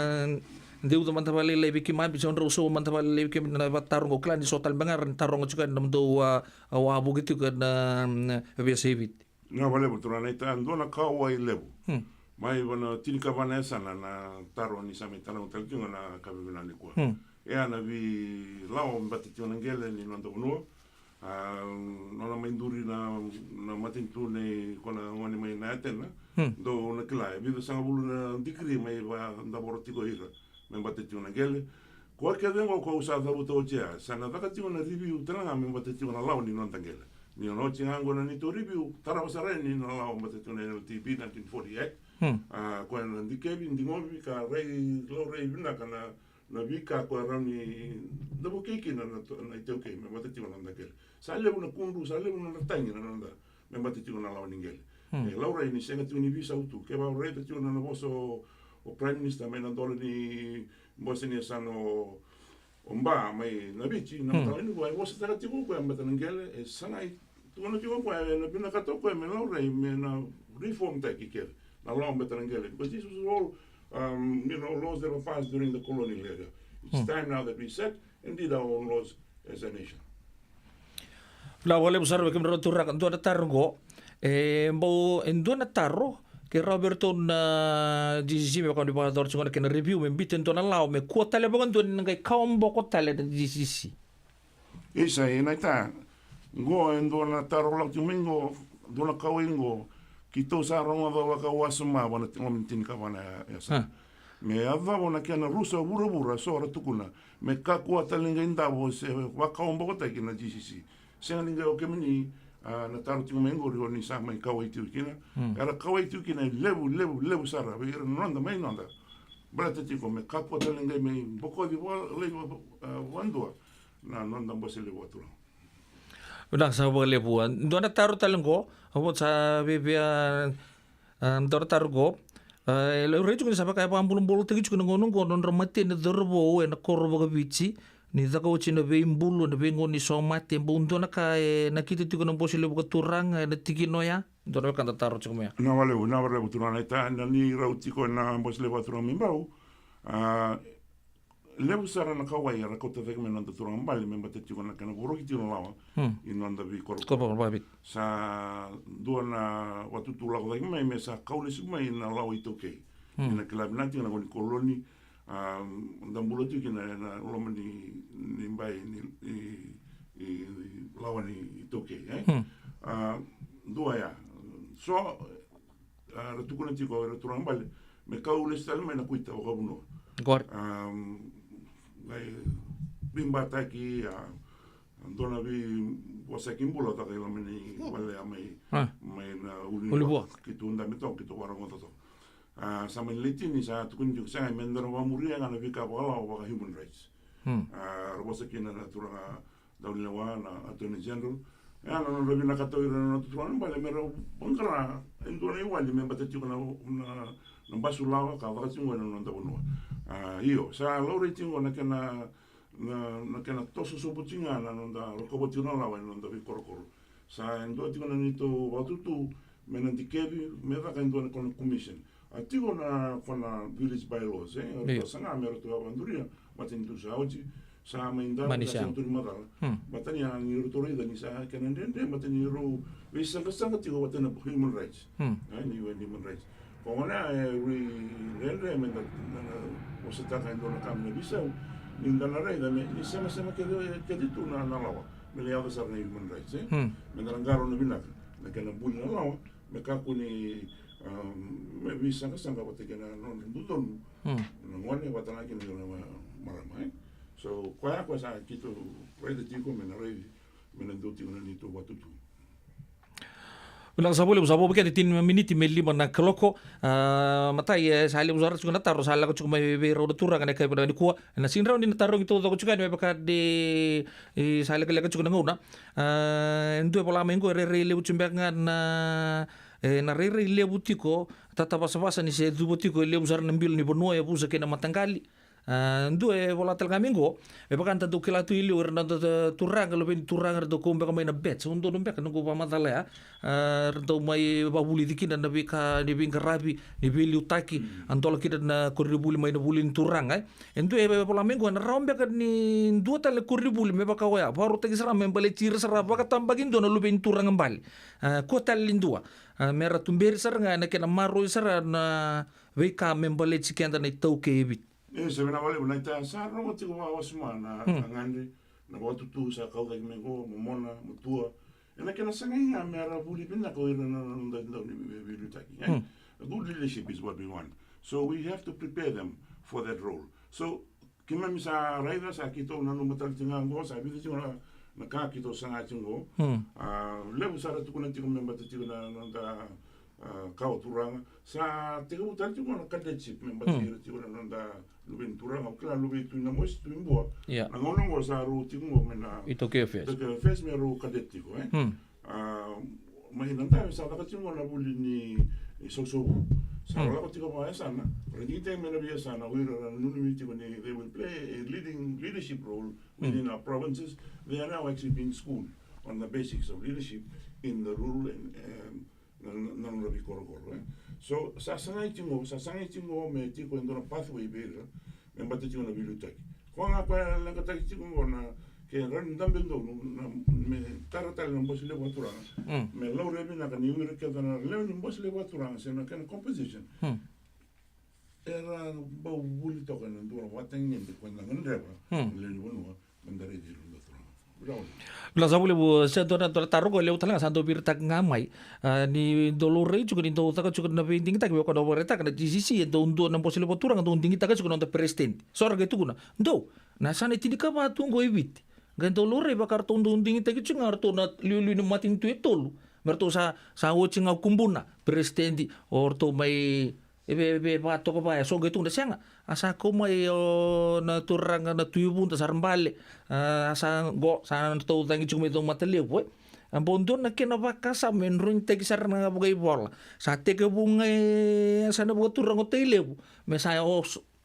deuca mada vakalailai vei keimami, se drau sau mada vakalailai vei keimami na vataro qo, kila ni so tale mai ga ra ni taroga tiko ena nomudou, a, a, wavoki tiko ena, mm, veiyasai Viti. Na vakalevu turaga naita, dua na kauwai levu. Hmm. Mai vana tinikava na yasana na taro ni sa mai taroga tale tiko na kavivinaka nikua. Hmm. E a na veilawa me bata tiko na qele ni noda vanua. A, nona mai duri na, na matanitu nei ko na gone mai na Atena. Hmm. Dou na kila, e vica sagavulu na dikiri mai vadavora tiko ira me bata tiko na qele. Koya kece qo ko au sa cavuta oti ya, sa na caka tiko na review tale ga me bata tiko na lawa ni noda qele. Ni na oti ga qo na neitou review, tarava sara yani na lawa me bata tiko na N L T B nineteen forty Act. Hmm. A, koya na dikevi, digovi, ka rai, laurai vinaka na na veika koya rawa ni da vukei kina na, na, na iTaukei me vata tiko na noda qele. Sa levu na kudru, sa levu na nodra tagi na noda me vata tiko na lawa ni qele. Hmm. E laurai ni sega tiko ni veisau tu. Kevaka o raica tiko na, na vosa o, o Prime Minister mai na dola ni bose ni yasana o, o Ba mai na Viti, na, hmm, mataka ni koya e vosataka tiko koya me vata na qele, e sagai Tukuna tiko o koya, e na vinakata o koya me laurai me na reform taki kece na lawa me bata na qele. Because this was all, um, you know, laws that were passed during the colonial era. It's, hmm, time now that we set and did our own laws as a nation. Vinaka vakalevu sara vei kemudou na turaga. Dua na taro qo. E bau, e dua na taro ke rawa vei iratou na G C C me vaka ni vakayacora tiko na kena review me biuta e dua na lawa me kua tale vakadua ni na qai kawa boko tale na G C C. Isa, e naita, qo e dua na taro lako tiko mai qo, dua na kauwai qo, keitou sa rogoca vakawasoma vana ti-, loma ni tinikava na ya-, yasana. Ah. Me yacova na kena rusa vuravura, so ra tukuna, me kakua tale ni qai davo se vakawabokotaki na G C C. Sega ni qai o kemuni, a, na taro tiko mai qori o ni sa mai kauwai tiko kina. Hmm. Era kauwai tiko kina e levu, levu, levu sara, vei ira na noda, mai noda. Baleta tiko me kakua tale ni qai mai bokoci va-, lai va-, a, vadua. Na noda bose levu a turaga. Vinaka sara vakalevu. A, dua na taro tale qo, a, vo sa vevea, a, dua na taro qo. A, e laurai tiko ni sa vaka e vakabulabulataki tiko na gauna qo na nodra mateni na cauravou ena koro vakaviti. Ni caka oti na veibulu, na veigauna ni somate, bau dua na ka e nakita tiko na bose levu vakaturaga ena tikina oya. Dua na wekada taro tiko mai ya. Na vakalevu, na vakalevu turaga naita, na ni rau tiko ena bose levu vakaturaga mai Bau. A, levu sara na kauwai era kauta cake mai na noda turaga bale me bata tiko na kena voroki tiko na lawa. Hmm. I noda veikorokoro. Korokoro vakaviti. Sa dua na vatutu lako cake mai me sa kau lesu mai na lawa iTaukei. Hmm. Ni na kila vinaka tiko na gone ni koloni, a, da bula tiko kina ena loma ni, ni bai ni, ni, ni lawa ni iTaukei, e? Hmm. A, dua ya. So, a, ra tukuna tiko era turaga bale me kau lesu tale mai na kuita vakavanua. Qori. Am, qai veibataki, a, dua na veivosaki bula caka i loma ni vale ya mai, a, mai na ulunivanua. Ulunivanua. Keitou dabe toka, keitou vakarogoca toka. A, sa mai na lai tini sa tukuni tiko, sega, me da na vakamuria ga na veika vakalawa vaka human rights. Hmm. A, ra vosa kina na turaga daunilewa, na Attorney General. E a na nodra vinakata o ira na noda turaga bale me ra vaqara e dua na iwali me bata tiko na, na, na basu lawa ka vaka tiko na noda vanua. A, io, sa laurai tiko na kena, na, na kena toso sobu tiko ga na noda rokova tiko na lawa ena noda veikorokoro. Sa e dua tiko na neitou vakatutu me na dikevi me caka e dua na kona commission. A tiko na kona village bylaws, e? Io. Ratou saga me ratou a vakaduria, matanitu sa oti, sa mai dara, sa sega tu ni macala. Hmm. Baleta ni a ni ratou raica ni sa kena dredre, baleta ni rau veisaqasaqa tiko vata na human rights. Hmm. E, ni, ni human rights. Ko gona e rui dredre me da, da, da vosataka e dua na ka me na veisau, ni da na raica me, ni semasema kece, kece tu na, na lawa. Me lai yaco sara na human rights, e? Hmm. Me da na qarauna vinaka na kena buli na lawa, me kakua ni, um, me veisaqasaqa vata kei na nodra dodonu. Hmm. Na gone vata ga kei na nodra ma-, marama, e? So, koya, koya sa keitou raica tiko me na raici, me na dua tiko na neitou vatutu. Vinaka sa vakalevu, sa vo vei keda tini na miniti me lima na kaloko. A, matai, e, sa levu sara tiko na taro sa lako tiko mai vei rau na turaga na yakavi vinaka nikua. Na sega ni rawa ni na tarogi taucoko tiko yani me vaka ni, e, sa lekaleka tiko na gauna. A, e dua e vola mai qo, e rairai levu tiko beka ga na, e, na rairai levu tiko, tatavasavasa ni se cuva tiko e levu sara na bilo ni vanua e yavusa kei na mataqali. A, dua e vola tale ga mai qo, me vaka da dau kila tu i liu, era na dau turaga, luve ni turaga, ra dau kau beka mai na bets. Au donu beka noqu vakamacala ya. A, ra dau mai vakavulici kina na veika ni veiqaravi, ni veiliutaki, a dola kina na koronivuli mai na vuli ni turaga, e. E dua e vola mai qo, ena rawa beka ni dua tale na koronivuli me vaka oya, vakarautaki sara me baleti ira sara vakatabakidua na luve ni turaga bale. A, kua tale ni dua. A, me ra tuberi sara ga ena kena maroroi sara na veika me baleti keda na iTaukei e Viti. E, sa vinaka vakalevu na ita, sa rogo tiko vakawasoma na, hmm, na gagadre, na vakatutu sa kau cake mai qo, momona, matua. Ena kena sagai ga me ra vuli vinaka o ira na, na, na, na, na, hmm, a good leadership is what we want. So we have to prepare them for that role. So, keimami sa raica, sa keitou nanuma tale tiko ga qo, sa vica tiko na, na ka keitou saga tiko qo. Hmm. A, levu sara tukuna tiko me baleta tiko na, na noda, a, kawa turaga. Sa tekivu tale tiko na cadetship me baleti, hmm, ira tiko na noda luve ni turaga. Au kila luve i Tui Namosi, Tui Bua. Ia. Na gauna qo sa rau tiko qo mai na iTaukei Affairs. iTaukei Affairs me rau cadet tiko, e? Hmm. A, mai na dave sa caka tiko qo na vuli ni, ni Sausavu. Sa, hmm, rau lako tiko vakayasana, ra digitaki mai na veiyasana, o ira ra nanumi tiko ni they will play a leading, leadership role, hmm, within our provinces. They are now actually being schooled on the basics of leadership in the rural and, um, na, na, na nodra veikorokoro, e. So, sa sagai tiko, sa sagai tiko me tiko e dua na pathway vei ira, me baleta tiko na veiliutaki. Koya ga koya e leqataki tiko qo na, ke rawa ni dabe donu, na, me tara tale na Bose Levu Vakaturaga. Mm. Me laurai vinaka ni o ira kece na lewe ni Bose Levu Vakaturaga, se na kena composition. Mm. Era bau vuli toka ena dua na vakatagedegede ko na gadreva, hmm, na lewe ni vanua, me da raici ira na turaga. Vinaka. Vinaka sa vakalevu, se dua na, dua na taro qo e levu tale ga sa dau viritaka ga mai. A, ni dau laurai tiko, ni dau caka tiko na veidigitaki, vei koya na vakaraitaka na G C C, e dau dua na Bose Levu Vakaturaga, dau digitaka tiko na noda peresitedi. So ra qai tukuna, dou, na yasana e tinikava tu qo e Viti. Qai dau laurai vaka ratou dau digitaki tiko ga ratou na liuliu ni matanitu e tolu. Me ratou sa, sa oti ga o Kubuna, peresitedi, o ratou mai e ve, e ve vakatoka vaya, so qai tukuna sega. A sa kau mai o na turaga na Tui Vuda sa ra bale. A sa qo, sa na ratou cagi tiko mai Caumatalevu, e. A bau dua na kena vakasama me droinitaki sara na vakaivola. Sa tekivu ga e yasana vakaturaga o Tailevu. Me sa o,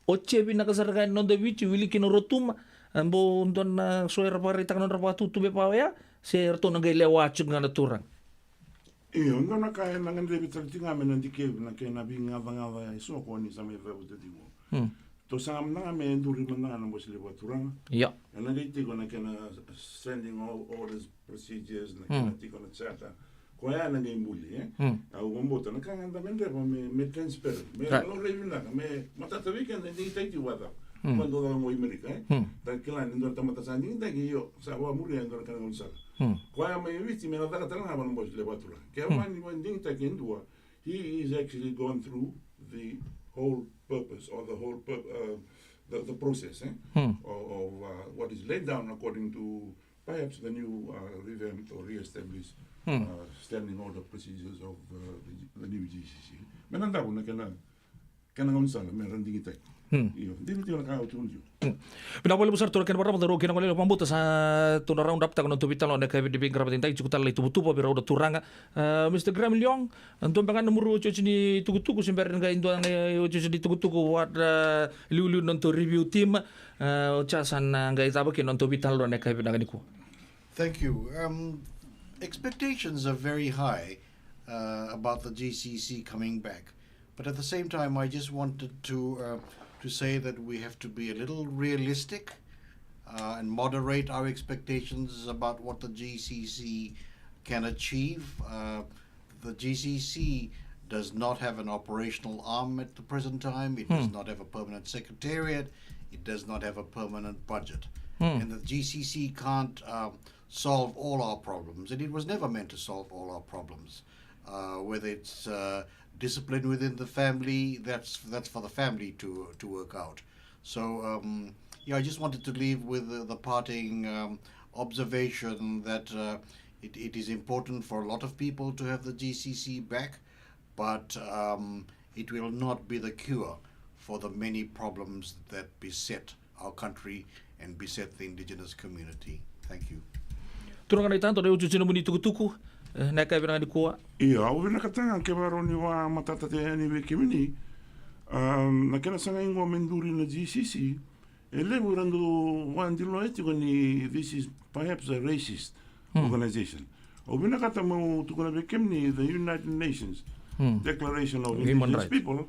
otia vinaka sara ga e noda Viti, wili kina Rotuma. A bau dua na so era vakaraitaka na nodra vakatutu me vaka oya, se ratou na qai lewa tiko ga na turaga. Io, dua na ka ena gadrevi tale tiko ga me na dikevi na kena veigacagaca e so ko ni sa mai cavuta tiko. Hmm. Tou saga mada ga me duri mada ga na Bose Levu Vakaturaga. Io. Ena qai tiko na kena standing o-, orders, procedures, na kena, hmm, tiko na charter. Koya na qai buli, e? Hmm. Au vakabauta na ka ga da gadreva me, me transparent, me, right, laurai vinaka, me matata vei keda e digitaki tiko vakacava. Hmm. Koya dau caka qo i Merika, e? Hmm. Da kila ni dua na tamata sa digitaki, io, sa vakamuria e dua na kena gaunisala. Hmm. Koya mai Viti me na caka tale ga vua na Bose Levu Vakaturaga. Ke, hmm, vaka ni vakadigitaki e dua, he is actually gone through the whole purpose or the whole pur-, uh, the, the process, eh? Hmm. Of, of, uh, what is laid down according to perhaps the new, uh, revamped or re-established, hmm, uh, standing order procedures of, uh, the, the new G C C. Me na dau na kena, kena gaunisala me ra digitaki. Hmm. Io, dina tiko na ka au tukuna tiko. Hmm. Vinaka vakalevu sara, turaga kei na vakarau, rau kei na gone yalewa vakabauta, sa tou na round up taka na nodatou veitalanoa ena yakavi ni veiqaravi edaidai, tiko tale na itubutubu vei rau na turaga. Uh, Mister Graham Leong, dua beka ga na muri otioti ni tukutuku, se bera ni qai dua na otioti ni tukutuku, what, uh, liuliu na nodatou review team, uh, oti ya sa na qai cava kina na nodatou veitalanoa ena yakavi vinaka nikua. Thank you. Um, expectations are very high, uh, about the G C C coming back. But at the same time, I just wanted to, uh, to say that we have to be a little realistic, uh, and moderate our expectations about what the G C C can achieve. Uh, the G C C does not have an operational arm at the present time. It does, hmm, not have a permanent secretariat. It does not have a permanent budget. Hmm. And the G C C can't, um, solve all our problems. And it was never meant to solve all our problems. Uh, whether it's, uh, discipline within the family, that's, that's for the family to, to work out. So, um, yeah, I just wanted to leave with the, the parting, um, observation that, uh, it, it is important for a lot of people to have the G C C back, but, um, it will not be the cure for the many problems that beset our country and beset the indigenous community. Thank you. Turaga naita, dua na otioti ni nomuni tukutuku, eh, ena yakavi vinaka nikua. Io, au vinakata ga ke vakarau ni vakamatata yani vei kemuni, um, na kena sagai qo me duri na G C C, E levu era dau vakadinadinataka tiko ni this is perhaps a racist organization. Au vinakata meu tukuna vei kemuni the United Nations Declaration of Indigenous People,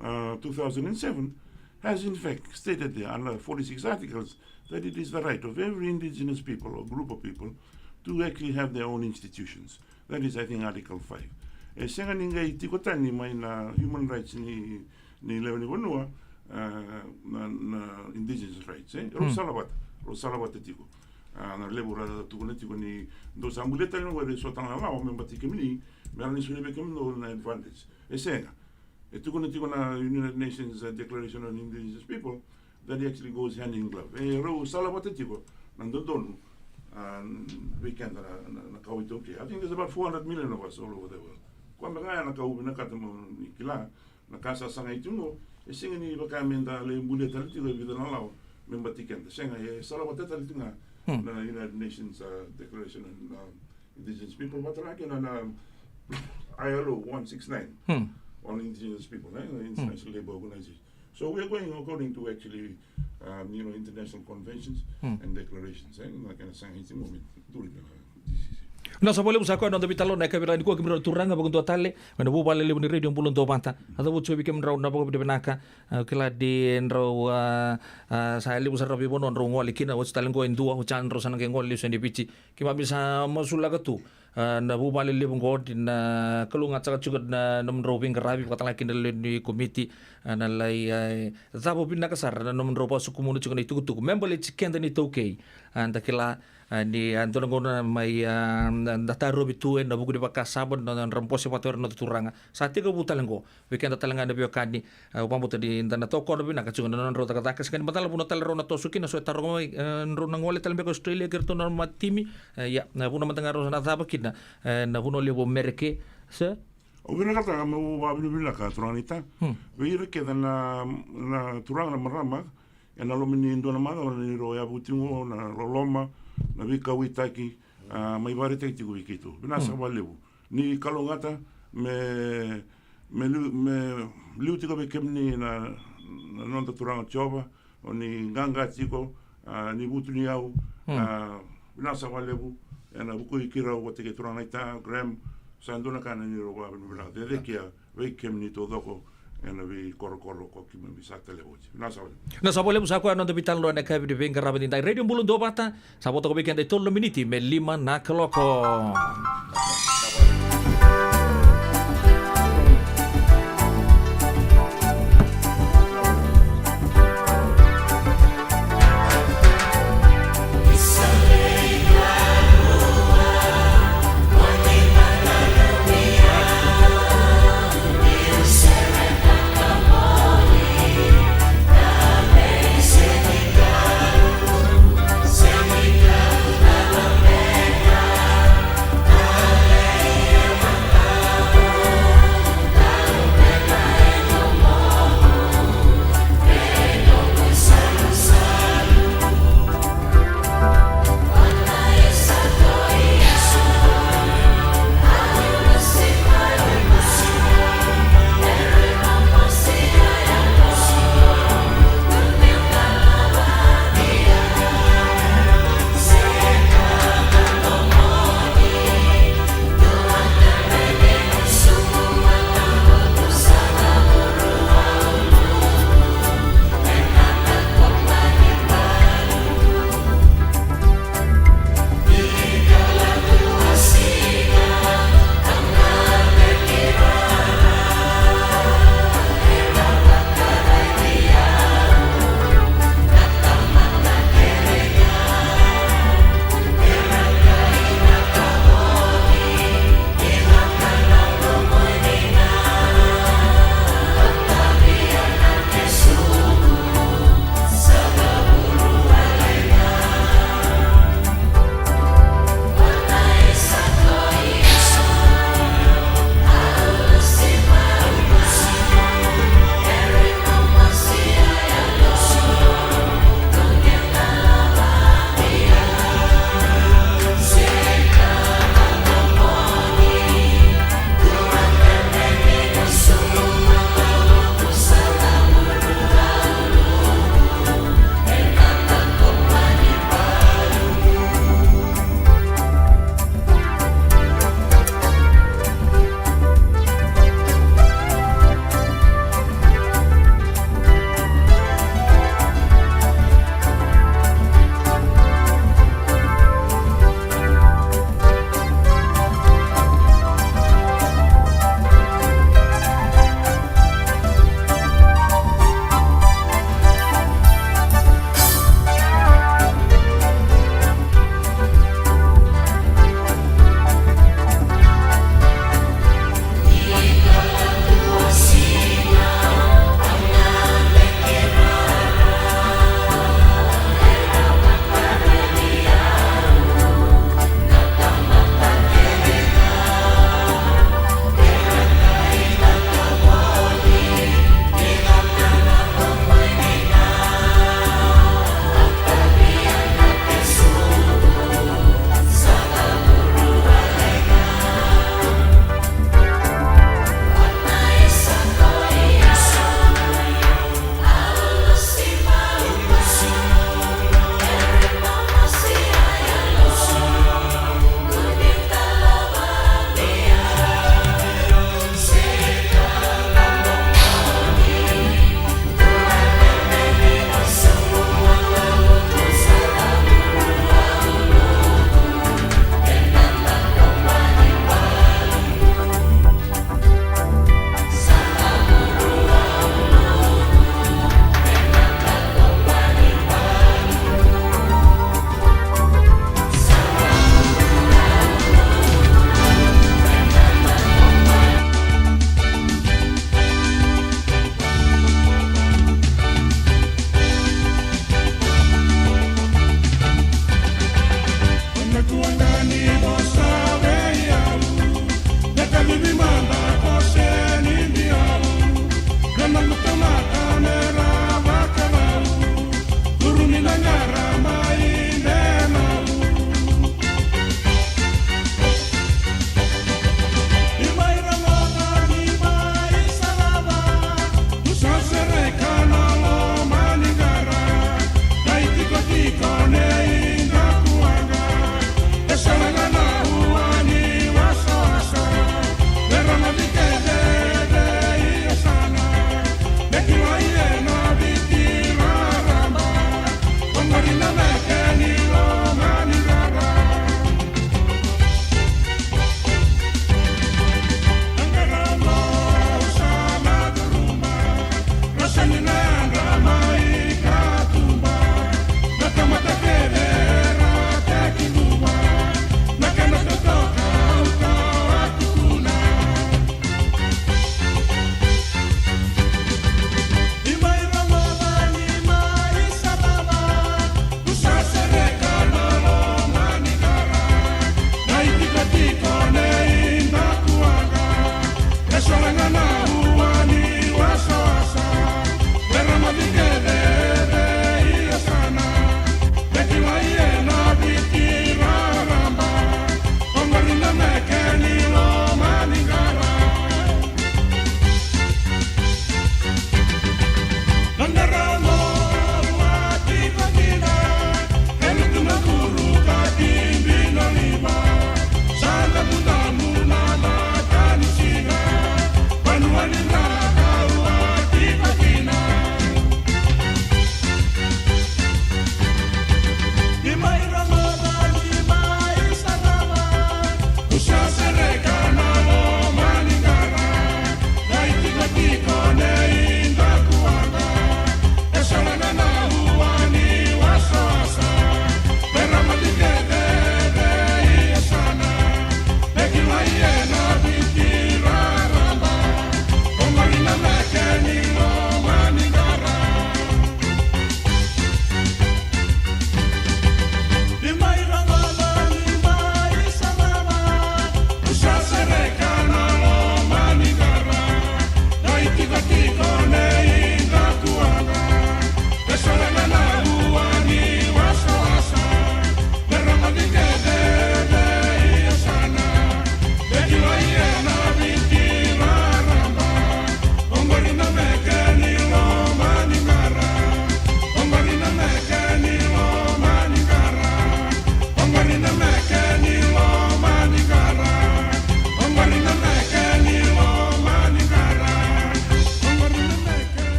uh, two thousand and seven, has in fact stated there under forty-six articles that it is the right of every indigenous people or group of people to actually have their own institutions. That is, I think, Article five. E sega ni qai tiko tani mai na human rights ni, ni lewe ni vanua, uh, na, na indigenous rights, e? Rau salavata, rau salavata tiko. Uh, na levu ra tukuna tiko ni dou sa bulia tale na qori so tale na lawa me bati kemuni, me ra ni solia vei kemudou na advantage. E sega. E tukuna tiko na United Nations, uh, Declaration on Indigenous People, that actually goes hand in glove. E rau salavata tiko na dodonu, uh, vei keda na, na, na kawa iTaukei. I think there's about four hundred million of us all over the world. Koya beka ga ya na ka au vinakata mo ni kila, na ka sa sagai tiko qo, e sega ni vaka me da lai bulia tale tiko e vica na lawa me bati keda. Sega, e salavata tale tiko ga na United Nations, uh, Declaration on, uh, Indigenous People, vata kei na, na I L O one six nine on indigenous people, eh, the International Labour Organization. So we are going according to actually, um, you know, international conventions and declarations, eh, na kena sagai tiko qo me duri na D C C. Na sa vakalevu sa koya na noda veitalanoa ena yakavi nikua kei kemudrau na turaga vakadua tale mai na vuvale levu ni Radio Bula Duavata. A cavuti tiko vei kemudrau na vakavinavinaka, a, kila ni drau, a, a, sa levu sara na veivanua drau gole kina, oti tale qo e dua, oti sa drau sa na qai gole lesu yani e Viti. Keimami sa masulaka tu, a, na vuvale levu qo ni na kalougata saka tiko na nomudrau veiqaravi, vakatalega kina na lewe ni komiti, a, na lai, a, cava vinaka sara na nomudrau vakasukumuna tiko na itukutuku me baleti keda na iTaukei. A, da kila, a, ni, a, dua na gauna mai, a, da, da tarovi tu ena vuku ni vakasama na, na nodra bose vata o ira na noda turaga. Sa tekivu tale qo. Vei keda tale ga na veiwekani, e, au vakabauta ni da na tokona vinaka tiko na nodrau cakacaka. Sega ni macala vuna tale rau na toso kina, so e taroga mai, e, drau na gole tale beka Australia kei ratou na nodra timi. E, ia, na vuna mada ga rau sa na cava kina, e, na vanua levu o Mereke. Se? Au vinakata meu vakavinavinaka turaga naita. Vei ira kece na, na turaga na marama, ena loma ni dua na macawa ni rau yavu tiko qo na loloma, na veikauwaitaki, a, mai vakaraitaki tiko vei keitou. Vinaka saka vakalevu. Ni kalougata me, me liu, me liu tiko vei kemuni na, na noda Turaga o Jiova, o ni qaqa tiko, a, ni vutuniyau, a, vinaka saka vakalevu, ena vukui keirau vata kei turaga naita, Graham, sa dua na ka na ni rau vakavinavinaka. Cecekia, vei kemuni taucoko ena veikorokoro ko keimami sa taleva oti. Vinaka saka vakalevu. Vinaka saka vakalevu, sa koya na noda veitalanoa ena yakavi ni veiqaravi edaidai. Radio Bula Duavata, sa vo toka vei keda e tolu na miniti me lima na kaloko.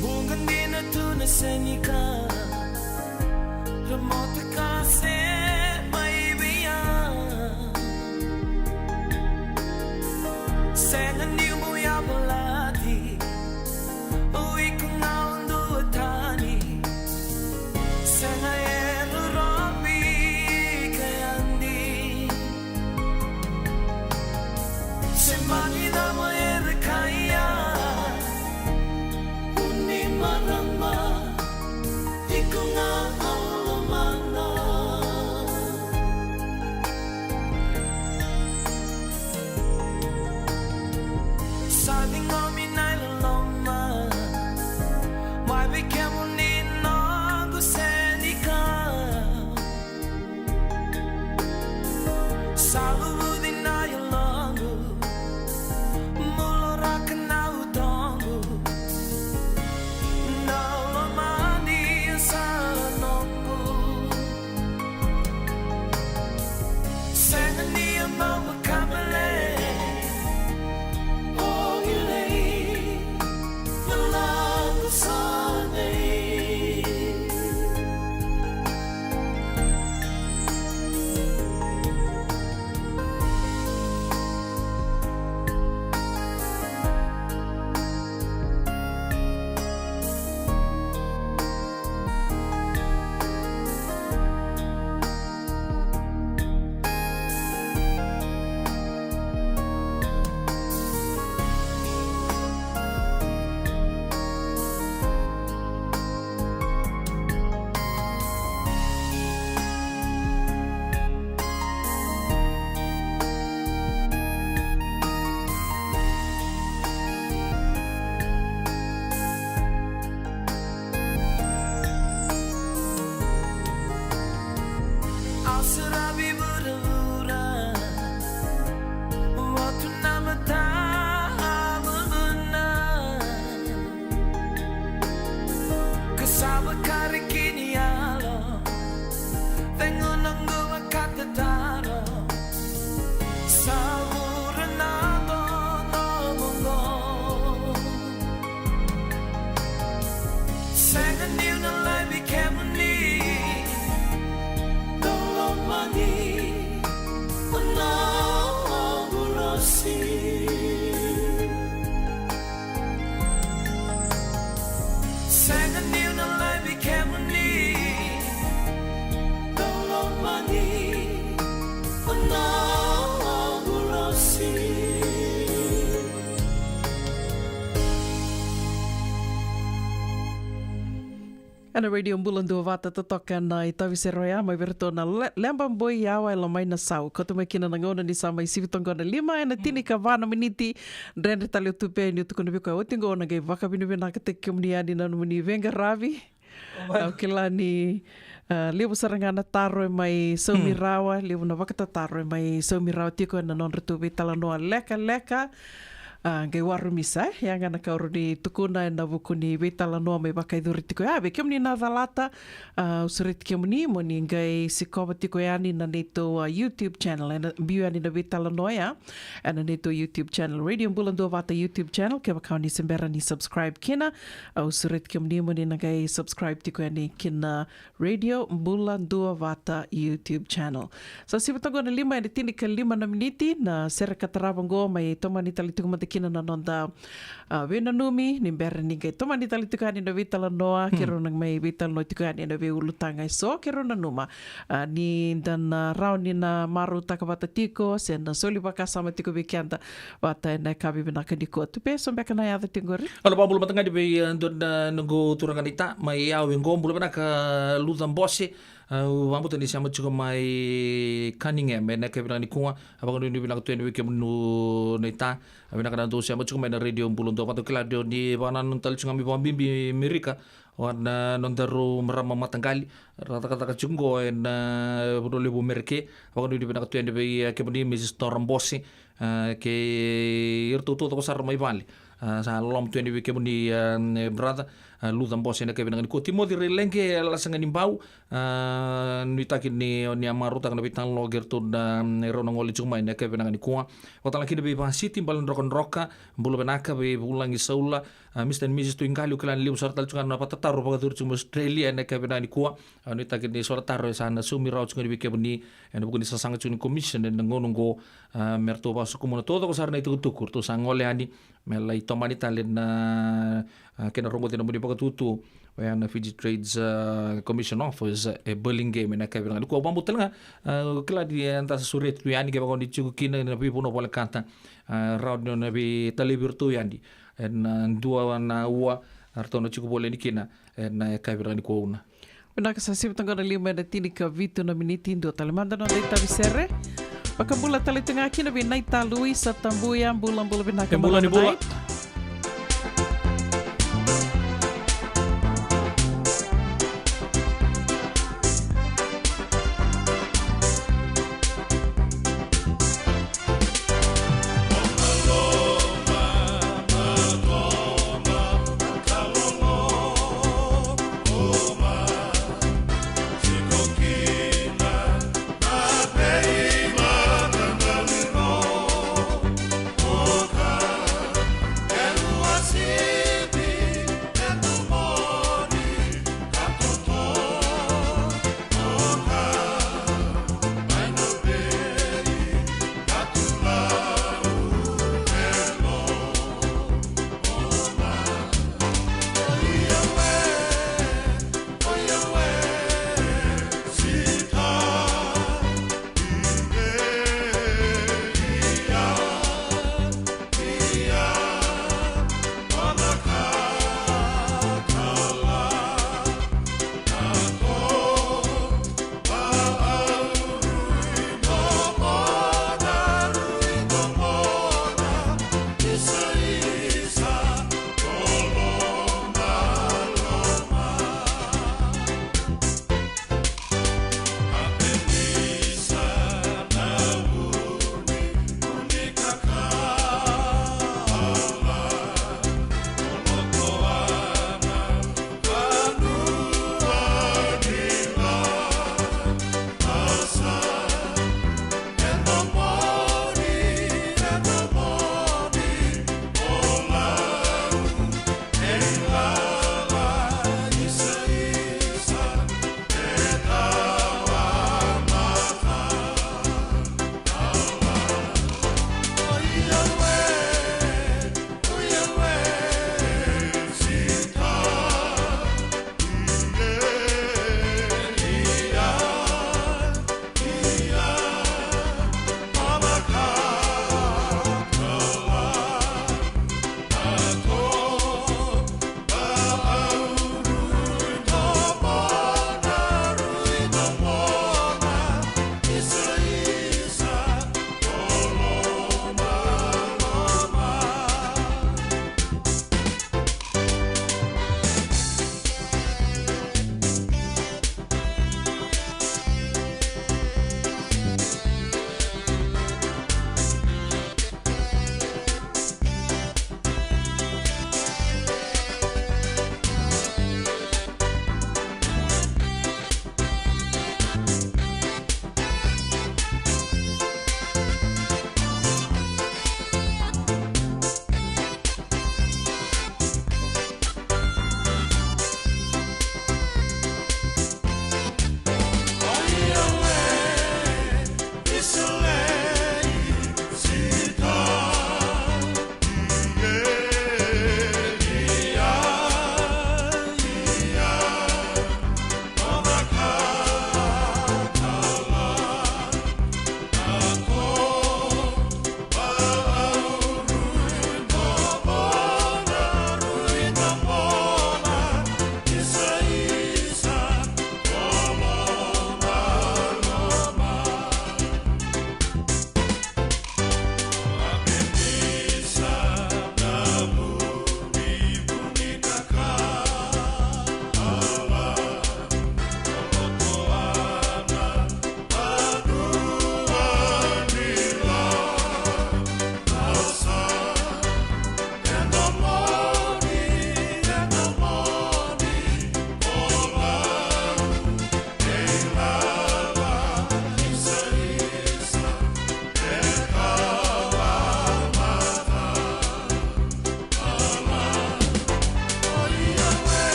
Vuqa dina tu na senika, ra motoka se mai vei au. Sega niu bau yavalati, o iko ga au duatani. Sega e rorovi ka yadi. Se mani na mo e vekaya, uni marama, iko ga au lomana. Sa ciqomi na iloloma mai vei kemuni noqu senika. Sa luvuci na yaloqu, muloraka na utoqu. Na lomani sa noqu. Sega ni a bau vakabale. O ilei na la'u sa nei. Au sa ravi vuravura, o tu na matavuvuna. Ka sa vakari ki ni yalo, cegu noqu vakatataro. Sa vura na dodomo qo. Sega niu na laivi kemuni. Dou lomani na noqu rosi. Sega niu na laivi kemuni. Dou lomani na noqu rosi. Ena Radio Bula Duavata totoka na itavi sere oya mai vei iratou na Le-, Leba Boi Yawa e Lomai na Sau. Koto mai kina na gauna ni sa mai sivi toqo na lima ena tinikava na miniti. Dredre tale o Tupe niu tukuna vei koya oti qo, na qai vakavinavinakataki kemuni yani na nomuni veiqaravi. Au kila ni, ah, levu sara ga na taro e mai saumi rawa, levu na vakatataro e mai saumi rawa tiko ena nodratou veitalanoa lekaleka. Ah, qai warumisa, eh? Ia ga na ka au rawa ni tukuna ena vuku ni veitalanoa mai vakayacori tiko ya vei kemuni na calata. Ah, au sureti kemuni mo ni qai sikova tiko yani na neitou, ah, YouTube channel, ena biu yani na veitalanoa ya ena neitou YouTube channel, Radio Bula Duavata YouTube channel. Kevaka o ni se bera ni subscribe kina, au sureti kemuni mo ni na qai subscribe tiko yani kina Radio Bula Duavata YouTube channel. Sa sivi toqo na lima ena tinikalima na miniti, na sere ka tarava qo mai tomani tale tiko mada kina na noda, ah, veinanumi, ni bera ni qai tomani tale tiko yani na veitalanoa, keirau na mai veitalanoa tiko yani ena veiulutaga eso, keirau nanuma, ah, ni da na rawa ni na marautaka vata tiko se na soli vakasama tiko vei keda vata ena yakavi vinaka nikua. Tupe, so beka na yaca tiko qori? Alo, vakabula mataqali vei, eh, dua na noqu turaga naita mai Yawe qo, bula vinaka Luca Bose. Au vakabauta ni sema tiko mai Cunningham ena yakavi vinaka nikua. Au vakanuinui vinaka tu yani vei kemuni naita. Vinaka na dou sema tiko mai na Radio Bula Duavata, au kila ni vakanananu tale tiko ga mai vakabibi Merika. O na nodaru marama mataqali ra cakacaka tiko qo ena vanua levu Merika. Vakanuinui vinaka tu yani vei, eh, kemuni Mrs Nora Bose, eh, kei iratou taucoko sara mai vale. A, sa lom tu yani vei kemuni, a, e, brother, a, Luca Bose, na kevin gani ko Timoci Reileqe, e, Lasa Ganibau, a, nuitaki ni, ni a marautaka na veitalanoa kei ratou na, e, rau na gole tiko mai na kevin gani kua. Vakatala kina vei Vasiti Baledrokadroka, bula vinaka vei Vulagi Saula, a, Mister and Missus Tuiqali, au kila ni levu sara tale tiko ga na vakatataro vakacuru tiko mai Australia ena kevin gani kua. A, nuitaki ni so na taro e sa na saumi rawa tiko ni vei kemuni ena vuku ni sasaga tiko ni commission ena gauna oqo, a, me ratou vakasokumuna taucoko sara na itukutuku ratou sa gole yani me lai tomani tale na, a, kena rogoci na muni vakatutu, oya na Fiji Trades, a, Commission Office, e, Burlingame ena kevin gani kua. Au vakabauta tale ga, a, kila ni eda sa sureti tu yani kevaka o ni tiko kina ena veivanua volekata, a, rawa ni o na veitalevi iratou yani ena dua na aua, a, ratou na tiko voli yani kina ena kevin gani kua. Una. Vinaka, sa sivi toka na lima ena tinikavitu na miniti, dua tale mada na noda itavi sere. Vakabula tale tu ga kina vei Naita Luisa Tabuya, bula, bula vinaka. E bula ni bula.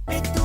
Vitu